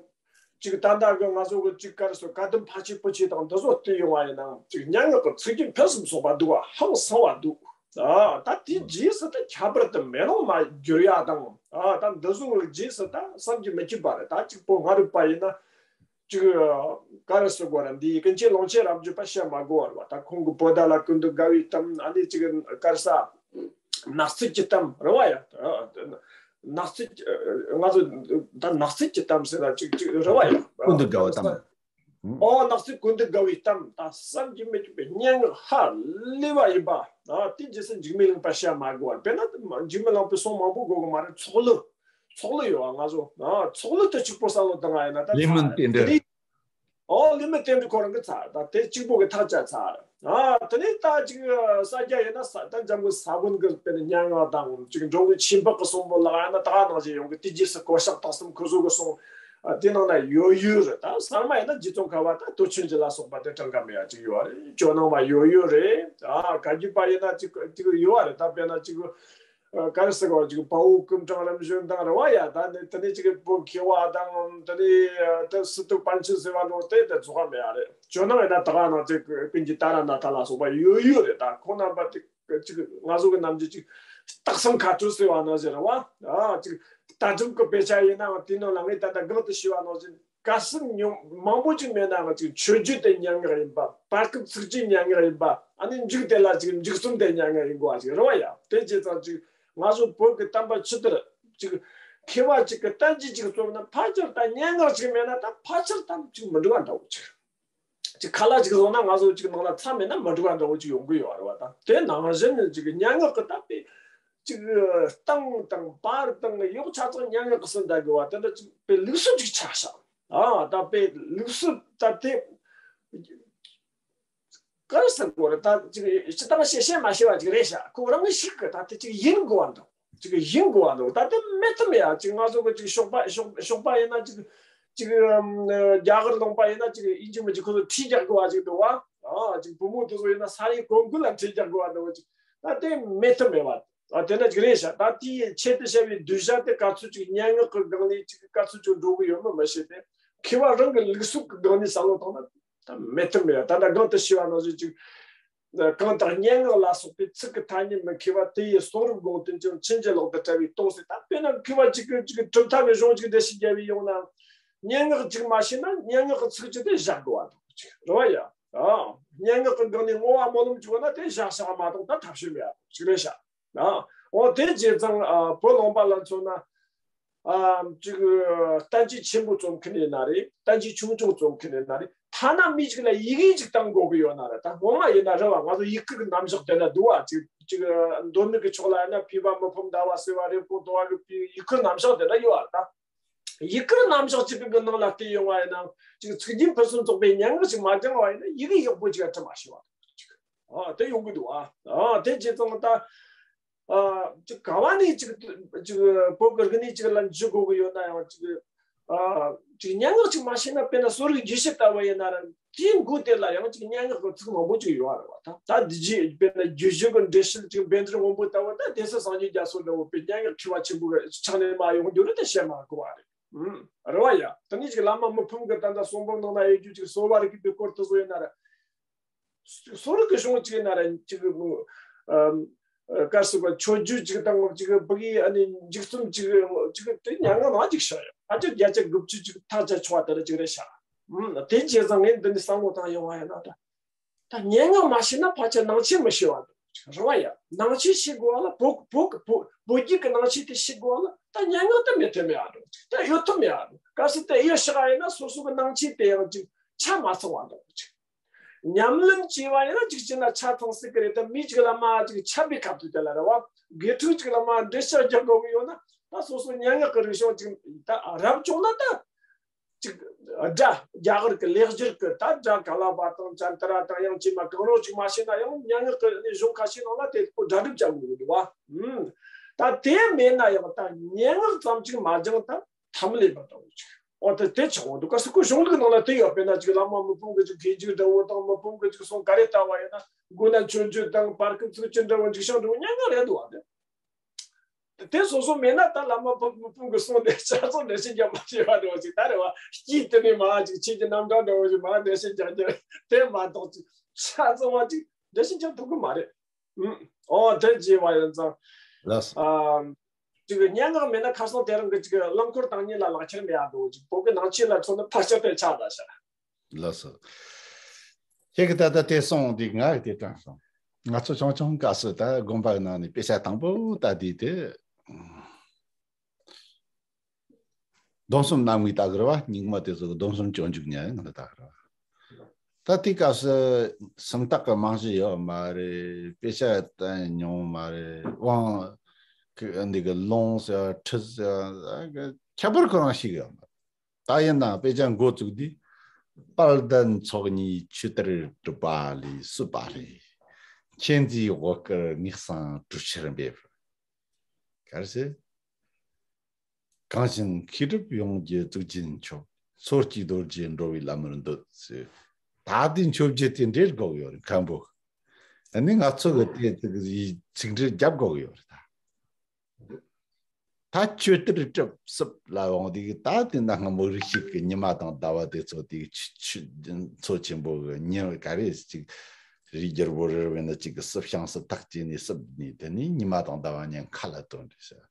ཅིག་ད་ལྟ་གི་ང་ཚོ་གི་ཅིག་ག་རེ་ཟེར། བཀའ་གདམས་ཕལ་ཆེར་པོ་ཆེ་དང་འདི་ཚོ་བལྟས་ཡོང་བ་ཡིན་ནའང་ཅིག་སྙན་ངག་གི་ཚིག་རྒྱན་ཕུན་སུམ་ཚོགས་པ་འདུག་བ། ཧང་སང་བ་འདུག་ཨ་ད་དེའི་རྗེས་སུ་ད་ཁྱད་པར་དུ་མེ་ལོང་མ་བསྒྱུར་ཡ་དང་། ཨ་ད་འདི་ཚོ་གི་རྗེས་སུ་ད་བསམ་གྱིས་མི་ཁྱབ་པ་རེད། ད་ཅིག་པོ་སྔ་རབས་པ་ཡིན་ན། ཅིག་ག་རེ་ཟེར་དགོས་རེད། འདི་ཀུན་མཁྱེན་ཀློང་ཆེན་རབ་འབྱམས་པ་བཤད་མ་དགོས་པ་རེད་བ། ད་ཁོང་གི་པོ་ཏཱ་ལ་ཀུན་ཏུ་དགའ་བའི་གཏམ། ཨ་ནི་ཅིག་ག་རེ་ཟེར། ནག་རྩིས་ཀྱི་གཏམ་རེད་བ། ཡ་ནག་རྩིས་ང་ཚོ་ད་ནག་རྩིས་ཀྱི་གཏམ་ཟེར་ན་ཅིག་ཅིག་རེད་བ། ཡ་ཀུན་ཏུ་དགའ་བའི་གཏམ། ཨོ་ནག་རྩིས་ཀུན་ཏུ་དགའ་བའི་གཏམ། ད་བསམ་གྱིས་མི་ཁྱབ་པའི་སྙན་ངག་ཧ་ལས་པ་ཡིན་པ། ཨ་དེ་རྗེས་སུ་འཇིགས་མེད་གླིང་པ་བཤད་མ་དགོས་པ་རེད། དཔེར་ན་འཇིགས་མེད་གླིང་པའི་གསུང་མང་པོ་དགོས་གི་མ་རེད། ཚོགས་གླུ། ཚོགས་གླུ་ཡོད་བ། ང་ཚོ་ཨ་ཚོགས་གླུ་དེ་གཅིག་པོ་བསམ་བློ་བཏང་བ་ཡིན་ན་ད་ལེགས་སྨོན་རྟེན་འབྲེལ། ཨོ་ལེགས་སྨོན་རྟེན་འབྲེལ་ཁོ་རང་གི་ཚར། ད་དེ་གཅིག་པོ་གི་ཐག་བཅད་ཚར། ཨ་དེ་ནས་ད་ཅིག་ས་སྐྱ་ཡིན་ན་ས་ད་འཇམ་མགོན་ས་བོན་གི་དཔེར་ན་སྙན་ངག་དང་ཅིག་འགྲོ་བའི་ཆོས་འཕགས་ཀྱི་གསུང་འབུམ་ལ་ཡང་ན་ད་ག་ནང་བཞིན་ཡོང་གི། དེ་རྗེས་སུ་གོ་ཤཱཀ་སྟག་གསུམ་ཁོ་ཚོ་གི་གསུང་། ཨ་དེ་ནང་ན་ཡོད་ཡོད་རེད། ད་གསར་མ་ཡིན་ན་རྗེ་ཙོང་ཁ་པ་དང་སྟོབས་ཆེན་རྗེ་ལ་སོགས་པ་དེ་གྲངས་ཀ་མེད་ཡ་ཅིག་ཡོད་རེད། ཇོ་ནང་པ་ཡོད་ཡོད་རེད། ཨ་བཀའ་བརྒྱུད་པ་ཡིན་ན་ཅིག་ཅིག་ཡོད་རེད། ད་དཔེར་ན་ཅིག་ཨ་ག་རེ་ཟེར་བ་ཅིག་དཔའ་བོ་ཀུན་དྲངས་རིམ་བྱོན་དང་རེད་བ། ཡ་ད་ནི་དེ་ནས་ཅིག་བོད་མཁས་པ་དང་དེ་ནས་དེ་སི་ཏུ་པཎ་ཆེན་ཟེར་བ་ནོ་དེ་དེ་ཚོ་ག་མེད་ཡ་རེད། ཇོ་ནང་ཡིན་ན་ད་ག་ནང་ཅིག་ཀུན་གྱི་ཏཱ་ར་ནཱ་ཐ་ལ་སོགས་པ་ཡོད་ཡོད་རེད། ད་ཁོང་རྣམ་པ་དེ་ཅིག་ང་ཚོ་གི་ནམ་རྒྱུན་ཅིག་སྟག་གསུམ་ཁ་སྤྲོད་ཟེར་བ་ནང་བཞིན་རེད་བ། ཨ་ཅིག་ལྟ་གྲུབ་ཀྱི་དཔེ་ཆ་ཡིན་ནའང་དེའི་ནང་ལ་ངས་ད་ལྟ་གོང་དུ་ཞུས་པ་ནང་བཞིན། གལ་སྲིད་ཉུང་མང་པོ་ཅིག་མེད་ནའང་ཅིག་མཆོད་བརྗོད་དེ་སྙན་ངག་ཡིན་པ། བར་སྐབས་ཚིགས་བཅད་སྙན་ངག་ཡིན་པ། ཨ་ནི་མཇུག་དེ་ལ་ཅིག་མཇུག་རྩོམ་དེ་སྙན་ངག་ཡིན་དགོས་པ་ཅིག་རེད་བ། ཡ་དེ་བྱས་ཙང་ཅིག་ང་ཚོ་བོད་ཀྱི་བསྟན་པ་ཕྱི་དར་ཅིག་མཁས་པ་ཅིག་གི་བསྟན་བཅོས་ཅིག་རྩོམ་ན་ཕལ་ཆེར་ད་སྙན་ངག་ཅིག་མེད་ན་ད་ཕལ་ཆེར་ད་ཅིག་མི་འགྲོ་བ་འདྲ་བོ་ཅིག་ཅིག་ཁ་ལག་ཅིག་བཟོ་ན་ང་ཚོ་ཅིག་ནང་ལ་ཚྭ་མེད་ན་མི་འགྲིག་པ་འདྲ་བོ་ཅིག་ཡོང་གི་ཡོད་རེད་བ། ད་དེ་ནང་བཞིན་ཅིག་སྙན་ངག་གི་ད་དཔེ་ཅིག་སྟེང་དང་བར་དང་གཡོག་ཆ་ཚང་སྙན་ངག་གི་སུ་འདྲ་གི་བ་དེ་འདྲ་ཅིག་དཔེ་ལུགས་སྲོལ་ཅིག་ཆགས་ཤག་ཨ་ད་དཔེ་ལུགས་སྲོལ་ད་དེ། ག་རེ་ཟེར་དགོས་རེད། ད་ཅིག་སྤྱི་བཏང་བཤད་བཤད་མ་ཤེས་པ་ཅིག་རེད་ཤག་ཁོ་རང་གིས་ཤིག་གི་ད་དེ་ཅིག་ཡིན་དགོས་པ་འདུག་ཅིག་ཡིན་དགོས་པ་འདུག་ད་དེ་མེད་ཐུབ་མེད་ཡ། ཅིག་ང་ཚོ་གི་ཅིག་ཞོགས་པ་ཞོགས་ཞོགས་པ་ཡིན་ན་ཅིག་ཅིག་ཨམ་རྒྱ་གར་ལུང་པ་ཡིན་ན་ཅིག་ཡིན་གཅིག་མིན་གཅིག་ཁོ་ཚོ་ཁྲིད་རྒྱག་དགོས་པ་ཅིག་འདུག་བ། ཨ་ཅིག་བུ་མོ་དེ་ཚོ་ཡིན་ན་ས་ཡི་གོང་ཁུལ་ལ་ཁྲིད་རྒྱག་དགོས་པ་འདུག་ཅིག་ད་དེ་མེད་ཐུབ་མེད་པ། ཨ་དེ་འདྲ་ཅིག་རེད་ཤག་ད་དེའི་ཆེད་དུ་བཤད་པའི་གདུལ་བྱ་དེ་ག་ཚོད་ཅིག་སྙན་ངག་གི་སྒང་ནས་ཅིག་ག་ཚོད་ཅིག་འགྲོ་གི་ཡོད་མེད་མི་ཤེས་ཏེ། མཁས་པ་རང་གི་ལུགས་སྲོལ་གི་སྒང་ནས་བསམ་བློ་བཏང་ན། ད་མེད་ཐུབ་མེད། ད་ལྟ་གང་དུ་ཤེས་པ་ནང་བཞིན་ཅིག་གང་ལྟར་སྙན་ངག་ལ་སོགས་པའི་ཚིག་གི་ཐ་སྙད་མི་མཁས་པ་དེ་ཡི་གསུང་རབ་དགོངས་དོན་ཀྱང་ཕྱིན་ཅི་ལོག་ཏུ་བཀྲལ་བའི་སྟོང་ཟད། ད་དཔེར་ན་མཁས་པ་གཅིག་གིས་གཅིག་གི་གྲུབ་མཐའ་གི་གཞུང་གཅིག་འགྲེལ་བཤད་རྒྱབ་པའི་ཡོང་ན། སྙན་ངག་གཅིག་མ་ཤེས་ན་སྙན་ངག་གི་ཚིག་གཅིག་དེ་བཞག་དགོས་པ་འདུག་ཅིག་རེད་བ་ཡ། ཨ་སྙན་ངག་གི་སྒང་ནས་བསྔོ་བ་སྨོན་ལམ་བྱུང་བ་ན་དེ་བཞག་བཞག་མ་གཏོགས་ད་ཐབས་ཤེས་མེད་པ་ཅིག་རེད་ཤག་ཨ་འོ་དེ་བྱས་ཙང་ཨ་བོད་ལུང་པ་ལ་མཚོན་ན། ཨ་ཅིག་བསྟན་བཅོས་ཆེན་པོ་རྩོམ་མཁན་ཡིན་ན་རེད། བསྟན་བཅོས་ཆུང་ཆུང་རྩོམ་མཁན་ཡིན་ན་རེད། ཐ་ན་མི་ཅིག་ལ་ཡི་གེ་ཅིག་བཏང་དགོས་ཀྱི་ཡོད་ན་རེད། ད་སྔོན་མ་ཡིན་ན་རེད་བ། ང་ཚོ་ཡི་གེ་གི་རྣམ་གཞག་དེ་འདྲ་འདུག་བ། ཅིག་ཅིག་མདོ་སྨད་ཀྱི་ཕྱོགས་ལ་ཡིན་ན་ཕུལ་བ་མི་ཕམ་ཟླ་བ་ཟེར་བ། རེབ་གོང་དུ་བ་གི་ཕུལ། ཡི་གེ་རྣམ་གཞག་དེ་འདྲ་ཡོད་བ། ད་ཡི་གེ་རྣམ་གཞག་ཅིག་གི་ནང་ལ་བལྟས་ཡོང་བ་ཡིན་ན། ཅིག་ཚིག་རྒྱན་ཕུན་སུམ་ཚོགས་པའི་སྙན་ངག་ཅིག་མ་སྦྱངས་བ་ཡིན་ན་ཡི་གེ་ཡག་པོ་ཅིག་ཡང་འབྲི་མ་ཤེས་བ། ཨ་དེ་ཡོང་གི་འདུག་ཨ། ཨ་དེ་བྱས་ཙང་ད། ཨ་ཅིག་ག་བ་ནས་ཅིག་ཅིག་བོད་ཀྱི་རིག་གནས་ཅིག་ལ་འཇུག་དགོས་ཀྱི་ཡོད་ན་ཡང་ཅིག་ཨ་ཅིག་སྙན་ངག་ཅིག་མ་ཤེས་ན། དཔེར་ན་གསོ་རིག་རྒྱུད་བཤད་ལྟ་བུ་ཡིན་ན་ར། དེའི་མགོ་དེ་ལ་ཡང་ཅིག་སྙན་ངག་གི་ཚིག་མང་པོ་ཅིག་ཡོད་རེད་བ། ད་ད་འདི་རྗེས་དཔེར་ན་རྒྱུད་བཞི་གི་འགྲེལ་བཤད་ཅིག་བཻ་ཌཱུརྱ་དབང་པོ་ལྟ་བུ། ད་སྡེ་སྲིད་སངས་རྒྱས་རྒྱ་མཚོ་འདྲ་བོ་དཔེ་སྙན་ངག་མཁས་པ་ཆེན་པོ་གི་ཕྱག་ནས་མར་ཡོང་རྒྱུ་རེད། དེ་བཤད་མ་དགོས་པ་རེད། ཨུམ། རེད་བ་ཡ། དེ་ནས་ཅིག་བླ་མ་མི་ཕམ་གི་ད་ལྟ་གསུང་འབུམ་ནང་ན་ཡོད་རྒྱུ་ཅིག་གསོ་བ་རིག་པའི་སྐོར་དེ་ཚོ་ཡིན་ན་ར། གསོ་རིག་གི་གཞུང་གཅིག་ན་ར་ཅིག་ཨ་ག་རེ་ཟེར་བ། མཆོད་བརྗོད་ཅིག་དང་ཅིག་བུ་གའི་ཨ་ནི་འཇིག་རྩོམ་ཅིག་ཅིག་དེ་སྙན་ངག་ནང་ཅིག་ཤར་ཡོད། ཕལ་ཆེར་བརྒྱ་ཆ་དགུ་བཅུ་ཅིག་ཐག་བཅད་ཆོག་པ་དེ་འདྲ་ཅིག་རེད་ཤག་ཨུམ། དེ་བྱས་ཙང་ངས་འདི་ནས་བསམ་བློ་བཏང་ཡོང་བ་ཡིན་ན། ད་ད་སྙན་ངག་མ་ཤེས་ན་ཕལ་ཆེར་ནང་ཆོས་མི་ཤེས་པ་འདུག་ཅིག་རེད་བ་ཡ། ནང་ཆོས་ཤེས་དགོས་པ་ལ། བོད་བོད་བོད་བོད་བརྒྱུད་ཀྱི་ནང་ཆོས་དེ་ཤེས་དགོས་པ་ལ། ད་སྙན་ངག་དེ་མེད་ཐབས་མེད་པ་འདུག་ཅིག་ད་ཡོད་ཐབས་མེད་པ་འདུག་གལ་སྲིད་དེ་ཡོད་ཤག་ཡིན་ན་སོ་སོ་གི་ནང་ཆོས་དེ་ཡང་ཅིག་ཆ་མ་ཚང་བ་འདུག་ཅིག་ཉམས་ལེན་བྱས་པ་ཡིན་ན་ཅིག་བྱས་ན་ཆ་ཚང་སྲིད་ཀྱི་རེད། ད་མི་གཅིག་ལ་མར་ཅིག་འཆམ་པའི་སྐབས་དུས་དེ་ལ་རེད་བ། དགེ་ཕྲུག་གཅིག་ལ་མར་འགྲེལ་བཤད་རྒྱག་དགོས་ཀྱི་ཡོད་ན། ད་སོ་སོ་སྙན་ངག་གི་རིག་གཞུང་ཅིག་ད་རབ་བྱུང་ན་ད་ཅིག་སྒྲ་རྒྱ་གར་གྱི་ལེགས་སྦྱར་གྱི་ད་སྒྲ་ག་ལ་བ་དང་ཙནྡྲ་དང་ཡང་ཅིག་མ་གང་རུང་ཅིག་མ་ཤེས་ན་ཡང་། སྙན་ངག་གི་གཞུང་ཁ་ཤས་ནང་ལ་དེ་ཁོ་སྒྲ་སྒྲུབ་བྱ་དགོས་ཀྱི་འདུག་བ། ཨུམ། ད་དེ་མེད་ན་ཡང་ད་སྙན་ངག་ཙམ་ཅིག་མ་སྦྱངས་ད་ཐབས་ལས་མི་འདུག་ཅིག་འོ་དེ་དེ་ཆགས་འོང་འདུག་གལ་སྲིད་ཁོ་གཞུང་ལུགས་ནང་ལ་དེ་ཡོད་པས་ན། ཅིག་བླ་མ་མི་ཕམ་གི་ཅིག་དགེ་འཇུག་འདྲ་བོ་དང་མི་ཕམ་གི་ཅིག་གསུང་ག་རེ་ལྟ་བ་ཡིན་ན། མགོ་ན་མཆོད་བརྗོད་དང་བར་སྐབས་ཚིགས་བཅད་འདྲ་བོ་འཇིགས་བྱང་འདྲ་བོ་སྙན་ངག་རེད་འདུག་བ། དེ་དེ་སོ་སོ་མེད་ན་ད་བླ་མ་མི་ཕམ་གི་གསུང་དེ་ཆ་ཚང་འགྲེལ་བཤད་རྒྱབ་མ་ཤེས་པ་འདྲ་བོ་ཅིག་ད་རེད་བ། དཀྱིལ་དེ་ནས་མར་ཅིག་ཆོས་ཀྱི་རྣམ་གྲངས་འདྲ་བོ་ཅིག་མར་འགྲེལ་བཤད་རྒྱག་རྒྱུ་དེ་མ་གཏོགས་ཅིག་ཆ་ཚང་བ་ཅིག་འགྲེལ་བཤད་རྒྱག་ཐུབ་གི་མ་རེད། ཨུམ། འོ་དེ་བྱས་པ་ཡིན་ཙང་། ལགས་སོ། ཨ། ཅིག་སྙན་ངག་མེད་ན་ཁ་སང་དེ་རིང་གི་ཅིག་རླངས་འཁོར་བཏང་ཉིན་ལ་ལག་ཁྱེར་མེད་ཡ་འདུག་ཅིག་བོད་ཀྱི་ནང་ཆོས་ལ་མཚོན་ན་ཕལ་ཆེར་དེ་ཆགས་ད་ཤག་ལགས་སོ། ཁྱེད་ཀྱིས་ད་ལྟ་དེ་གསུངས་དུས་ང་ཡི་དེ་དྲན་སོང་། ང་ཚོ་ཆུང་ཆུང་སྐབས་སུ་ད་དགོན་པ་ནང་ནས་དཔེ་ཆ་དང་པོ་ལྟ་དུས་དེ། སྡོམ་གསུམ་རྣམ་ངེས་ལྟ་གི་རེད་བ། རྙིང་མ་དེ་ཚོ་གི་སྡོམ་གསུམ་སྤྱོད་འཇུག་ཉན་ཡང་ལྟ་གི་རེད་བ། ད་དེའི་སྐབས་སུ་སུམ་རྟགས་ཀྱི་རྨང་གཞི་ཡོད་མ་རེད། དཔེ་ཆ་བལྟས་མྱོང་མ་རེད། དབང་གི་འདི་གི་ལུང་ཟེར་བ་ཁྲིད་ཟེར་བ་ཁྱད་པར་ཁོ་རང་ཞིག་ཡོད་མ་རེད། ད་ཡིན་ནའང་དཔེ་ཆ་འགོ་བཙུགས་དུས། དཔལ་ལྡན་ཚོགས་གཉིས་ཆོས་གཏེར་གྲུབ་པ་ལས་བསུབས་པ་ལས། མཁྱེན་བརྩེའི་དབུ་དཀར་ངེས་གསང་གྲུ་ཆར་འབེབས། ག་རེ་ཟེར། གང་ཞིག་མཁས་གྲུབ་ཡོངས་ཀྱི་གཙུག་རྒྱན་མཆོག་སོ་སྐྱེ་རྡོ་རྗེ་འགྲོ་བའི་ལམ་མར་འདོད་ཟེར། ད་དེ་མཆོད་བརྗོད་དེ་འདྲའི་དགོས་ཡོད་རེད་མཁན་པོ། ཨ་ནི་ང་ཚོ་གི་དེ་དེ་གི་ཚིག་འགྲེལ་རྒྱབ་དགོས་ཡོད་རེད་ད། ད་ཆོས་གཏེར་གྲུབ་སུབ་ལ་འོང་དུས་ད་དེ་ན་སྔ་མོ་རིག་བྱེད་ཀྱི་ཉི་མ་དང་ཟླ་བ་དེ་ཚོ་དེ་ཆུ་ཆུ་མཚོ་ཆེན་པོ་གི་ཉི་ག་རེ་ཅིག་རིའི་རྒྱལ་པོ་རི་རབ་ཡིན་ན་ཅིག་གི་སུབ་ཤིང་སུབ་ཐག་བཅད་ནས་སུབ་ནས་དེ་ནས་ཉི་མ་དང་ཟླ་བ་ཉིན་མཁའ་ལ་དོན་རེད་ཟེར།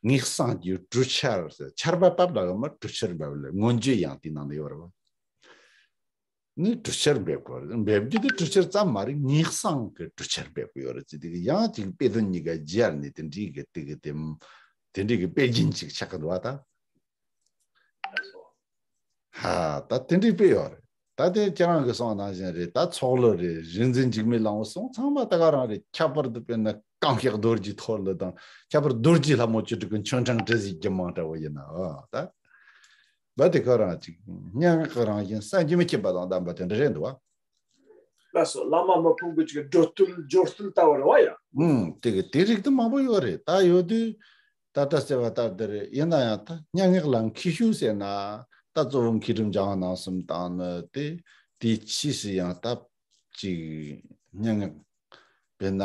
ངེས་གསང་གི་གྲུ་ཆར་ཟེར། ཆར་པ་བབས་ལ་གི་མ་གྲུ་ཆར་འབབ་ལ་མངོན་བརྗོད་ཡང་དེའི་ནང་ལ་ཡོད་རེད་བ། ནི་གྲུ་ཆར་འབེབས་དགོས་རེད། འབེབས་རྒྱུ་དེ་གྲུ་ཆར་ཙམ་མ་རེད། ངེས་གསང་གི་གྲུ་ཆར་འབེབས་དགོས་ཡོད་རེད་ཅེས་དེ་གི་ཡང་ཅིག་དཔེ་དོན་གཉིས་ཀ་སྦྱར་ནས་དེ་འདྲའི་གི་དེ་གི་དེ་དེ་འདྲའི་གི་དཔེ་རྒྱན་ཅིག་ཆགས་ཀྱི་འདུག་བ་ད། ཧ་ད་དེ་འདྲའི་དཔེ་ཡོད་རེད། ད་དེ་ཁྱེད་རང་གི་གསུང་ནང་བཞིན་རེད། ད་ཚོགས་ལུ་རེད། རིག་འཛིན་འཇིགས་མེད་གླང་པོ་གསུང་ཚང་མ་ད་ག་རང་རེད། ཁྱད་པར་དུ་དཔེར་ན་གང་ཤེས་རྡོ་རྗེ་ཐོག་ལུ་དང་། ཁྱད་པར་རྡོ་རྗེ་ལྷ་མོ་བཅུ་དྲུག་གི་ཆོན་ཀྲང་བྲི་ཟིག་རྒྱུ་མང་འདྲ་བོ་ཡིན་ན། ཨོ་ད་བ་དེ་ཁོ་རང་ཅིག་སྙན་ངག་གི་རང་བཞིན་བསམ་གྱིས་མི་ཁྱབ་པ་དང་ལྡན་པ་དེ་འདྲ་རེད་འདུག་བ། ལགས་སོ། བླ་མ་མི་ཕམ་གྱི་ཅིག་སྒྲོ་བཏུལ་སྦྱོར་བཏུལ་ལྟ་བུ་རེད་བ་ཡ། ཨུམ། དེ་གི་དེ་རིགས་དུ་མང་པོ་ཡོད་རེད། ད་ཡོད་དུས་ད་ལྟ་ཟེར་བ་ལྟར་དེ་རེད། ཡིན་ན་ཡང་ད་སྙན་ངག་ལ་མཁས་ཤོས་ཟེར་ན། ད་གཙོ་བོ་མཁས་གྲུབ་འཇམ་དབྱངས་རྣམ་གསུམ་དང་ནི་དེ། དེའི་ཕྱིས་སུ་ཡང་ད་ཅིག་སྙན་ངག་དཔེར་ན།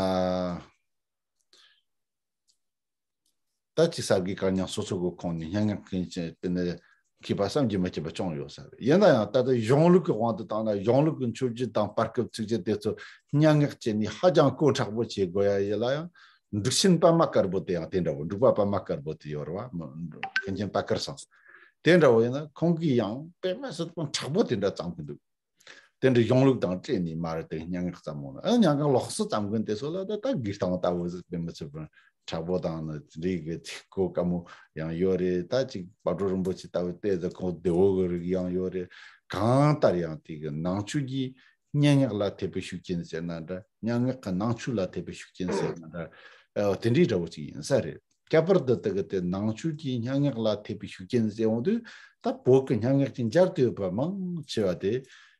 ད་ཅིག་ས་དགེ་བཀའ་རྙིང་སོ་སོ་གི་ཁོངས་ནས་སྙན་ངག་མཁན་ཆེན་དེ་ནས་མཁས་པ་བསམ་གྱིས་མི་ཁྱབ་པ་བྱུང་ཡོད་ས་རེད། ཡིན་ན་ཡང་ད་ལྟ་གཞུང་ལུགས་ཀྱི་དབང་དུ་བཏང་ན། གཞུང་ལུགས་ཀྱི་མཆོད་བརྗོད་དང་བར་སྐབས་ཚིགས་བཅད་དེ་ཚོ་སྙན་ངག་བྱས་ནས་ཧ་ཅང་གོ་མཁྲེགས་པོ་བྱེད་དགོས་ཡ་ཡིན་ལ་ཡང་། འབྲུག་ཆེན་པདྨ་དཀར་པོ་དེ་ཡང་དེ་འདྲ་བོ། འབྲུག་པ་པདྨ་དཀར་པོ་དེ་ཡོད་རེད་བ། མཁན་ཆེན་པད་དཀར་ཚང་། དེ་འདྲ་བོ་ཡིན་ན་ཁོང་གིས་ཡང་དཔེ་མི་སྲིད་པ་མཁྲེགས་པོ་དེ་འདྲ་བརྩམས་གི་འདུག། དེ་འདྲའི་གཞུང་ལུགས་དང་འབྲེལ་ནས་མར་དེ་སྙན་ངག་བརྩམས་མོ་ན། ཨ། སྙན་ངག་ལོགས་སུ་བརྩམས་མཁན་དེ་ཚོ་ལ་ད་ད་གི་སྟེང་ལྟ་བུ་ཟིག་དཔེ་མི་སྲིད་པར་མཁྲེགས་པོ་དང་ནི་རིགས་ཀྱི་ཚིག་གོ་དཀའ་མོ་ཡང་ཡོད་རེད། ད་ཅིག་དཔལ་སྤྲུལ་རིན་པོ་ཆེ་ལྟ་བུ་བལྟས་ཙང་ཁོང་བདེ་བོ་གི་རིགས་ཡང་ཡོད་རེད། གང་ལྟར་ཡང་དེ་གི་ནང་ཆོས་ཀྱི་སྙན་ངག་ལ་ཐེབས་པའི་ཤུགས་རྐྱེན་ཟེར་ན་འདྲ། སྙན་ངག་གི་ནང་ཆོས་ལ་ཐེབས་པའི་ཤུགས་རྐྱེན་ཟེར་ན་འདྲ། ཨ། དེ་འདྲའི་འདྲ་བོ་ཅིག་ཡིན་ས་རེད། ཁྱད་པར་དུ་དེ་གི་དེ་ནང་ཆོས་ཀྱི་སྙན་ངག་ལ་ཐེབས་པའི་ཤུགས་རྐྱེན་ཟེར་འོང་དུས། ད་བོད་ཀྱི་སྙན་ངག་ཅིག་མཇལ་དུ་ཡོད་པ་མང་ཆེ་བ་དེ་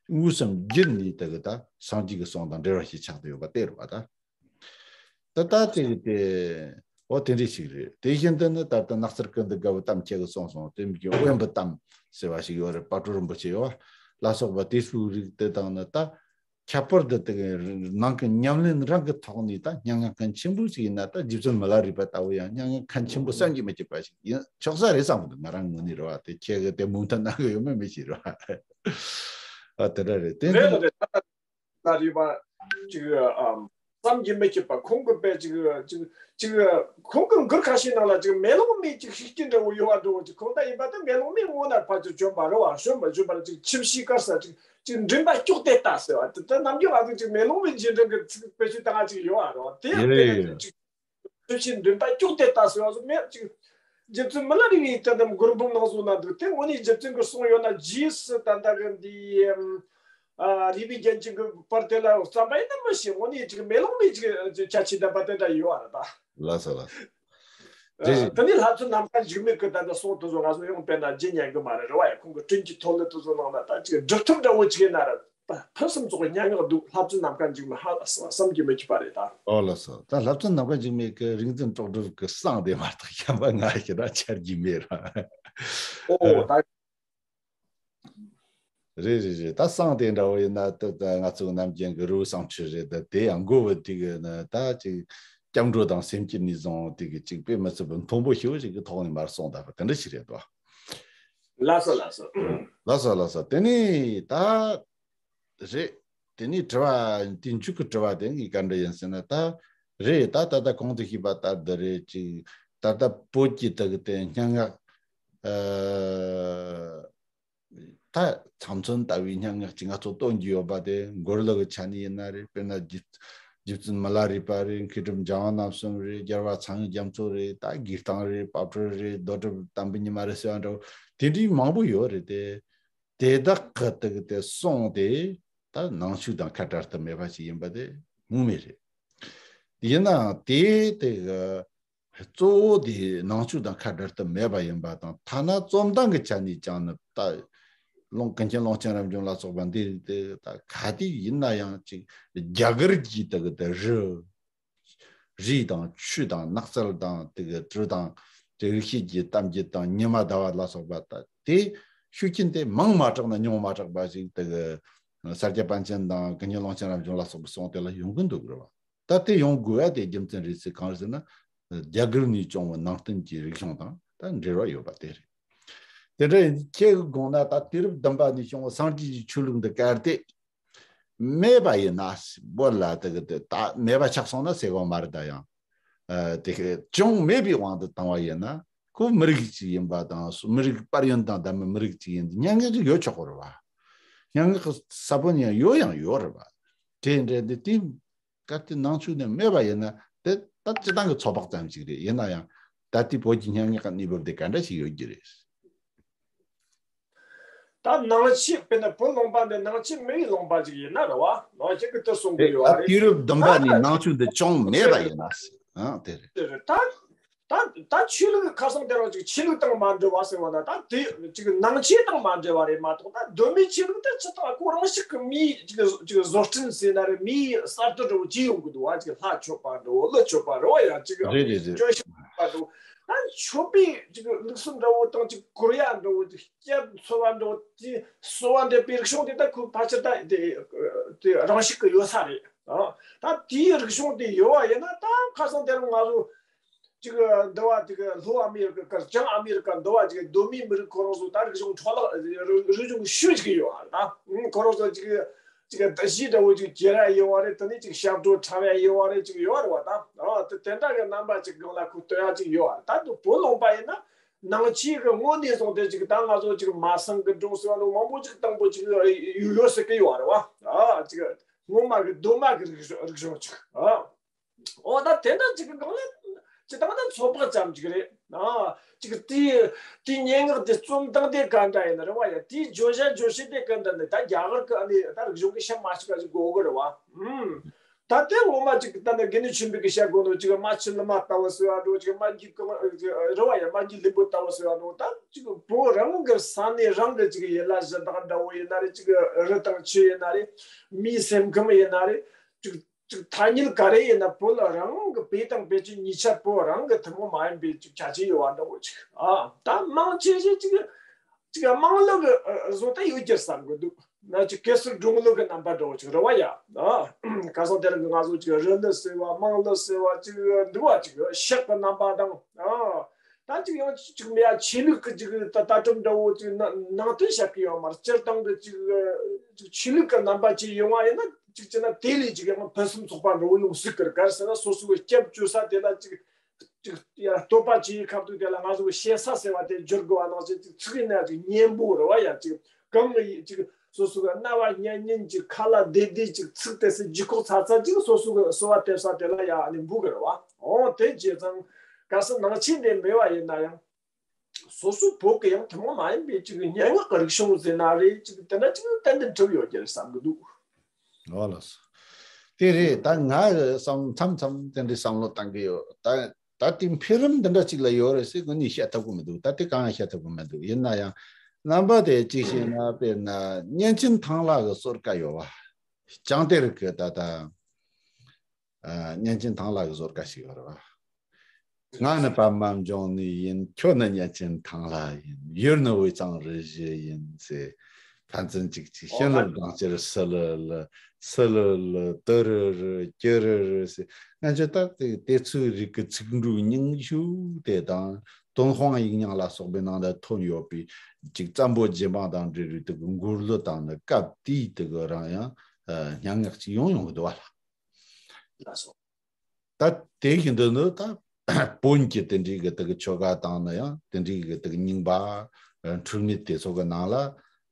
དངོས་སུ་བརྒྱུད་ནས་དེ་གི་ད་སངས་རྒྱས་ཀྱི་གསུང་དང་འབྲེལ་བ་ཞིག་ཆགས་ཏེ་ཡོད་པ་དེ་རེད་བ་ད། ད་ལྟ་དེ་གི་དེ། འོ་དེ་འདྲ་ཞིག་རེད། དེ་བཞིན་དུ་ནི་ད་ལྟ་ནགས་ཚལ་ཀུན་ཏུ་དགའ་བོའི་གཏམ་ཁྱེད་ཀྱིས་གསུངས་སོང་། དེ་མིན་གྱི་དབེན་པའི་གཏམ་ཟེར་བ་ཞིག་ཡོད་རེད། དཔལ་སྤྲུལ་རིན་པོ་ཆེ་ཡོད་བ་ལ་སོགས་པ་དེ་ཚོའི་རིགས་དེ་དང་ནི་ད། ཁྱད་པར་དུ་དེ་གི་ནང་གི་ཉམས་ལེན་རང་གི་ཐོག་ནས་ད་སྙན་ངག་མཁན་ཆེན་པོ་ཞིག་ཡིན་ན། ད་རྗེ་བཙུན་མི་ལ་རས་པ་ལྟ་བུ་ཡང་སྙན་ངག་མཁན་ཆེན་པོ་བསམ་གྱིས་མི་ཁྱབ་པ་ཞིག་ཡིན་ཆོག་ས་རེད་བསམ་གི་འདུག། ང་རང་ངོས་ནས་རེད་བ། དེ་ཁྱེད་ཀྱི་དེ་མོས་མཐུན་གནང་གི་ཡོད་མེད་མི་ཤེས་རེད་བ། ཨ། དེ་འདྲ་རེད། དེ་རེད་འདི་རེད། ད་ལྟ་ལ་རས་པ་ཅིག་ཨམ། བསམ་གྱིས་མི་ཁྱབ་པ། ཁོང་གི་དཔེ་ཅིག་ཅིག་ཅིག་ཁོང་གི་མགུར་ཁ་ཤས་ནང་ལ་ཅིག་མེ་ལོང་མའི་ཅིག་ཤུགས་རྐྱེན་འདྲ་བོ་ཡོད་པ་འདྲ་བོ་ཅིག། ཁོང་ད་ཡིན་པ་ད་མེ་ལོང་མའི་ངོ་ན་ཕར་ཅིག་བྱོན་པ་རེད་བ། བྱོན་པ་བྱོན་པ་ལ་ཅིག་ཁྱིམ་གཞིས་དཀར་ས་ཅིག་ཅིག་མགྲིན་པ་སྐྱོགས་ཏེ་ལྟ་ཟེར་བ་དེ། ད་ནམ་རྒྱུན་ང་ཚོ་ཅིག་མེ་ལོང་མའི་རྗེས་འབྲང་གི་ཚིག་དཔེ་ཆོས་ད་ང་ཅིག་ཡོད་ཨ་རེད་བ། དེ་ཡང་དཔེར་ན་ཅིག་ཁྱིམ་གཞིས་མགྲིན་པ་སྐྱོགས་ཏེ་ལྟ་ཟེར་བ་སོགས་མེད་ཅིག། རྗེ་བཙུན་མི་ལ་རས་པའི་དེ་ལྟར་མགུར་འབུམ་ནང་གསུངས་ན་འདུག། དེ་དངོས་གནས་རྗེ་བཙུན་གྱིས་གསུངས་ཡོད་ན། རྗེས་སུ་ད་ལྟ་གི་འདི་ཨ་རིག་པའི་རྒྱན་ཅན་གྱི་པར་དེ་ལ་བརྩམས་པ་ཡིན་ན་མི་ཤེས། དངོས་གནས་ཅིག་མེ་ལོང་མའི་ཅིག་ཅིག་ཁྱད་ཆོས་ལྡན་པ་དེ་འདྲ་ཡོད་ཨ་རེད་ད། ལགས་སོ་ལགས་སོ། ཨ། རེད་རེད། དེ་ནས་ལྷ་བཙུན་ནམ་མཁའ་འཇིགས་མེད་ཀྱི་ད་ལྟ་གསུང་དེ་ཚོ་ང་ཚོ་ཡང་དཔེར་ན་རྗེས་ཉན་གི་མ་རེད། རེད་བ་ཡ། ཁོང་གི་དྲིན་གྱི་ཐོག་ལ་དེ་ཚོ་ནང་ན་ད་ཅིག་སྒྲུབ་ཐབས་འདྲ་བོ་ཅིག་ཡིན་ན་རེད། ཕུན་སུམ་ཚོགས་པའི་སྙན་ངག་འདུག། ལྷ་བཙུན་ནམ་མཁའ་འཇིགས་མེད་ཧ་བསམ་གྱིས་མི་ཁྱབ་པ་རེད་ད། ཨོ་ལགས་སོ། ད་ལྷ་བཙུན་ནམ་མཁའ་འཇིགས་མེད་ཀྱི་རིག་འཛིན་གྲོགས་སྒྲུབ་ཀྱི་གསང་དེ་མ་གཏོགས་གཞན་པ་ང་ཞེ་དྲག་འཆར་གྱི་མེད་ར། ཨོ་ད། རེད་རེད་རེད། ད་གསང་དེ་འདྲ་བོ་ཡིན་ན་ད་ད་ང་ཚོ་ནམ་རྒྱུན་གྱི་རི་བོ་བསང་ཁྲི་རེད། ད་དེ་ཡང་མགོ་བོ་དེ་གི་ནི་ད་ཅིག་སྐྱབས་འགྲོ་དང་སེམས་བསྐྱེད་ནས་བཟུང་དེ་གི་ཅིག་དཔེ་མི་སྲིད་པའི་མཐོན་པོ་ཞེ་པོ་ཞིག་གི་ཐོག་ནས་མར་གསུངས་ད་པ་དེ་འདྲ་ཞིག་རེད་དོ། ལགས་སོ་ལགས་སོ། ལགས་སོ་ལགས་སོ། དེ་ནས་ད། རེད། དེ་ནས་དྲི་བ་དེ་མཇུག་གི་དྲི་བ་དེ་ངས་ག་འདྲ་ཡིན་ཟེར་ན། ད་རེད། ད་ད་ལྟ་གོང་དུ་ཞུས་པ་ལྟར་དུ་རེད། ཅིག་ད་ལྟ་བོད་ཀྱི་དག་དེ་སྙན་ངག་ཨ་ད་ཚབ་མཚོན་ལྟ་བུའི་སྙན་ངག་ཅིག་ང་ཚོ་སྟོན་གྱི་ཡོད་པ་དེ། མགུར་གླུ་གི་ཆ་ནས་ཡིན་ན་རེད། དཔེར་ན་རྗེ་རྗེ་བཙུན་མི་ལ་རས་པ་རེད། མཁས་གྲུབ་འཇམ་དབྱངས་རྣམ་གསུམ་རེད། རྒྱལ་བ་ཚངས་དབྱངས་རྒྱ་མཚོ་རེད། ད་གི་སྟེང་རེད། དཔལ་སྤྲུལ་རེད། རྡོ་གྲུབ་དམ་པའི་ཉི་མ་རེད་ཟེར་བ་འདྲ་བོ་དེ་འདྲའི་མང་པོ་ཡོད་རེད་དེ། དེ་དག་གི་དག་དེ་གསུང་དེ་ད་ནང་ཆོས་དང་ཁ་བྲལ་དུ་མེད་པ་ཞིག་ཡིན་པ་དེ་ངོ་མ་རེད། ཡིན་ནའང་དེ་དེ་གི་གཙོ་བོ་དེ་ནང་ཆོས་དང་ཁ་བྲལ་དུ་མེད་པ་ཡིན་པ་དང་། ཐ་ན་རྩོམ་སྟངས་ཀྱི་ཆ་ནས་ཀྱང་ནི་ད་ཀློང་ཀུན་མཁྱེན་ཀློང་ཆེན་རབ་འབྱམས་ལ་སོགས་པ་འདི་དེ་ད་ག་དུས་ཡིན་ན་ཡང་ཅིག་རྒྱ་གར་གྱི་དག་དེ་རི། རི་དང་ཆུ་དང་ནགས་ཚལ་དང་དེ་གི་གྲུ་དང་དེ་རིག་བྱེད་ཀྱི་གཏམ་རྒྱུད་དང་ཉི་མ་ཟླ་བ་ལ་སོགས་པ། ད་དེ་ཤུགས་རྐྱེན་དེ་མང་མ་དྲགས་ན་ཉུང་མ་དྲགས་པ་ཞིག་དེ་གི་ས་སྐྱ་པཎ་ཆེན་དང་ཀུན་མཁྱེན་ཀློང་ཆེན་རབ་འབྱམས་ལ་སོགས་པའི་གསུང་དེ་ལ་ཡོང་གི་འདུག་རེད་བ། ད་དེ་ཡོང་དགོས་ཡ་དེ་རྒྱུ་མཚན་རེད་ཟེར། གང་རེད་ཟེར་ན། རྒྱ་གར་ནས་བྱུང་བའི་ནང་བསྟན་གྱི་རིག་གཞུང་དང་ད་འབྲེལ་བ་ཡོད་པ་དེ་རེད། དེ་འདྲ་ཡིན་དུས་ཁྱེད་ཀྱི་དགོངས་ན་ད་དུས་རབས་བདུན་པ་ནས་བྱུང་བའི་སངས་རྒྱས་ཀྱི་ཆོས་ལུགས་འདི་གལ་ཏེ་མེད་པ་ཡིན་ན། བོད་ལ་དེ་གི་དེ་ད་མེད་པ་ཆགས་སོང་ན་ཟེར་གོ་མ་རེད། ད་ཡང་ཨ་དེ་གི་ཅུང་མེད་པའི་དབང་དུ་བཏང་བ་ཡིན་ན། ཁོ་མི་རིགས་ཅིག་ཡིན་པ་དང་། མི་རིགས་དཔལ་ཡོན་དང་ལྡན་པའི་མི་རིགས་ཅིག་ཡིན་དུས་སྙན་ངག་ཅིག་ཡོད་ཆོག་གི་རེད་བ། སྙན་ངག་གི་ས་བོན་ཡང་ཡོད་ཡང་ཡོད་རེད་བ། དེ་འདྲ་འདི་དེ་གལ་ཏེ་ནང་ཆོས་ནས་མེད་པ་ཡིན་ན། དེ་ད་སྤྱི་བཏང་གི་ཚོད་དཔག་ཙམ་ཞིག་རེད། ཡིན་ན་ཡང་ད་ལྟའི་བོད་ཀྱི་སྙན་ངག་གི་གནས་བབ་དེ་ག་འདྲ་ཞིག་ཡོད་ཀྱི་རེད། ད་ནང་ཆོས་དཔེར་ན་བོད་ལུང་པ་འདི་ནང་ཆོས་མི་ཡི་ལུང་པ་ཅིག་ཡིན་ན་རེད་བ། ནང་ཆོས་ཀྱི་དུ་གསུང་གི་ཡོད་བ་རེད། དུས་རབས་བདུན་པ་ནས་ནང་ཆོས་འདི་བྱུང་མེད་པ་ཡིན་ན། ཨང་དེ་རེད། དེ་རེད། ད་ད་ད་ཆོས་ལུགས་ཁ་སང་དེ་རིང་ཅིག་ཆོས་ལུགས་དང་མ་འབྲེལ་བ་ཟེར་བ་ན། ད་དེ་ཅིག་ནང་ཆོས་དང་མ་འབྲེལ་བ་རེད་མ་གཏོགས། ད་གདོད་མའི་ཆོས་ལུགས་དེ་ཅི་ལྟར་ཁོ་རང་ཞིག་གི་མིའི་ཅིག་ཅིག་བཟོ་སྐྲུན་ཟེར་ན་རེད། མིའི་གསར་གཏོད་འདྲ་བོ་བྱས་ཡོང་གི་འདུག་བ། ཅིག་ལྷ་མཆོད་པ་འདྲ་བོ། ཀླུ་མཆོད་པ་རེད་བ། ཡ་ཅིག་རེད་རེད་རེད། སྐྱོན་ཤོར་པ་འདྲ་བོ། ད་མཆོད་པའི་ཅིག་ལུགས་སྲོལ་འདྲ་བོ་དང་ཅིག་གུར་ཡ་འདྲ་བོ། ཅིག་སྐྱབས་འཚོལ་བ་འདྲ་བོ། དེ་གསོལ་བ་འདེབས་པའི་རིག་གཞུང་དེ་ད་ཁོ་ཕལ་ཆེར་ད་དེ་དེ་རང་ཤུགས་ཀྱི་ཡོད་ས་རེད། ཨ། ད་དེའི་རིག་གཞུང་དེ་ཡོད་བ་ཡིན་ན། ད་ཁ་སང་དེ་རིང་ང་ཚོ་ཅིག་འདི་བ་ཅིག་ལྷོ་ཨ་མེ་རི་ཀ་བྱང་ཨ་མེ་རི་ཀ་འདི་བ་ཅིག་གདོད་མའི་མི་རིགས་ཁོ་རང་ཚོ་ད་རིག་གཞུང་འཕྲོ་བརླག་རིག་གཞུང་ཤུགས་ཅིག་ཡོད་བ། ད་ཁོ་རང་ཚོ་ཅིག་ཅིག་གདུལ་བྱའི་འདྲ་བོ་ཅིག་གྱེར་ཡ་ཡོད་བ་རེད། དེ་ནས་ཅིག་ཞབས་བྲོ་འཁྲབ་ཡ་ཡོད་བ་རེད། ཅིག་ཡོད་རེད་བ། ད་ཨ་དེ་དེ་འདྲ་གི་རྣམ་པ་ཅིག་སྒང་ལ་ཁོ་སྟོན་ཡ་ཅིག་ཡོད་བ་རེད། ད་དུ་བོད་ལུང་པ་ཡིན་ན། ནང་ཆོས་ཀྱི་ངོས་ནས་བཟུང་སྟེ་ཅིག་ད་ང་ཚོ་ཅིག་མ་སངས་ཀྱི་སྒྲུང་ཟེར་བ་འདྲ་མང་པོ་ཅིག་དང་པོ་ཅིག་ཡོད་ཡོད་ཟེར་གི་ཡོད་རེད་བ། ཨ་ཅིག་སྔོན་མ་གི་གདོད་མ་གི་རིག་རིག་གཞུང་ཅིག། ཨ་འོ་ད་དེ་འདྲ་ཅིག་གི་སྒང་ལ་ཅི་ད་ང་ད་ཚོད་དཔག་ཙམ་ཅིག་རེད། ཨ་ཅིག་དེའི་དེའི་སྙན་ངག་དེ་རྩོམ་སྟངས་དེ་ག་འདྲ་ཡིན་རེད་བ། ཡ་དེའི་བརྗོད་བྱ་རྗོད་བྱེད་དེ་ག་འདྲ་ནི་ད་རྒྱ་གར་གི་ཨ་ནི་ད་རིག་གཞུང་གི་ཤ་མ་ཞིག་ག་ཅིག་དགོས་གི་རེད་བ། ཨུམ། ད་ལྟའི་ངོ་མ་ཅིག་ད་ནི་དགེ་འདུན་ཆོས་འཕེལ་གྱི་བཤད་སྒོ་ནོ་ཅིག་རྨ་ཆུ་ལི་མ་ལྟ་བུ་ཟེར་བ་འདྲ་བོ། ཅིག་རྨ་རྒྱུད་གང་རེད་བ། ཡ་རྨ་རྒྱུད་ལེན་པོ་ལྟ་བུ་ཟེར་བ་འདྲ་བོ། ད་ཅིག་བོད་རང་གི་ས་གནས་རང་གི་ཅིག་ཡུལ་ལ་གཞི་བདག་འདྲ་བོ་ཡིན་ན་རེད། ཅིག་རི་དང་ཆུ་ཡིན་ན་རེད། མིའི་སེམས་ཁམས་ཡིན་ན་རེད། ཅིག་ཅིག་ཐ་སྙད་ག་རེ་ཡིན་ན་བོད་ལ་རང་གི་བོད་དང་བོད་ཀྱི་ཉེ་ཆར་བོད་རང་གི་ཐུན་མོང་མ་ཡིན་པའི་ཅིག་ཆ་ཅིག་ཡོད་བ་འདྲ་བོ་ཅིག། ཨ་ད་མང་ཆེ་ཤོས་ཅིག་ཅིག་དམངས་གླུ་གི་ཨ་བཟོ་ལྟ་ཡོད་རྒྱུ་བསམ་གི་འདུག། ན་ཅིག་གེ་སར་སྒྲུང་གླུ་གི་རྣམ་པ་འདྲ་བོ་ཅིག་རེད་བ་ཡ། ཨ་ཁ་སང་དེ་རིང་གི་ང་ཚོ་ཅིག་རི་གླུ་ཟེར་བ། དམངས་གླུ་ཟེར་བ་ཅིག་འདུག་བ། ཅིག་ཕྱག་གི་རྣམ་པ་དང་། ཨ་ད་ཅིག་ཡང་ཅིག་མེད་ཡ། ཆོས་ལུགས་ཀྱི་ཅིག་ད་ལྟ་གྲུབ་འདྲ་བོ་ཅིག་ནང་ནང་དོན་བཤད་གི་ཡོད་མ་རེད། སྤྱིར་བཏང་གི་ཅིག་ཅིག་ཆོས་ལུགས་ཀྱི་རྣམ་པ་ཅིག་ཡོང་བ་ཡིན་ན། ཅིག་བྱས་ན་དེ་ལས་ཅིག་ཡང་ཕུན་སུམ་ཚོགས་པ་འདྲ་བོ་ཡོང་སྲིད་ཀི་རེད། ག་རེ་ཟེར་ན་སོ་སོ་གི་སྐྱབས་བཅོལ་ས་དེ་ལ་ཅིག་ཅིག་ཡ་བསྟོད་པ་བྱེད་ཡའི་ཁ་ཐུག་དེ་ལ་ང་ཚོ་གི་ཞེ་ས་ཟེར་བ་དེ་བསྒྱུར་དགོས་པ་ནང་བཞིན། ཅིག་ཚིག་ཡིན་ན་ཅིག་སྙན་པོ་རེད་བ་ཡ། ཅིག་གང་གི་ཅིག་སོ་སོ་གི་རྣ་བ་སྙན་སྙན་ཅིག་ཁ་ལ་བདེ་བདེ་ཅིག་ཚིག་དེ་ཚོ་ལྗིད་ཁོག་ཚ་ཚ་ཅིག་སོ་སོ་གི་གསོལ་བ་འདེབས་ས་དེ་ལ་ཡ་ཨ་ནི་འབུལ་གི་རེད་བ། འོ་དེ་བྱས་ཙང་གལ་སྲིད་ནང་ཆོས་འདི་མེད་པ་ཡིན་ན་ཡང་། སོ་སོ་བོད་ཀྱི་ཡང་ཐུན་མོང་མ་ཡིན་པའི་ཅིག་སྙན་ངག་གི་རིག་གཞུང་ཟེར་ན་རེད། ཅིག་དེ་འདྲ་ཅིག་ཏན་ཏན་གྲུབ་ཡོད་ཀྱི་རེད་བསམ་གི་འདུག། འོ་ལགས་སོ། དེ་རེད། ད་ང་བསམ་མཚམས་མཚམས་དེ་འདྲའི་བསམ་བློ་བཏང་གི་ཡོད། ད་ད་དེ་འཕེལ་རིམ་འདི་འདྲ་ཅིག་ལ་ཡོད་རེད་ཟེར་ངོས་ནས་བཤད་ཐུབ་གི་མི་འདུག། ད་དེ་གང་ཡང་བཤད་ཐུབ་གི་མི་འདུག། ཡིན་ན་ཡང་རྣམ་པ་དེ་གཅིག་བཤད་ན། དཔེར་ན་གཉན་ཆེན་ཐང་ལྷ་གི་གསོལ་ཀ་ཡོད་བ། ལྕང་གཏེར་གི་ད་ད་ཨ་གཉན་ཆེན་ཐང་ལྷ་གི་གསོལ་ཀ་ཞིག་ཡོད་རེད་བ། ང་ནི་པདྨ་འབྱུང་གནས་ཡིན། ཁྱོད་ནི་གཉན་ཆེན་ཐང་ལྷ་ཡིན། ཡུལ་ནི་དབུས་གཙང་རུ་བཞི་ཡིན་ཟེར། ཕན་ཚུན་གཅིག་གཅིག་བྱིན་རླབས་སྦྲང་ཆར་སི་ལི་ལི། སི་ལི་ལི། ཏི་རི་རི། ཀྱི་རི་རི་ཟེར། ང་ཚོས་ད་དེ་དེ་ཚོའི་རིགས་ཀྱི་ཚིག་འབྲུ་རྙིང་ཤོས་དེ་དང་། ཏུན་ཧོང་ཡིག་རྙིང་ལ་སོགས་པའི་ནང་ལ་ཐོན་ཡོད་པའི་ཅིག་བཙན་པོ་རྗེ་འབངས་དང་འབྲེལ་བའི་དེ་གི་མགུར་གླུ་དང་ནི། སྐབས་དེའི་དེ་གི་རང་ཡང་ཨ་སྙན་ངག་ཅིག་ཡོང་ཡོང་གི་འདུག་བ་ལ། ལགས་སོ། ད་དེ་བཞིན་དུ་ནི་ད་བོན་གྱི་དེ་འདྲའི་གི་དེ་གི་ཆོ་ག་དང་ནི་ཡང་དེ་འདྲའི་གི་དེ་གི་རྙིང་པ་འཁྲུལ་མེད་དེ་ཚོ་གི་ནང་ལ་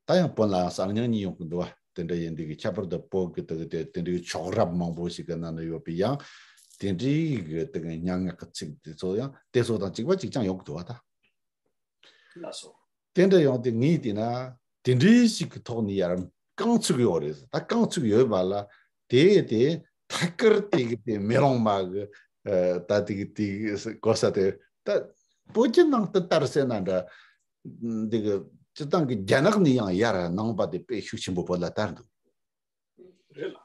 ད་ཡང་བོན་ལ་ཡང་གསར་རྙིང་གཉིས་ཡོང་གི་འདུག་བ། དེ་འདྲ་ཡིན་དུས་ཀྱི་ཁྱད་པར་དུ་བོད་ཀྱི་དེ་གི་དེ་དེ་འདྲའི་ཆོས་རབ་མང་པོ་ཞིག་གི་ནང་ན་ཡོད་པའི་ཡང་དེ་འདྲའི་གི་དེ་གི་སྙན་ངག་གི་ཚིག་དེ་ཚོ་ཡང་དེ་ཚོ་དང་གཅིག་པ་གཅིག་རྐྱང་ཡོང་གི་འདུག་བ་ད། ལགས་སོ། དེ་འདྲ་ཡོང་དུས་ངས་བལྟས་ན་དེ་འདྲའི་ཞིག་གི་ཐོག་ནས་ཡར་རྐང་ཚུགས་ཡོད་རེད། ད་རྐང་ཚུགས་ཡོད་པ་ལ་དེ་དེ་ཐད་ཀར་དེ་གི་དེ་མེ་ལོང་མ་གི་ཨ་ད་དེ་གི་དེ་གི་གོ་ས་དེ་ད་བོད་ཀྱི་ནང་དུ་དར་ཟེར་ན་འདྲ། འདི་གི་སྤྱིར་བཏང་གི་རྒྱ་ནག་ནས་ཡང་ཡར་ནང་པ་དེ་དཔེ་ཤུགས་ཆེན་པོ་བོད་ལ་དར་འདུག། རེད་ལ།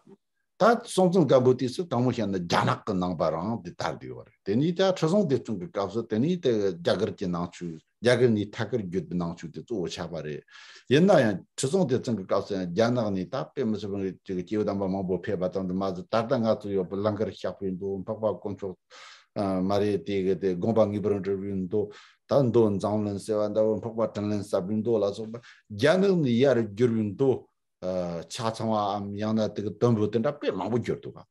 ད་སྲོང་བཙན་སྒམ་པོའི་དུས་སུ་དང་པོ་བཤད་ན་རྒྱ་ནག་གི་ནང་པ་རང་དེ་དར་བསྡད་ཡོད་རེད། དེ་ནས་ད་ཁྲི་སྲོང་ལྡེ་བཙན་གྱི་སྐབས་སུ་དེ་ནས་དེ་རྒྱ་གར་གྱི་ནང་ཆོས། རྒྱ་གར་ནས་ཐད་ཀར་བརྒྱུད་པའི་ནང་ཆོས་དེ་གཙོ་བོ་ཆགས་པ་རེད། ཡིན་ན་ཡང་ཁྲི་སྲོང་ལྡེ་བཙན་གྱི་སྐབས་སུ་ཡང་རྒྱ་ནག་ནས་ད་དཔེ་མི་སྲིད་པའི་ཅིག་སྐྱེས་བུ་དམ་པ་མང་པོ་ཕེབས་པ་ཙམ་དུ་མ་ཟད། ད་ལྟ་ང་ཚོ་ཡོད་པའི་ལང་ཀར་གཤེགས་པའི་མདོ། འཕགས་པ་དཀོན་མཆོག་ཨ་མ་རེད། དེ་གི་དེ་དགོངས་པ་ངེས་པར་འགྲུབ་པའི་མདོ། ད་མདོ་མཛངས་བླུན་ཟེར་བ་འདྲ་བོ། འཕགས་པ་དྲིན་ལན་གསབ་པའི་མདོ་ལ་སོགས་པ་རྒྱ་ནག་ནས་ཡར་བསྒྱུར་བའི་མདོ། ཨ་ཆ་ཚང་བའམ་ཡང་ན་དེ་གི་དུམ་བུ་དེ་འདྲ་དཔེ་མང་པོ་བསྒྱུར་འདུག་ག།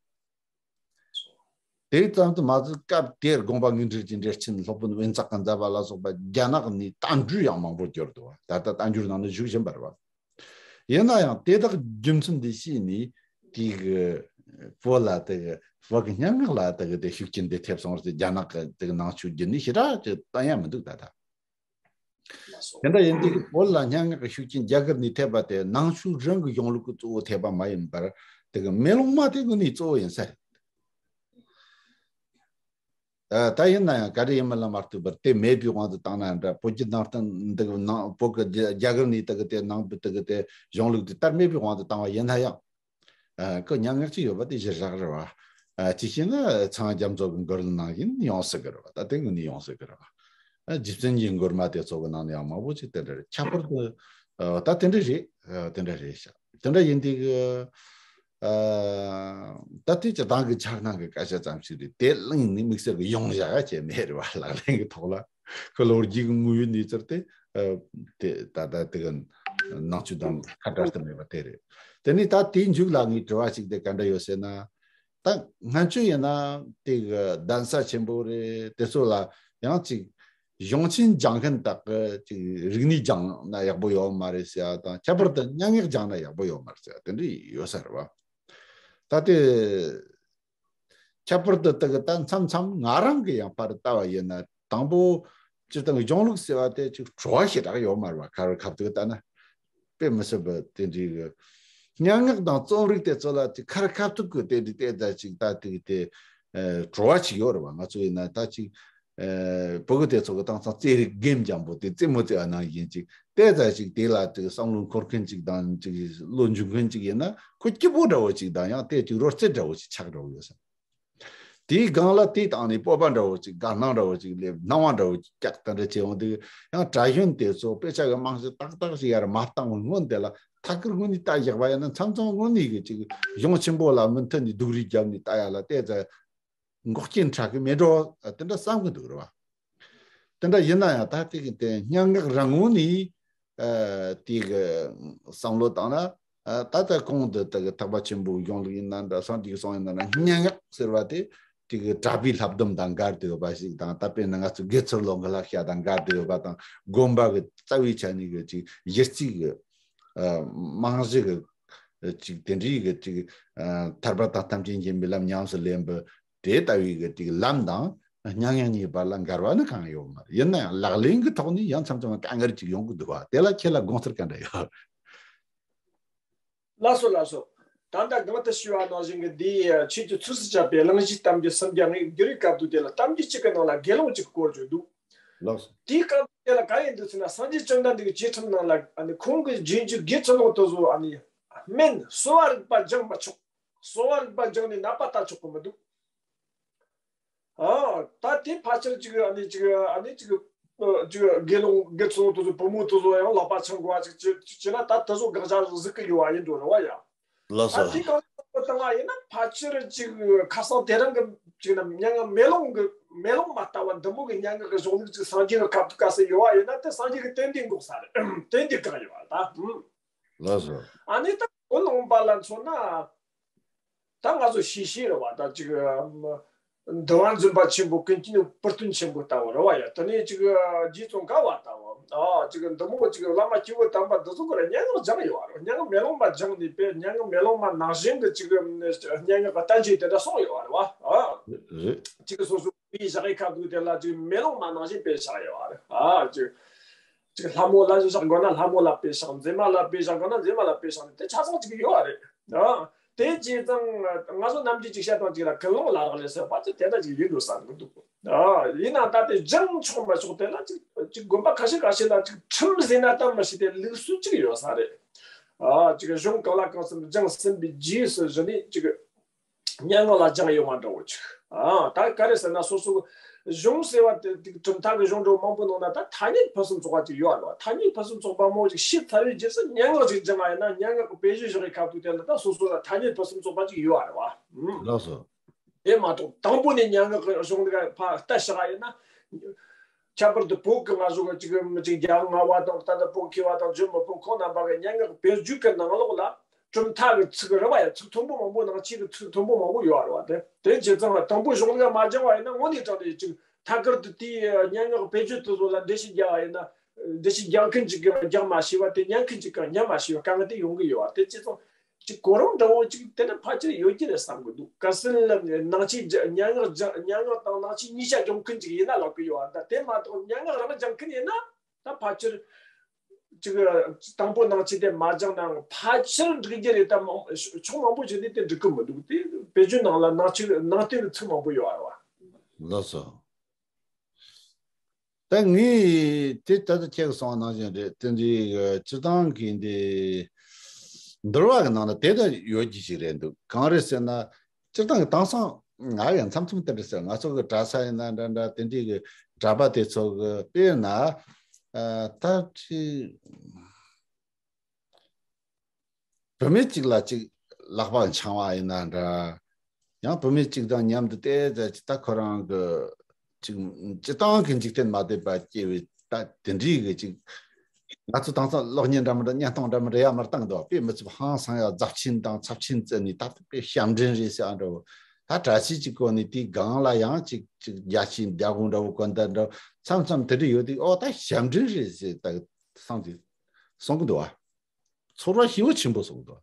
དེ་ཙམ་དུ་མ་ཟད། སྐབས་དེར་དགོངས་པ་ངེས་འགྲུབ་ཀྱི་འགྲེལ་ཆེན་སློབ་དཔོན་དབེན་ཙག་གིས་མཛད་པ་ལ་སོགས་པ་རྒྱ་ནག་ནས་བསྟན་བཅོས་ཡང་མང་པོ་བསྒྱུར་འདུག་ག། ད་ལྟ་བསྟན་བཅོས་ནང་ནས་བཞུགས་བཞིན་པ་རེད་བ། ཡིན་ན་ཡང་དེ་དག་རྒྱུ་མཚན་འདི་ཤེས་ནས་དེ་གི་བོད་ལ་དེ་གི་བོད་ཀྱི་སྙན་ངག་ལ་དེ་གི་དེ་ཤུགས་རྐྱེན་དེ་ཐེབས་སོང་ཟེར། རྒྱ་ནག་གི་དེ་གི་ནང་ཆོས་བརྒྱུད་ནས་ཞེ་དྲག་ཅིག་བསྟན་ཡ་མི་འདུག་ད་ལྟ། དེ་འདྲ་ཡིན་དུས་བོད་ལ་སྙན་ངག་གི་ཤུགས་རྐྱེན་རྒྱ་གར་ནས་ཐེབས་པ་དེ་ནང་ཆོས་རང་གི་གཞུང་ལུགས་ཀྱི་གཙོ་བོ་ཐེབས་པ་མ་ཡིན་པར། དེ་གི་མེ་ལོང་མ་དེ་ངོས་ནས་གཙོ་བོ་ཡིན་ས་རེད། ཨ། ད་ཡིན་ན་ཡང་ག་རེ་ཡིན་མིན་ལ་མ་ལྟོས་པར་དེ་མེད་པའི་དབང་དུ་བཏང་ན་འདྲ། བོད་བརྒྱུད་ནང་བསྟན་འདི་གི་ནང་བོད་ཀྱི་རྒྱ་རྒྱ་གར་ནས་དེ་གི་དེ་ནང་པའི་དེ་གི་དེ་གཞུང་ལུགས་དེ་དར་མེད་པའི་དབང་དུ་བཏང་བ་ཡིན་ན་ཡང་། ཨ། ཁོ་སྙན་ངག་ཅིག་ཡོད་པ་དེ་གཞི་བཞག་རེད་བ། ཨ། ཅིག་བྱས་ན་ཚངས་རྒྱ་མཚོ་གི་མགུར་ནང་བཞིན་ཡོང་སྲིད་གི་རེད་བ། ད་དེ་ངོས་ནས་ཡོང་སྲིད་གི་རེད་བ། ཨ། རྗེ་བཙུན་གྱི་མགུར་མ་དེ་ཚོ་གི་ནང་ནས་ཡང་མང་པོ་ཅིག་དེ་འདྲ་རེད། ཁྱད་པར་དུ། ཨ། ད་དེ་འདྲ་རེད། ཨ། དེ་འདྲ་རེད་ཤག་དེ་འདྲ་ཡིན་དུས་གི། ཨ། ད་དེ་སྤྱིར་བཏང་གི་འཆར་སྣང་གི་སྐད་ཆ་ཙམ་ཞིག་རེད། དེ་གླེང་ནས་དམིགས་བསལ་གི་ཡོང་བཞག་ཡ་བྱས་མེད་རེད་བ། ལག་ལེན་གི་ཐོག་ལ་ཁོ་ལོ་རྒྱུས་གི་དངོས་ཡོད་གནས་ཚུལ་དེ། ཨ། དེ་ད་ལྟ་དེ་གི་ནང་ཆོས་དང་ཁ་བྲལ་དུ་མེད་པ་དེ་རེད། དེ་ནས་ད་དེའི་མཇུག་ལ་ངའི་དྲི་བ་ཞིག་དེ་ག་འདྲ་ཡོད་ཟེར་ན། ད་སྔ་ཆོས་ཡིན་ན་དེ་གི་གདན་ས་ཆེན་པོ་རེད། དེ་ཚོ་ལ་ཡང་ཅིག་གཞུང་ཆེན་སྦྱང་མཁན་དག་གི་ཅིག་རིག་གནས་སྦྱང་ན་ཡག་པོ་ཡོད་མ་རེད་ཟེར་ཡ་དང་། ཁྱད་པར་དུ་སྙན་ངག་སྦྱང་ན་ཡག་པོ་ཡོད་མ་རེད་ཟེར་ཡ་དེ་འདྲ་ཡོད་ས་རེད་བ། ད་དེ་ཁྱད་པར་དུ་དེ་གི་ད་མཚམས་མཚམས་ང་རང་གི་ཡང་ཕར་ལྟ་བ་ཡིན་ན། དང་པོ་སྤྱིར་བཏང་གི་གཞུང་ལུགས་ཟེར་བ་དེ་ཅིག་བྲོ་བ་ཞེ་དྲག་ཡོད་མ་རེད་བ། ཁ་རུ་ཁ་ཐུག་ལྟ་ན། དཔེ་མི་སྲིད་པ་དེ་འདྲའི་གི་སྙན་ངག་དང་རྩོམ་རིག་དེ་ཚོ་ལ་ཅིག་ཁ་རུ་ཁ་ཐུག་གི་དེ་འདྲའི་བལྟས་ཙང་ཅིག་ད་དེ་གི་དེ། ཨ། བྲོ་བ་ཅིག་ཡོད་རེད་བ། ང་ཚོ་ཡིན་ན་ད་ཅིག་ཨ། བུ་གུ་དེ་ཚོ་གི་དེང་སང་རྩེད་རིགས་གེམ་སྦྱང་པོ་དེ། རྩེད་མོ་རྩེ་བ་ནང་བཞིན་ཅིག་བལྟས་ཙང་ཅིག་དེ་ལ་ཅིག་བསམ་བློ་འཁོར་མཁན་ཅིག་དང་། ཅིག་བློ་འཇུག་མཁན་ཅིག་ཡིན་ན་ཁོ་སྐྱིད་པོ་འདྲ་བོ་ཅིག་དང་། ཡང་དེ་ཅིག་རོལ་རྩེད་འདྲ་བོ་ཅིག་ཆགས་འགྲོ་གི་ཡོད་ས། དེའི་སྒང་ལ་དེའི་སྟེང་ནས་སྤོབས་པ་འདྲ་བོ་ཅིག་དགའ་སྣང་འདྲ་བོ་ཅིག་སླེབས། སྣང་བ་འདྲ་བོ་ཅིག་སྐྱག་དེ་འདྲ་བྱེད་འོང་དུས། ཡང་གྲྭ་གཞོན་དེ་ཚོ་དཔེ་ཆ་གི་རྨང་གཞི་ཏག་ཏག་ཞིག་ཡར་མ་བཏང་བའི་སྔོན་དེ་ལ་ཐད་ཀར་ངོས་ནས་ལྟ་བཞག་པ་ཡིན་ན། མཚམས་མཚམས་དངོས་གནས་གི་ཅིག་གཞུང་ཆེན་པོ་ལ་མུ་མཐུད་ནས་སྡུག་རུས་བརྒྱབ་ནས་ལྟ་ཡ་ལ་བལྟས་ཙང་འགོག་རྐྱེན་ཕྲ་གི་མེད་འགྲོ། དེ་འདྲ་བསམ་གི་འདུག་རེད་བ། དེ་འདྲ་ཡིན་ན་ཡང་ད་དེ་གི་དེ་སྙན་ངག་རང་ངོས་ནས། ཨ། དེ་གི་བསམ་བློ་བཏང་ན། ཨ། ད་ལྟ་གོང་དུ་དེ་གི་ཐེག་པ་ཆེན་པོའི་གཞུང་ལུགས་ཡིན་ན་འདྲ། སངས་རྒྱས་ཀྱི་གསུང་ཡིན་ན་འདྲ། སྙན་ངག་ཟེར་བ་དེ་དེ་གི་གྲྭ་པའི་བསླབ་སྡོམ་དང་འགལ་ཏེ་ཡོད་པ་ཞིག་དང་། ད་དཔེར་ན་ང་ཚོ་དགེ་ཚུལ་སློང་གི་བསླབ་བྱ་དང་འགལ་ཏེ་ཡོད་པ་དང་། དགོན་པ་གི་རྩ་བའི་ཆ་ནས་གི་ཅིག་གཞི་རྩའི་གི། ཨ། རྨང་གཞི་གི་ཅིག་དེ་འདྲའི་གི་ཅིག་ཨ། ཐར་པ་དང་ཐམས་ཅད་མཁྱེན་པའི་ལམ་ཉམས་སུ་ལེན་པ་དེ་ལྟ་བུའི་གི་ཅིག་ལམ་དང་སྙན་ངག་གཉིས་བར་ལ་འགལ་བ་ནི་གང་ཡང་ཡོད་མ་རེད། ཡིན་ན་ཡང་ལག་ལེན་གྱི་ཐོག་ནས་ཡང་མཚམས་མཚམས་དཀའ་ངལ་ཅིག་ཡོང་གི་འདུག་བ། དེ་ལ་ཁྱེད་ལ་དགོངས་ཚུལ་ག་འདྲ་ཡོད། ལགས་སོ། ལགས་སོ། ད་ལྟ་གོང་དུ་ཞུས་པ་ནང་བཞིན་གྱི་འདིའི་ཆོས་ཀྱི་ཚུལ་དུ་བྱ་བའི་གླེང་གཞི་གཏམ་རྒྱུད་སུམ་བརྒྱ་ལྔ་བསྒྱུར་བའི་སྐབས་དུ་དེ་ལ་གཏམ་རྒྱུད་གཅིག་གི་ནང་ལ་དགེ་སློང་གཅིག་སྐོར་བརྗོད་འདུག། ལགས་སོ། དེའི་སྐབས་དེ་ལ་ག་ཡིན་འདུག་ཟེར་ན། སངས་རྒྱས་བཅོམ་ལྡན་འདས་ཀྱི་བྱེད་ཁྲིམས་ནང་ལ་ཨ་ནི་ཁོང་གི་རྗེས་འཇུག་དགེ་ཚུལ་སློང་དེ་ཚོ་ཨ་ནི་སྨན་གསོ་བ་རིག་པ་སྦྱང་མི་ཆོག། གསོ་བ་རིག་པ་སྦྱངས་ནས་ནད་པ་ལྟ་ཆོག་གི་མི་འདུག། ཨ། ད་དེ་ཕལ་ཆེར་ཅིག་ཨ་ནི་ཅིག་ཨ་ནི་ཅིག་ཅིག་དགེ་སློང་དགེ་ཚུལ་སློང་དེ་ཚོ་བུ་མོ་དེ་ཚོ་ཡང་ལག་པ་འཆང་དགོས་པ་ཅིག་བྱེད་བྱེད་ན། ད་དེ་ཚོ་དགག་བྱ་གཟིགས་ཀྱི་ཡོད་པ་ཡིན་འགྲོ་རེད་བ་ཡ། ལགས་ད་སོ། དེ་གང་ལྟར་བཏང་བ་ཡིན་ན། ཕལ་ཆེར་ཅིག་ཁ་སང་དེ་རིང་གི་ཅིག་ནམ་སྙན་ངག་མེ་ལོང་གི་མེ་ལོང་མ་ལྟ་བུ་འདི་མོ་གི་སྙན་ངག་གི་གཞུང་ལུགས་ཅིག་སངས་རྒྱས་ཀྱི་ཁ་ཐུག་ག་ཟེར་ཡོད་པ་ཡིན་ན། དེ་སངས་རྒྱས་ཀྱི་དོན་འདི་འགོག་ས་རེད། དོན་འདི་གང་ཡོད་པ་ད། ལགས་སོ། ཨ་ནི་ད་བོད་ལུང་པ་ལ་མཚོན་ན། ད་ང་ཚོ་ཤེས་ཤེས་རེད་བ། ད་ཅིག་འདུལ་བ་འཛིན་པ་ཆེན་པོ་ཀུན་མཁྱེན་དཔེ་སྟོན་ཆེན་པོ་ལྟ་བུ་རེད་བ་ཡ། དེ་ནས་ཅིག་རྗེ་ཙོང་ཁ་པ་ལྟ་བུ། ཨ། ཅིག་འདི་མོ་ཅིག་བླ་མ་སྐྱེས་བུ་དམ་པ་འདི་ཚོ་གིས་སྙན་ངག་སྦྱངས་ཡོད་བ་རེད། སྙན་ངག་མེ་ལོང་མ་སྦྱངས་ནས་དཔེ་སྙན་ངག་མེ་ལོང་མ་ནང་བཞིན་གྱི་ཅིག་སྙན་ངག་གི་བསྟན་བཅོས་དེ་འདྲ་གསུངས་ཡོད་བ་རེད་བ། ཨ། རེད། ཅིག་སོ་སོ་པའི་ཞག་གི་ཁ་ཐུག་དེ་ལ་ཅིག་མེ་ལོང་མ་ནང་བཞིན་དཔེ་བཞག་ཡོད་བ་རེད། ཨ། ཅིག་ཅིག་ལྷ་མོ་ལ་བཞག་དགོས་ན་ལྷ་མོ་ལ་དཔེ་བཞག། མཛེས་མ་ལ་དཔེ་བཞག་དགོས་ན་མཛེས་མ་ལ་དཔེ་བཞག་ནས་དེ་ཆ་ཚང་ཅིག་ཡོད་རེད། ཨ། དེ་བྱས་ཙང་ང་ཚོ་ནམ་རྒྱུན་ཅིག་བཤད་སྟངས་ཅིག་ལ་ཀུན་སློང་ལ་རག་ལས་ཟེར་བ་ཅིག་དེ་འདྲ་ཅིག་ཡིན་འགྲོ་བསམ་གི་འདུག། ཨ། ཡིན་ནའང་ད་དེ་སྦྱང་ཆོག་མ་ཆོག་དེ་ལ་ཅིག་ཅིག་དགོན་པ་ཁ་ཤས་ཁ་ཤས་ལ་ཅིག་ཁྲིམས་ཟེར་ན་ད་མི་ཤེས་དེ་ལུགས་སྲོལ་ཅིག་ཡོད་ས་རེད། ཨ། ཅིག་གཞུང་གང་ལ་གང་འཚམ་སྦྱངས་ཟིན་པའི་རྗེས་སུ་གཞི་ནས་ཅིག་སྙན་ངག་ལ་སྦྱངས་ཡོད་མ་འདྲ་བོ་ཅིག། ཨ། ད་ག་རེ་ཟེར་ན། སོ་སོ་གཞུང་ཟེར་བ་དེ་དེ་གྲུབ་མཐའ་གི་གཞུང་འདྲ་བོ་མང་པོ་ནང་ན་ད་ཐ་སྙད་ཕུན་སུམ་ཚོགས་པ་ཅིག་ཡོད་རེད་བ། ཐ་སྙད་ཕུན་སུམ་ཚོགས་པ་མང་པོ་ཅིག་ཤེས་ཚར་བའི་རྗེས་སུ་སྙན་ངག་ཅིག་སྦྱངས་པ་ཡིན་ན། སྙན་ངག་གི་དཔེ་བརྗོད་བཞག་གི་ཁ་ཐུག་དེ་ལ་ད་སོ་སོ་ལ་ཐ་སྙད་ཕུན་སུམ་ཚོགས་པ་ཅིག་ཡོད་རེད་བ། ཨུམ། ལགས་སོ། དེ་མ་གཏོགས་དང་པོ་ནས་སྙན་ངག་གི་གཞུང་འདི་ག་ཕར་ལྟ་བཞག་པ་ཡིན་ན། ཁྱད་པར་དུ་བོད་ཀྱི་ང་ཚོ་གི་ཅིག་མི་ཅིག་རྒྱལ་དབང་ལྔ་པ་དང་། ད་ལྟ་བོད་མཁས་པ་དང་ཇོ་མོ་བོན་ཁོང་རྣམ་པ་གི་སྙན་ངག་དཔེ་བརྗོད་ཀྱི་ནང་ལོགས་ལ་གྲུབ་མཐའ་གི་ཚིག་རེད་བ་ཡ། ཚིག་མཐོན་པོ་མང་པོ། ནང་ཆོས་ཀྱི་ཚིག་མཐོན་པོ་མང་པོ་ཡོད་རེད་བ། དེ་དེ་བྱས་ཙང་དང་པོ་གཞུང་ལུགས་མ་སྦྱངས་པ་ཡིན་ན། དངོས་གནས་དྲང་གནས་ཅིག་ཐད་ཀར་དུ་དེའི་སྙན་ངག་དཔེ་བརྗོད་དེ་ཚོ་ལ་འགྲེལ་བཤད་རྒྱག་པ་ཡིན་ན། འགྲེལ་བཤད་རྒྱག་མཁན་ཅིག་གིས་རྒྱག་མ་ཤེས་པ་དེ། ཉན་མཁན་ཅིག་གིས་ཉན་མ་ཤེས་པ་དཀའ་ངལ་དེ་ཡོང་གི་ཡོད་བ། དེ་བྱས་ཙང་ཅིག་གོ་རིམ་འདྲ་བོ་ཅིག་དེ་འདྲ་ཕལ་ཆེར་ཡོད་ཀྱི་རེད་བསམ་གི་འདུག། གལ་སྲིད་ནང་ཆོས་སྙན་ངག་སྙན་ངག་དང་ནང་ཆོས་གཉིས་ཆ་སྦྱོང་མཁན་ཅིག་ཡིན་ན་ལབ་གི་ཡོད་བ། ད་དེ་མ་གཏོགས་སྙན་ངག་རང་སྦྱང་མཁན་ཡིན་ན། ད་ཕལ་ཆེར་ཅིག་དང་པོ་ནང་ཆོས་དེ་མ་སྦྱངས་ན་ཕལ་ཆེར་འགྲིག་རྒྱུ་རེད། ད་མང་ཕྱོགས་མང་པོ་ཞིག་ནས་དེ་འགྲིག་གི་མི་འདུག་དེ་བོད་བརྒྱུད་ནང་ལ་ནང་ཆོས་ནང་བསྟན་གྱི་ཚིག་མང་པོ་ཡོད་རེད་བ། ལགས་སོ། ད་ངས་དེ་ད་ལྟ་ཁྱེད་ཀྱིས་གསུངས་པ་ནང་བཞིན་རེད། དེ་འདྲའི་སྤྱིར་བཏང་གི་འདི་འདུལ་བ་གི་ནང་ན་དེ་ལྟར་ཡོད་རྒྱུ་ཞིག་རེད་འདུག་གང་རེད་ཟེར་ན། སྤྱིར་བཏང་གི་དེང་སང་ང་ཡང་མཚམས་མཚམས་དེ་འདྲ་ཟེར། ང་ཚོ་གི་གྲྭ་ས་ཡིན་ན་འདྲ་འདྲ། དེ་འདྲའི་གི་གྲྭ་པ་དེ་ཚོ་གི་དཔེར་ན། ཨ། ད་ཅི། བུད་མེད་ཅིག་ལ་ཅིག་ལག་པ་འཆང་བ་ཡིན་ན་འདྲ། ཡང་བུད་མེད་ཅིག་དང་མཉམ་དུ་བལྟས་ཙང་ཅིག་ད་ཁོ་རང་གི་ཅིག་སྤྱིར་བཏང་གི་འཇིག་རྟེན་མ་དད་པ་སྐྱེ་བའི་ད་དེ་འདྲའི་གི་ཅིག་ང་ཚོ་དེང་སང་གློག་བརྙན་འདྲ་མི་འདྲ་བརྙན་ཐུང་འདྲ་མི་འདྲ་ཡར་མར་བཏང་འདུག་དཔེ་མི་སྲིད་པ་ཧང་སང་ཡ་རྫབ་ཆེན་དང་ཚབ་ཆེན་བརྩི་ནས་ད་དཔེ་ཞབས་འདྲེན་རེད་ཟེར་ཨ་འདྲ་བོ། ད་གྲྭ་ཆས་ཅིག་གོན་ནས་དེའི་སྒང་ལ་ཡང་ཅིག་ཅིག་རྒྱ་ཆེན་རྒྱ་གོང་འདྲ་བོ་གོན་ད་འདྲ་མཚམས་མཚམས་དེ་འདྲ་ཡོད་དུས། ཨོ་ད་ཞབས་འདྲེན་རེད་ཟེར་ད་བསམ་གྱི་གསུང་གི་འདུག་བ། ཚོར་བ་ཞེ་པོ་ཆེན་པོ་གསུངས་འདུག་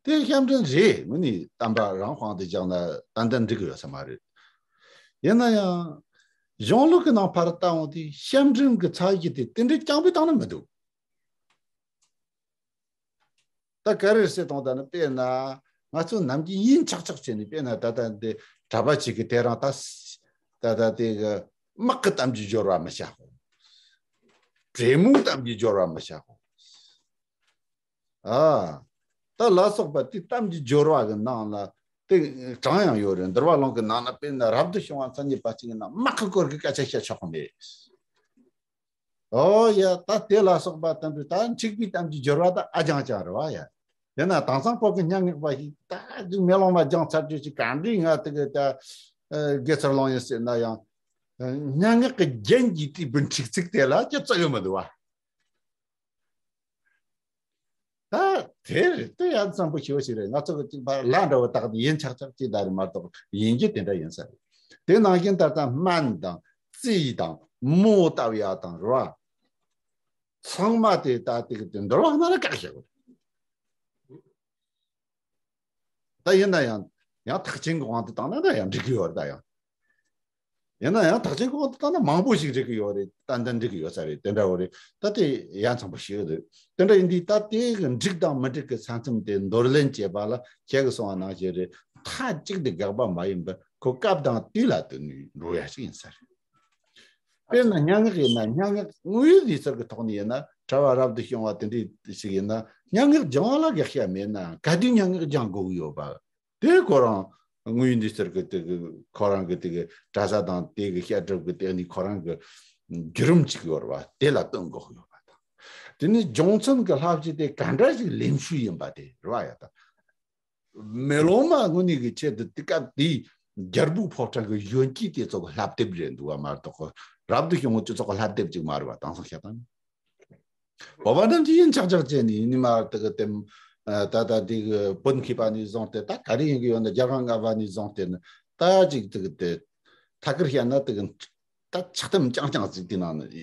དེ་ཞབས་འདྲེན་རེད། དངོས་གནས་བསྟན་པ་རང་དབང་དུ་བཞག་ན་ཏན་ཏན་འགྲིག་གི་ཡོད་ས་མ་རེད། ཡིན་ན་ཡང་གཞུང་ལུགས་ཀྱི་ནང་ཕར་བལྟ་འོང་དུས་ཞབས་འདྲེན་གྱི་ཚད་གཞི་དེ་དེ་འདྲའི་རྐྱང་པོའི་སྟེང་ན་མི་འདུག་ད་ག་རེ་ཟེར་དང་ད་ནི་དཔེར་ན་ང་ཚོ་ནམ་རྒྱུན་ཡིན་ཆགས་ཆགས་བྱས་ནས། དཔེར་ན་ད་ལྟ་འདི་གྲྭ་པ་ཅིག་གིས་དེ་རིང་ད་ད་ལྟ་དེ་གི་དམག་གི་གཏམ་རྒྱུད་སྦྱོར་བ་མི་བྱ་གོ། བྲན་མོའི་གཏམ་རྒྱུད་སྦྱོར་བ་མི་བྱ་གོ། ཨ། ད་ལ་སོགས་པ་དེ་གཏམ་གྱི་སྦྱོར་བ་གི་ནང་ལ་དེ་གྲངས་ཡང་ཡོད་རེད། འདུལ་བ་ལུང་གི་ནང་ན་དཔེར་ན་རབ་ཏུ་བྱུང་བ་མཚན་ཉིད་པ་ཅིག་ཡིན་ན་དམག་གི་སྐོར་གྱི་སྐད་ཆ་བཤད་ཆོག་གི་མེད། ཨོ་ཡ། ད་དེ་ལ་སོགས་པ་དེ་འདྲ་ད་འཁྲིག་པའི་གཏམ་གྱི་སྦྱོར་བ་ད་ཨ་ཅང་ཅང་རེད་བ་ཡ། དེ་ན་དེང་སང་བོད་ཀྱི་སྙན་ངག་པ་ཞིག་ད་ཅིག་མེ་ལོང་མ་སྦྱངས་ཚར་དུས་ཅིག་ག་འདྲའི་ང་དེ་གི་ད་དགེ་རྩར་ལོང་ཡིན་ཟེར་ན་ཡང་། སྙན་ངག་གི་རྒྱན་གྱིས་བྲིས་པའི་འཁྲིག་ཚིག་དེ་ལ་ཅི་རྩ་ཡོད་མི་འདུག་བ། ད་དེ་རེད། དེ་ཡང་བཟང་པོ་ཞེ་པོ་ཞིག་རེད། ང་ཚོ་གི་ཅིག་ཕར་ལ་འདྲ་བོ་བཏགས་ནས་ཡིན་ཆགས་ཆགས་ཅིག་ད་རེད་མ་གཏོགས་ཡིན་གྱི་དེ་འདྲ་ཡིན་ས་རེད། དེ་ནང་བཞིན་ད་ལྟ་སྨན་དང་རྩིས་དང་མོ་བཏབ་ཡག་དང་རེད་བ། ཚང་མ་དེ་ད་དེ་གི་དེ་འདུལ་བ་ནང་ལ་བཀག་བཞག་གི་རེད། ད་ཡིན་ན་ཡང་ཡང་ཐེག་ཆེན་གྱི་དབང་དུ་བཏང་ན་ད་ཡང་འགྲིག་གི་ཡོད་རེད། ད་ཡང་། ཡིན་ན་ཡང་ཐེག་ཆེན་གྱི་དབང་དུ་བཏང་ན་མང་པོ་ཞིག་འགྲིག་གི་ཡོད་རེད། ཏན་ཏན་འགྲིག་གི་ཡོད་ས་རེད། དེ་འདྲ་བོ་རེད། ད་དེ་ཡ་མཚན་པོ་ཞིག་རེད། དེ་འདྲ་ཡིན་དུས་ད་དེ་གི་འགྲིག་དང་མི་འགྲིག་གི་ས་མཚམས་དེ་འདོར་ལེན་བྱེད་པ་ལ་ཁྱེད་ཀྱིས་གསུངས་པ་ནང་བཞིན་རེད། མཐའ་གཅིག་ཏུ་དགག་པ་མ་ཡིན་པར་ཁོ་སྐབས་དང་དུས་ལ་བསྟུན་ནས་འགྲོ་ཡ་ཞིག་ཡིན་ས་རེད། དཔེར་ན་སྙན་ངག་ཡིན་ན། སྙན་ངག་དངོས་ཡོད་ལུས་རྩལ་གྱི་ཐོག་ནས་ཡིན་ན། གྲྭ་པ་རབ་ཏུ་བྱུང་བ་དེ་འདྲ་ཞིག་ཡིན་ན་སྙན་ངག་སྦྱང་བ་ལ་དགག་བྱ་མེད་ན་ག་དུས་སྙན་ངག་སྦྱང་དགོས་ཀྱི་ཡོད་པ། དེ་ཁོ་རང་དངོས་ཡོད་ལུས་རྩལ་གྱི་དེ་གི་ཁོ་རང་གི་དེ་གི་གྲྭ་ས་དང་དེ་གི་བཤད་སྒྲུབ་ཀྱི་སྟེང་ནས་ཁོ་རང་གི་བརྒྱུད་རིམ་ཅིག་ཡོད་རེད་བ། དེ་ལ་བསྟུན་དགོས་ཀྱི་ཡོད་པ་དང་། དེ་ནས་སྦྱོང་ཚན་གྱི་བསླབ་བྱ་དེ་ག་འདྲ་ཞིག་ལེན་ཤུལ་ཡིན་པ་དེ་རེད་བ་ཡ། ད་མེ་ལོང་མ་དངོས་གནས་ཀྱི་ཆེད་དུ་དེ་སྐབས་དེའི་རྒྱལ་པོའི་ཕོ་བྲང་གི་གཞོན་སྐྱེས་དེ་ཚོ་གི་བསླབ་དེབ་རེད་འདུག་བ་མ་གཏོགས། རབ་ཏུ་བྱུང་བ་སྤྱི་ཚོགས་ཀྱི་བསླབ་དེབ་ཅིག་མ་རེད་བ། དེང་སང་བཤད་སྟངས་ནི། བོད་པ་རྣམས་ཀྱིས་ཡིན་ཆགས་ཆགས་བྱས་ནས་ཡིན་ནི་མ་རེད། དེ་གི་དེ་ད་ལྟ་དེ་གི་བོད་མཁས་པ་ནས་བཟུང་སྟེ། ད་ག་རེ་ཡིན་གི་ཡོད་ན་རྒྱལ་དབང་ལྔ་པ་ནས་བཟུང་སྟེ་ནི་ད་ཅིག་དེ་གི་དེ་ཐད་ཀར་བཤད་ན་དེ་གི་ད་ཆགས་གཏམ་རྐྱང་རྐྱང་ཟིག་དེ་ནང་ནས་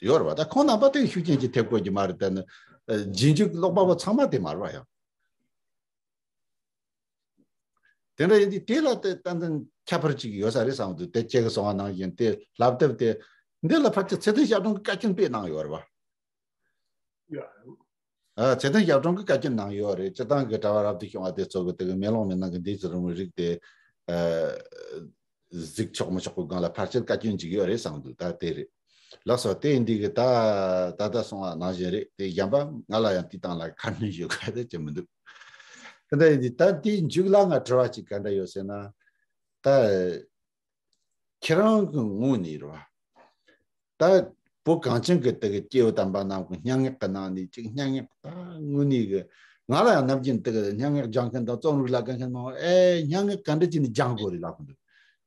ཡོད་རེད་བ། ད་ཁོང་རྣམ་པ་དེ་ཤུགས་རྐྱེན་གྱིས་ཐེབས་དགོས་ཀྱི་མ་རེད། ད་ནི་རྗེས་འཇུག་ཀློག་པ་པོ་ཚང་མ་དེ་མ་རེད་བ་ཡང་། དེ་འདྲ་ཡིན་དུས་དེ་ལ་དེ་ཏན་ཏན་ཁྱད་པར་ཅིག་ཡོད་ས་རེད་བསམ་འདུག་དེ་ཁྱེད་ཀྱིས་གསུངས་པ་ནང་བཞིན་དེ་བསླབ་དེབ་དེ་འདི་ལ་ཕལ་ཆེར་ཚེ་བརྟན་ཞབས་དྲུང་གི་བཀའ་བཀྱོན་དཔེ་གནང་ཡོད་རེད་བ། ཡ། ཨ། ཚེ་བརྟན་ཞབས་དྲུང་གི་བཀའ་བཀྱོན་གནང་ཡོད་རེད། སྤྱིར་བཏང་གི་གྲྭ་པ་རབ་ཏུ་བྱུང་བ་དེ་ཚོ་གི་དེ་གི་མེ་ལོང་མེ་ནང་གི་འདི་ཚོ་རུ་མི་རིགས་དེ། ཨ། གཟིགས་ཆོག་མི་ཆོག་གི་སྒང་ལ་ཕལ་ཆེར་བཀའ་བཀྱོན་ཅིག་ཡོད་རེད་བསམ་འདུག་ད་དེ་རེད། ལགས་སོ། དེ་ཡིན་དུས་ཀྱི་ད་ད་ལྟ་གསུངས་པ་ནང་བཞིན་རེད། དེ་གཞན་པ་ང་ལ་ཡང་དེའི་སྟེང་ལ་ཁ་སྣོན་ཞུ་ག་དེ་ཅི་མི་འདུག་དེ་འདྲ་ཡིན་དུས་ད་དེའི་མཇུག་ལ་ང་དྲི་བ་ཅིག་ག་འདྲ་ཡོད་ཟེར་ན། ད་ཁྱེད་རང་གི་ངོས་ནས་རེད་བ། ད་བོད་གངས་ཅན་གྱི་དེ་གི་སྐྱེས་བུ་དམ་པ་རྣམས་ཀྱི་སྙན་ངག་གི་ནང་ནས་ཅིག་སྙན་ངག་ད་དངོས་གནས་གི་ང་ལ་ཡང་ནམ་རྒྱུན་དེ་གི་སྙན་ངག་སྦྱང་མཁན་དང་རྩོམ་རིག་ལ་དགའ་མཁན་རྣམས། ཨེ། སྙན་ངག་ག་འདྲ་བྱས་ནས་སྦྱང་དགོས་རེད་ལབ་གི་འདུག་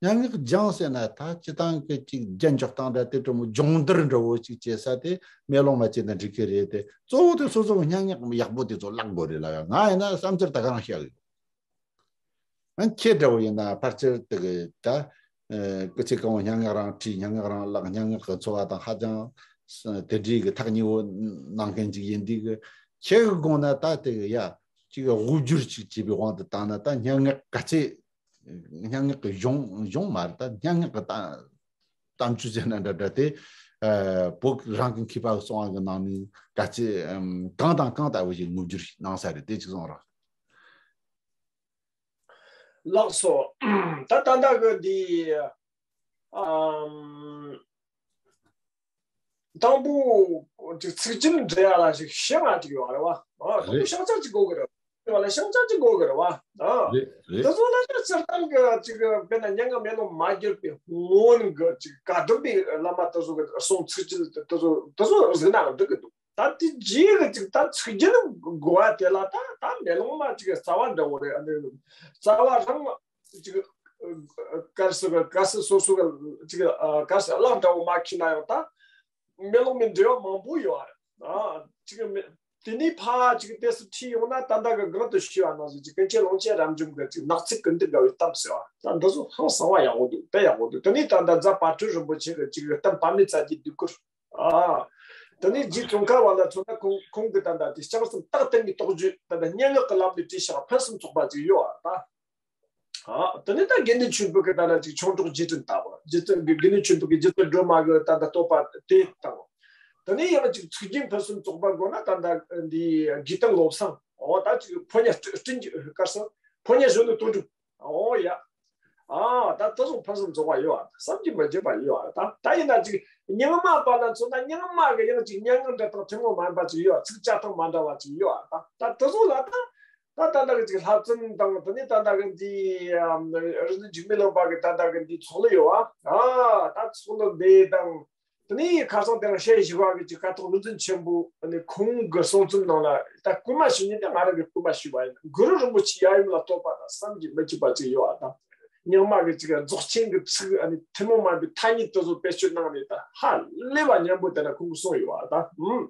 སྙན་ངག་སྦྱང་ཟེར་ན་ད་སྤྱིར་བཏང་གི་ཅིག་རྒྱན་འཇོག་སྟངས་འདྲ་དེ་འདྲ་མོ་སྦྱོང་བརྡར་འདྲ་བོ་ཅིག་བྱེད་ས་དེ་མེ་ལོང་མ་བྱས་ན་འགྲིག་གི་རེད་དེ། གཙོ་བོ་དེ་སོ་སོ་གི་སྙན་ངག་ཡག་པོ་དེ་ཚོ་བཀླག་དགོས་རེད་ལབ་ཡ། ང་ཡིན་ན་བསམ་ཚུལ་ད་ག་རང་བཤད་གི་ཡོད། ཨ། ཁྱེད་འདྲ་བོ་ཡིན་ན་ཕལ་ཆེར་དེ་གི་ད་ཨ་སྐུ་ཚེ་གང་བོ་སྙན་ངག་རང་བྲིས། སྙན་ངག་རང་བཀླགས། སྙན་ངག་གི་འཚོ་བ་དང་ཧ་ཅང་དེ་འདྲའི་གི་ཐག་ཉེ་བོ་གནང་མཁན་ཅིག་ཡིན་དུས་གི། ཁྱེད་གི་དགོངས་ན་ད་དེ་གི་ཡ་ཅིག་དབུ་བསྒྱུར་ཅིག་བྱས་པའི་དབང་དུ་བཏང་ན། ད་སྙན་ངག་ག་ཚད། སྙན་ངག་གི་གཞུང་གཞུང་མ་རེད། ད་སྙན་ངག་གི་གཏམ་གཏམ་རྒྱུད་ཟེར་ན་འདྲ་འདྲ་དེ་ ཨ་བོད་རང་གི་མཁས་པ་གསུང་བ་གི་ནང་ནས་ག་ཚད་ཨམ་གང་དང་གང་ལྟ་བུ་ཞིག་ངོ་སྒྱུར་གནང་ས་རེད། དེ་ཅིག་གསུང་རོགས། ལགས་སོ། ད་ད་ལྟ་གི་འདི་ཨམ། དང་པོ་ཅིག་ཚིག་རྒྱན་འབྲི་ཡ་ལ་ཞིག་ཤེས་ང་ཅིག་ཡོད་རེད་བ། ཨ་དང་པོ་རེད། ཤེས་བྱ་ཅིག་དགོས་གི་རེད་བ། ལ་ཤེས་བྱ་ཅིག་དགོས་གི་རེད་བ། ཨ་རེད་རེད། དེ་ཚོ་ལ་ཡང་སྤྱིར་བཏང་གི་ཅིག་དཔེར་ན་སྙན་ངག་མེ་ལོང་མ་བསྒྱུར་བའི་སྔོན་གི་ཅིག་བཀའ་གདམས་པའི་བླ་མ་དེ་ཚོ་གི་གསུང་ཚིག་རྒྱན་དེ་ཚོ་དེ་ཚོ་གཟིགས་ན་འགྲིག་གི་འདུག་ད་དེ་རྗེས་གི་ཅིག་ད་ཚིག་རྒྱན་དགོས་པ་དེ་ལ་ད་ད་མེ་ལོང་མ་ཅིག་རྩ་བ་འདྲ་བོ་རེད། ཨ་ནི་རྩ་བ་རང་ཅིག་གལ་སྲིད་གལ་སྲིད་སོ་སོ་གི་ཅིག་གལ་སྲིད་གླེང་འདྲ་བོ་མ་ཁྱེར་ན་ཡང་ད་མེ་ལོང་མའི་འགྲེལ་བ་མང་པོ་ཡོད་རེད། ཨ་ཅིག་མེ་དེ་ནས་ཕར་ཅིག་ཏོག་ཙམ་ཁྲིད་ཡོང་ན་ད་ལྟ་གི་གོང་དུ་ཞུས་པ་ནང་བཞིན་ཅིག་ཀུན་མཁྱེན་ཀློང་ཆེན་རབ་འབྱམས་ཀྱི་ཅིག་ནགས་ཚལ་ཀུན་ཏུ་དགའ་བའི་གཏམ་ཟེར་བ་ད་འདི་ཚོ་ཧང་སང་བ་ཡག་པོ་འདུག་དཔེ་ཡག་པོ་འདུག་དེ་ནས་ད་ལྟ་རྫ་དཔལ་སྤྲུལ་རིན་པོ་ཆེ་གི་ཅིག་གཏམ་པདྨའི་རྩ་རྒྱུད་ཟློས་གར། ཨ། དེ་ནས་རྗེ་ཙོང་ཁ་པ་ལ་མཚོན་ན་ཁོང་ཁོང་གི་ད་ལྟ་དེ་ལྕགས་ཟམ་སྟག་སྟེང་གི་རྟོགས་བརྗོད་ད་ལྟ་སྙན་ངག་གི་ལམ་ནས་བྲིས་བཞག་ཕུན་སུམ་ཚོགས་པ་ཅིག་ཡོད་ཨ་ད། ཨ། དེ་ནས་ད་དགེ་འདུན་ཆོས་འཕེལ་གི་ད་ལྟ་ཅིག་ཆོས་གྲོགས་རྗེས་དྲན་ལྟ་བུ། རྗེ་བཙུན་དགེ་འདུན་ཆོས་འཕེལ་གི་རྗེ་བཙུན་སྒྲོལ་མ་གི་ད་ལྟ་བསྟོད་པ་དེ་དང་། དེ་ནས་ཡང་ཅིག་ཚིག་རྒྱན་ཕུན་སུམ་ཚོགས་པ་དགོས་ན་ད་ལྟ་འདི་དགེ་སྟོན་བློ་བཟང་། འོ་ད་ཅིག་ཕོ་ཉ་སྤྲིན་སྤྲིན་གྱི་དཀར་ས་ཕོ་ཉ་གཞོན་ནུ་དོན་གྲུབ། འོ་ཡ། ཨ་ད་དེ་ཚོ་ཕུན་སུམ་ཚོགས་པ་ཡོད་ཨ། བསམ་གྱིས་མི་ཁྱབ་པ་ཡོད་ཨ། ད་ད་ཡིན་ན་ཅིག་རྙིང་མ་པ་ལ་མཚོན་ན་རྙིང་མ་གི་ཡང་ཅིག་སྙན་ངག་འབྲི་སྟངས་ཐུན་མོང་མ་ཡིན་པ་ཅིག་ཡོད་ཨ། ཚིག་བཅད་སྟངས་མ་འདྲ་བ་ཅིག་ཡོད་ཨ། ད་ད་དེ་ཚོ་ལ་ད་ད་ད་ལྟ་གི་ཅིག་བསླབ་ཚན་དང་དེ་ནས་ད་ལྟ་གི་འདི་རིག་འཛིན་འཇིགས་མེད་ལགས་པ་གི་ད་ལྟ་གི་འདི་ཚོགས་ལུ་ཡོད་ཨ། ཨ་ད་ཚོགས་ལུ་འདི་དང་དེ་ནས་ཁ་སང་དེ་རིང་བཤད་བཞི་བ་གི་ཅིག་ཀཿཐོག་ལུང་བཙན་ཆེན་པོ་ཨ་ནི་ཁོང་གི་གསུང་རྩོམ་ནང་ལ་ད་སྐུལ་མ་ཞུ་ཉིན་དེ་ང་རང་གི་སྐུལ་མ་ཞུས་པ་ཡིན། གུ་རུ་རིན་པོ་ཆེ་ཡབ་ཡུམ་ལ་བསྟོད་པ་དང་བསམ་གྱིས་མི་ཁྱབ་པ་ཅིག་ཡོད་ཨ། ད་རྙིང་མ་གི་ཅིག་རྫོགས་ཆེན་གི་ཚིག་ཨ་ནི་ཐུན་མོང་མ་ཡིན་པའི་ཐ་སྙད་དེ་ཚོ་བེད་སྤྱོད་གནང་ནས་ད་ཧ་ལས་པ་སྙན་པོ་དེ་འདྲ་ཁོང་གིས་གསུངས་ཡོད་ཨ། ད་ཨུམ།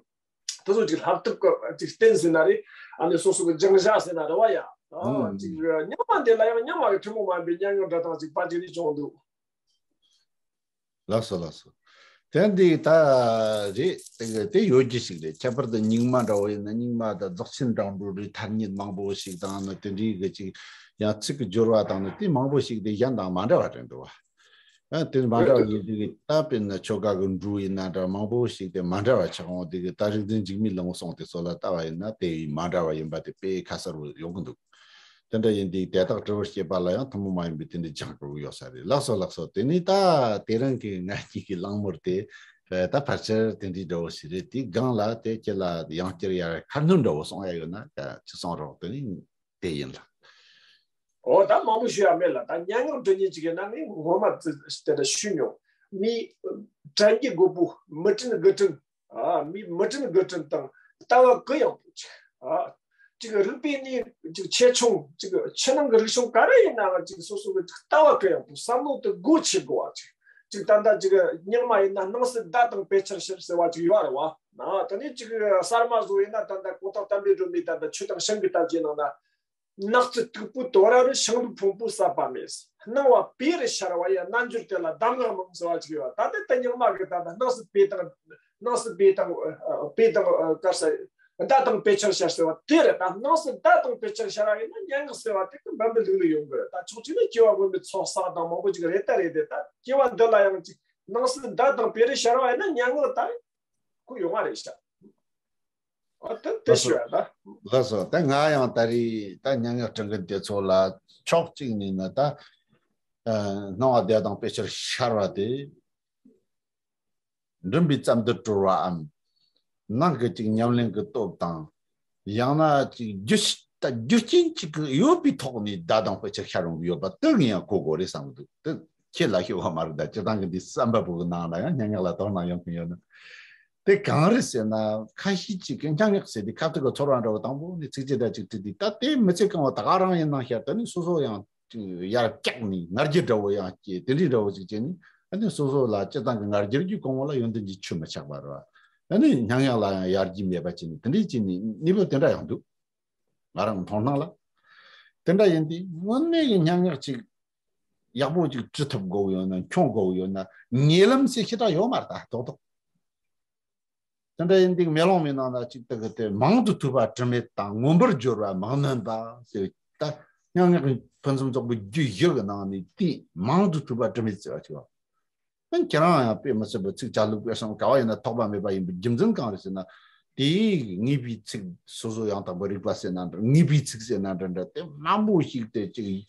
དེ་ཚོ་ཅིག་ལྷབ་ཐུབ་ཀྱི་ཅིག་རྟེན་ཟེར་ན་རེད། ཨ་ནི་སོ་སོ་གི་སྦྱང་བྱ་ཟེར་ན་རེད་བ་ཡ། ཨ་ཅིག་རྙིང་མ་འདི་ལ་ཡང་རྙིང་མ་གི་ཐུན་མོང་མ་ཡིན་པའི་སྙན་ངག་འབྲི་སྟངས་ཅིག་ཕལ་ཆེར་རེ་བྱུང་འདུག་ལགས་སོ་ལགས་སོ། དེ་འདི་ད་རེད། དེ་གི་དེ་ཡོད་རྒྱུ་ཞིག་རེད། ཁྱད་པར་དུ་རྙིང་མ་འདྲ་བོ་ཡིན་ན་རྙིང་མ་དང་རྫོགས་ཆེན་སྒྲ་སྒྲོགས་རེད། ཐ་སྙད་མང་པོ་ཞིག་དང་ནི་དེ་འདྲའི་གི་ཅིག་ཡང་ཚིག་གི་སྦྱོར་བ་དང་ནི་དེ་མང་པོ་ཞིག་དེ་གཞན་དང་མ་འདྲ་བ་རེད་འདུག་བ། ཨ་དེ་མ་འདྲ་བ་ཡིན་དུས་ད་དཔེར་ན་ཆོ་ག་གི་འབྲུ་ཡིན་ན་འདྲ་མང་པོ་ཞིག་དེ་མ་འདྲ་བ་ཆགས་འོང་། དེ་གི་ད་རིག་འཛིན་འཇིགས་མེད་ལགས་གསུངས་དེ་ཚོ་ལ་ལྟ་བ་ཡིན་ན་དེ་མ་འདྲ་བ་ཡིན་པ་དེ་དཔེ་ཁ་གསལ་པོ་ཡོང་གི་འདུག་དེ་འདྲ་ཡིན་དུས་དེ་དག་དྲི་བར་བྱེད་པ་ལ་ཡང་ཐུན་མོང་མ་ཡིན་པའི་དེ་འདྲ་སྦྱང་དགོས་ཀྱི་ཡོད་ས་རེད། ལགས་སོ་ལགས་སོ། དེ་ནས་ད་དེ་རིང་གི་ང་གཉིས་ཀྱི་གླེང་མོལ་དེ་ད་ཕལ་ཆེར་དེ་འདྲའི་འདྲ་བོ་ཞིག་རེད། དེའི་སྒང་ལ་དེ་ཁྱེད་ལ་ཡང་བསྐྱར་ཡར་ཁ་སྣོན་འདྲ་བོ་གསུང་ཡ་ཡོད་ན་ཅིག་གསུང་རོགས། དེ་ནས་དེ་ཡིན་ལ། འོ་ད་མང་པོ་ཞུ་ཡ་མེད་ལ། ད་སྙན་ངག་འབྲི་མཁན་ཅིག་ཡིན་ན་ངས་ངོ་མ་དེ་འདྲ་ཞུས་མྱོང་། མི་དྲན་གྱི་དགོས་པོ་མི་དྲན་དགུ་དྲན། ཨ་མི་མི་དྲན་དགུ་དྲན་དང་ལྟ་བ་གུ་ཡངས་པོ་ཅིག་ཨ་ཅིག་རིག་པའི་གནས་ཅིག་ཆེ་ཆུང་ཅིག་ཕྱི་ནང་གི་རིག་གཞུང་ག་རེ་ཡིན་ནའང་ཅིག་སོ་སོ་གི་ཅིག་ལྟ་བ་གུ་ཡངས་པོ་བསམ་བློ་དེ་སྒོ་ཕྱེ་དགོས་པ་ཅིག་ཅིག་ད་ལྟ་ཅིག་རྙིང་མ་ཡིན་ན་སྣང་སྲིད་ཟླ་དང་དཔེ་ཆར་ཕྱིར་ཟེར་བ་ཅིག་ཡོད་རེད་བ། ཨ་དེ་ནས་ཅིག་གསར་མ་བཟོ་ཡིན་ན་ད་ལྟ་གོང་ཐང་བསྟན་པའི་སྒྲོན་མེ་ད་ལྟ་ཆོས་དང་ཞིང་གི་ལྟ་བཅས་ནང་ན། སྣང་སྲིད་སྟུག་པོ་དོ་ར་རུ་ཤིང་ལུག་ཕུང་པོ་ཟད་པ་མེད། སྣང་བ་བེ་རུ་ཤར་བ་ཡི་རྣལ་འབྱོར་དེ་ལ་གདམས་ངག་མང་ཟེར་བ་ཅིག་ཡོད། ད་ལྟ་དེ་རྙིང་མ་གི་ད་ལྟ་སྣང་སྲིད་བེ་དང་། སྣང་སྲིད་བེ་དང་། བེ་དང་དཀར་ས། ཟླ་དང་དཔེ་ཆར་ཤར་ཟེར་བ་དེ་རེད། ད་སྣང་སྲིད་ཟླ་དང་དཔེ་ཆར་ཤར་བ་ཡིན་ན་སྙན་ངག་ཟེར་བ་དེ་གི་འབད་འབད་ལུག་ལུག་ཡོང་གི་རེད། ད་ཕྱོགས་གཅིག་ནས་སྐྱེ་བ་སྔོན་མའི་ཚོགས་བསགས་དང་མང་པོ་ཅིག་རེད་ད་རེད་དེ། ད་སྐྱེ་བ་འདི་ལ་ཡང་ཅིག་སྣང་སྲིད་ཟླ་དང་བེ་རུ་ཤར་བ་ཡིན་ན་སྙན་ངག་ད་ཁོ་ཡོང་བ་རེད་ཤག་ཨ་དེ་དེ་ལགས་སོ། ཞུ་ཡ་ད། ལགས་སོ། ད་ང་ཡང་ད་རེས་ད་སྙན་ངག་སྤྲིང་མཁན་དེ་ཚོ་ལ་ཕྱོགས་གཅིག་ནས་ན་ད་ཨ་སྣང་བ་ཟླ་དང་དཔེ་ཆར་ཤར་བ་དེ་མགྲིན་པའི་རྩལ་འདི་དཀྲོལ་བའམ་ནང་གི་ཅིག་ཉམས་ལེན་གྱི་སྟོབས་དང་ཡང་ན་ཅིག་རྒྱུ་ད་རྒྱུ་རྐྱེན་ཅིག་གི་ཡོད་པའི་ཐོག་ནས་ཟླ་དང་དཔེ་ཆར་ཤར་ཡོང་གི་ཡོད་པ་དེ་ངས་ཡང་གོ་དགོས་རེད་བསམ་གི་འདུག་དེ་ཁྱེད་ལ་ཤོད་པ་མ་རེད། ད་སྤྱིར་བཏང་གི་འདི་བསམ་པ་པོ་གི་ནང་ལ་ཡང་སྙན་ངག་ལ་དོ་སྣང་ཡོང་གི་ཡོད་ན། དེ་གང་རེད་ཟེར་ན། ཁ་ཤས་ཅིག་གིས་སྙན་ངག་ཟེར་དེ་ཁ་ཐུག་གི་ཚོར་བ་འདྲ་བོ་དང་པོ་ནས་ཚིགས་བཅད་འདྲ་ཅིག་བྲིས་དུས། ད་དེ་མི་ཚེ་གང་བོ་ད་ག་རང་ཡིན་ན་ཤར། ད་ནི་སོ་སོ་ཡང་ཅིག་ཡར་བཀྱགས་ནས་ང་རྒྱལ་འདྲ་བོ་ཡང་སྐྱེས། དེ་འདྲའི་འདྲ་བོ་ཅིག་བྱས་ནས་ཨ་ནི་སོ་སོ་ལ་སྤྱིར་བཏང་གི་ང་རྒྱལ་རྒྱུ་གང་བོ་ལ་ཡོན་ཏན་གྱི་ཆུ་མི་ཆགས་པ་རེད་བ། ཨ་ནི་སྙན་ངག་ལ་ཡང་ཡར་རྒྱས་མེད་པ་བྱས་ནས་དེ་འདྲའི་བྱས་ནས་གནས་བབ་དེ་འདྲ་ཡང་འདུག་ང་རང་མཐོང་སྣང་ལ། དེ་འདྲ་ཡིན་དུས་དངོས་གནས་ཀྱི་སྙན་ངག་ཅིག་ཡག་པོ་ཅིག་འབྲི་ཐུབ་དགོས་ཡོད་ན། འཁྱོངས་དགོས་ཡོད་ན་ཉེ་ལམ་ཟེར་ཞེ་དྲག་ཡོད་མ་རེད། ད་རྡོག་རྡོག་དེ་འདྲ་ཡིན་དུས་མེ་ལོང་མའི་ནང་ན་ཅིག་ད་གི་དེ་མང་དུ་ཐོས་པ་དྲི་མེད་དང་མངོན་པར་སྦྱོར་བ་མང་ནོན་པ་ཟེར། ད་སྙན་ངག་གི་ཕུན་སུམ་ཚོགས་པའི་རྒྱུ་བཞི་གི་ནང་ནས་དེ་མང་དུ་ཐོས་པ་དྲི་མེད་ཟེར་བ་ཅིག་ཡོད། ཨ་ཁྱེད་རང་ཡང་དཔེ་མི་སྲིད་པའི་ཚིག་ཆ་ལུགས་དཔེ་བསམ་ག་བ་ཡིན་ན་ཐོགས་པ་མེད་པ་ཡིན་པའི་རྒྱུ་མཚན་གང་རེད་ཟེར་ན། དེའི་ངེས་པའི་ཚིག་སོ་སོ་ཡང་དག་པར་རིག་པ་ཟེར་ན་འདྲ། ངེས་པའི་ཚིག་ཟེར་ན་འདྲ་འདྲ་དེ་མང་པོ་ཞིག་དེ་ཅིག་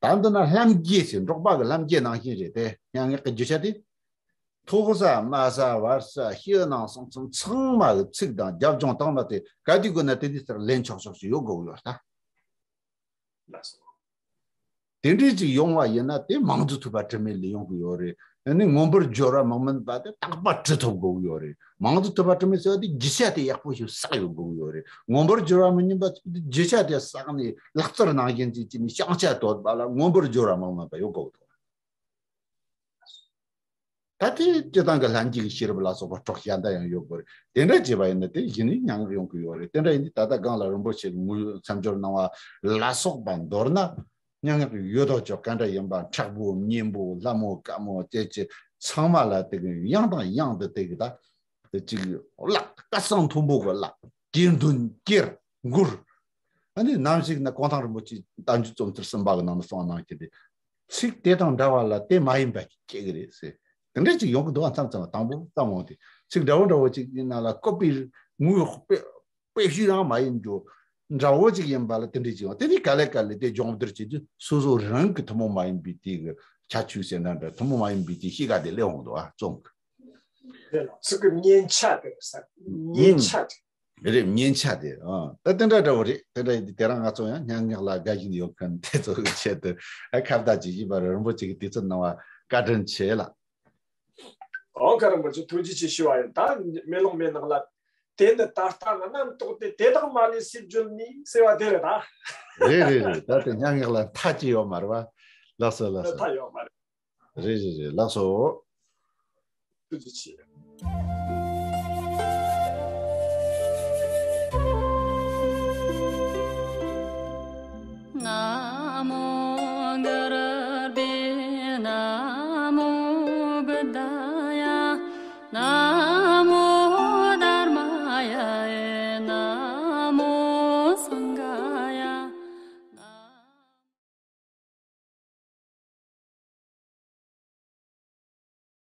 ད་འདི་ན་ལྷམ་རྒྱས་ཟེར། འབྲོག་པ་གི་ལྷམ་རྒྱས་ནང་བཞིན་རེད་དེ། སྙན་ངག་གི་རྒྱུ་ཆ་དེ། མཐོ་ས་དམའ་ས་བར་ས་ཕྱི་ནང་གསང་གསུམ་ཚང་མ་གི་ཚིག་དང་རྒྱབ་ལྗོངས་དང་མ་དེ་ག་དུས་དགོས་ན་དེ་དུས་ལྟར་ལེན་ཆོག་ཆོག་ཞིག་ཡོད་དགོས་ཡོད་ད། ལགས་སོ། དེ་འདྲའི་ཅིག་ཡོང་བ་ཡིན་ན་དེ་མང་གཙོ་ཐོས་པ་དྲི་མེད་ལས་ཡོང་གི་ཡོད་རེད། ཨ་ནི་མངོན་པར་སྦྱོར་བ་མི་དམན་པ་དེ་རྟག་པར་གྲུབ་ཐུབ་དགོས་ཀྱི་ཡོད་རེད། མང་གཙོ་ཐོས་པ་དྲི་མེད་ཟེར་བ་དེ་རྒྱུ་ཆ་དེ་ཡག་པོ་ཞིག་བསགས་ཡོད་དགོས་ཀྱི་ཡོད་རེད། མངོན་པར་སྦྱོར་བ་མི་སྨྱོན་པ་ཚོ་དེ་རྒྱུ་ཆ་དེ་བསགས་ནས་ལག་རྩལ་ནང་བཞིན་ཅིག་བྱས་ནས་བྱང་ཆ་དོད་པ་ལ་མངོན་པར་སྦྱོར་བ་མི་དམན་པ་ཡོད་དགོས་ཀྱི་འདུག་ད་དེ་སྤྱི་བཏང་གི་ལྷན་སྐྱེས་ཀྱི་ཤེས་རབ་ལ་སོགས་པ་གྲོགས་གཞན་དག་ཡང་ཡོད་དགོས་རེད། དེ་འདྲ་བྱས་པ་ཡིན་ན་དེ་གཞི་ནས་སྙན་ངག་ཡོང་གི་ཡོད་རེད། དེ་འདྲ་ཡིན་དུས་ད་ལྟ་སྒང་ལ་རིན་པོ་ཆེ་གི་དངོས་ཡོད་མཚམས་སྦྱོར་གནང་བ་ལ་སོགས་པ་མདོར་ན་སྙན་ངག་གི་ཡོད་དོ་ཅོག་ག་འདྲ་ཡིན་པ། མཁྲེགས་པོ་སྙན་པོ་ལྷ་མོ་དཀར་མོ་བཅས་ཀྱི་ཚང་མ་ལ་དེ་གི་ཡང་དང་ཡང་དུ་དེ་གི་ད་དེ་གཅིག་བཀླགས། སྐད་གསང་མཐོན་པོ་གི་བཀླགས། གྱེར་འདོན་གྱེར་མགུར། ཨ་ནི་ནམ་ཞིག་ན་གུང་ཐང་རིན་པོ་ཆེའི་བསྟན་བཅོས་རྩོམ་ཚུལ་གསུམ་པ་གི་ནང་དུ་གསུངས་གནང་གི་དེ། ཚིག་དེ་དང་འདྲ་བ་ལ་དེ་མ་ཡིན་པ་སྐྱེ་གི་རེད་ཟེར། དེ་འདྲ་ཅིག་ཡོང་གི་འདུག་ཨ། མཚམས་མཚམས་དང་པོ་ཙམ་འོང་དེ་ཚིག་འདྲ་བོ་འདྲ་བོ་ཅིག་ཡིན་ན་ལ་བཀོད་པའི་དངོས་དཔེ་དཔེ་བཤུས་རང་མ་ཡིན་རྒྱུ་འདྲ་བོ་ཅིག་ཡིན་པ་ལ་དེ་འདྲ་ཅིག་ཡོང་། དེ་ནི་ག་ལེ་ག་ལེ་དེ་སྦྱོང་བརྡར་བྱེད་དུས་སོ་སོ་རང་གི་ཐུན་མོང་མ་ཡིན་པའི་དེ་གི་ཁྱད་ཆོས་ཟེར་ན་འདྲ། ཐུན་མོང་མ་ཡིན་པའི་དེ་གཤིས་ཀ་དེ་སླེབས་འོང་འདུག་ཨ། རྩོམ་གི། དེ་ལ་ཚིག་གི་མཉེན་ཆ་དེ་རེད་ཟེར། མཉེན་ཆ་དེ། རེད། མཉེན་ཆ་དེ། ཨ། ད་དེ་འདྲ་འདྲ་བོ་རེད། དེ་འདྲ་ཡིན་དུས་དེ་རིང་ང་ཚོ་ཡང་སྙན་ངག་ལ་དགའ་བཞིན་ཡོད་མཁན་དེ་ཚོ་གི་ཆེད་དུ་ཨ་ཁ་བརྡ་བྱེད་བཞིན་པ་རེད། རིན་པོ་ཆེ་གི་དུས་ཚོད་གནང་བ་བཀའ་དྲིན་ཆེ་ལགས། ཨོ་ཀ་རིན་པོ་ཆེ་ཐུགས་རྗེ་ཆེ་ཞུ་བ་ཡིན། ད་མེ་ལོང་མའི་ནང་ལ་དེ་ནི་ད་ལྟ་ང་རྣམ་རྟོག་སྟེ། དེ་དག་མ་ལུས་སེམས་བསྒྱུར་ནས་ཟེར་བ་དེ་རེད་ད། རེད་རེད་རེད། ད་དེ་སྙན་ངག་ལ་མཐའ་ཅི་ཡོད་མ་རེད་བ། ལགས་སོ་ལགས་སོ། མཐའ་ཡོད་མ་རེད། རེད་རེད་རེད། ལགས་སོ། ཐུགས་རྗེ་ཆེ། ན་མོ་གུ་རུ་བྷྱཿ། ན་མོ་བུདྡྷཱ།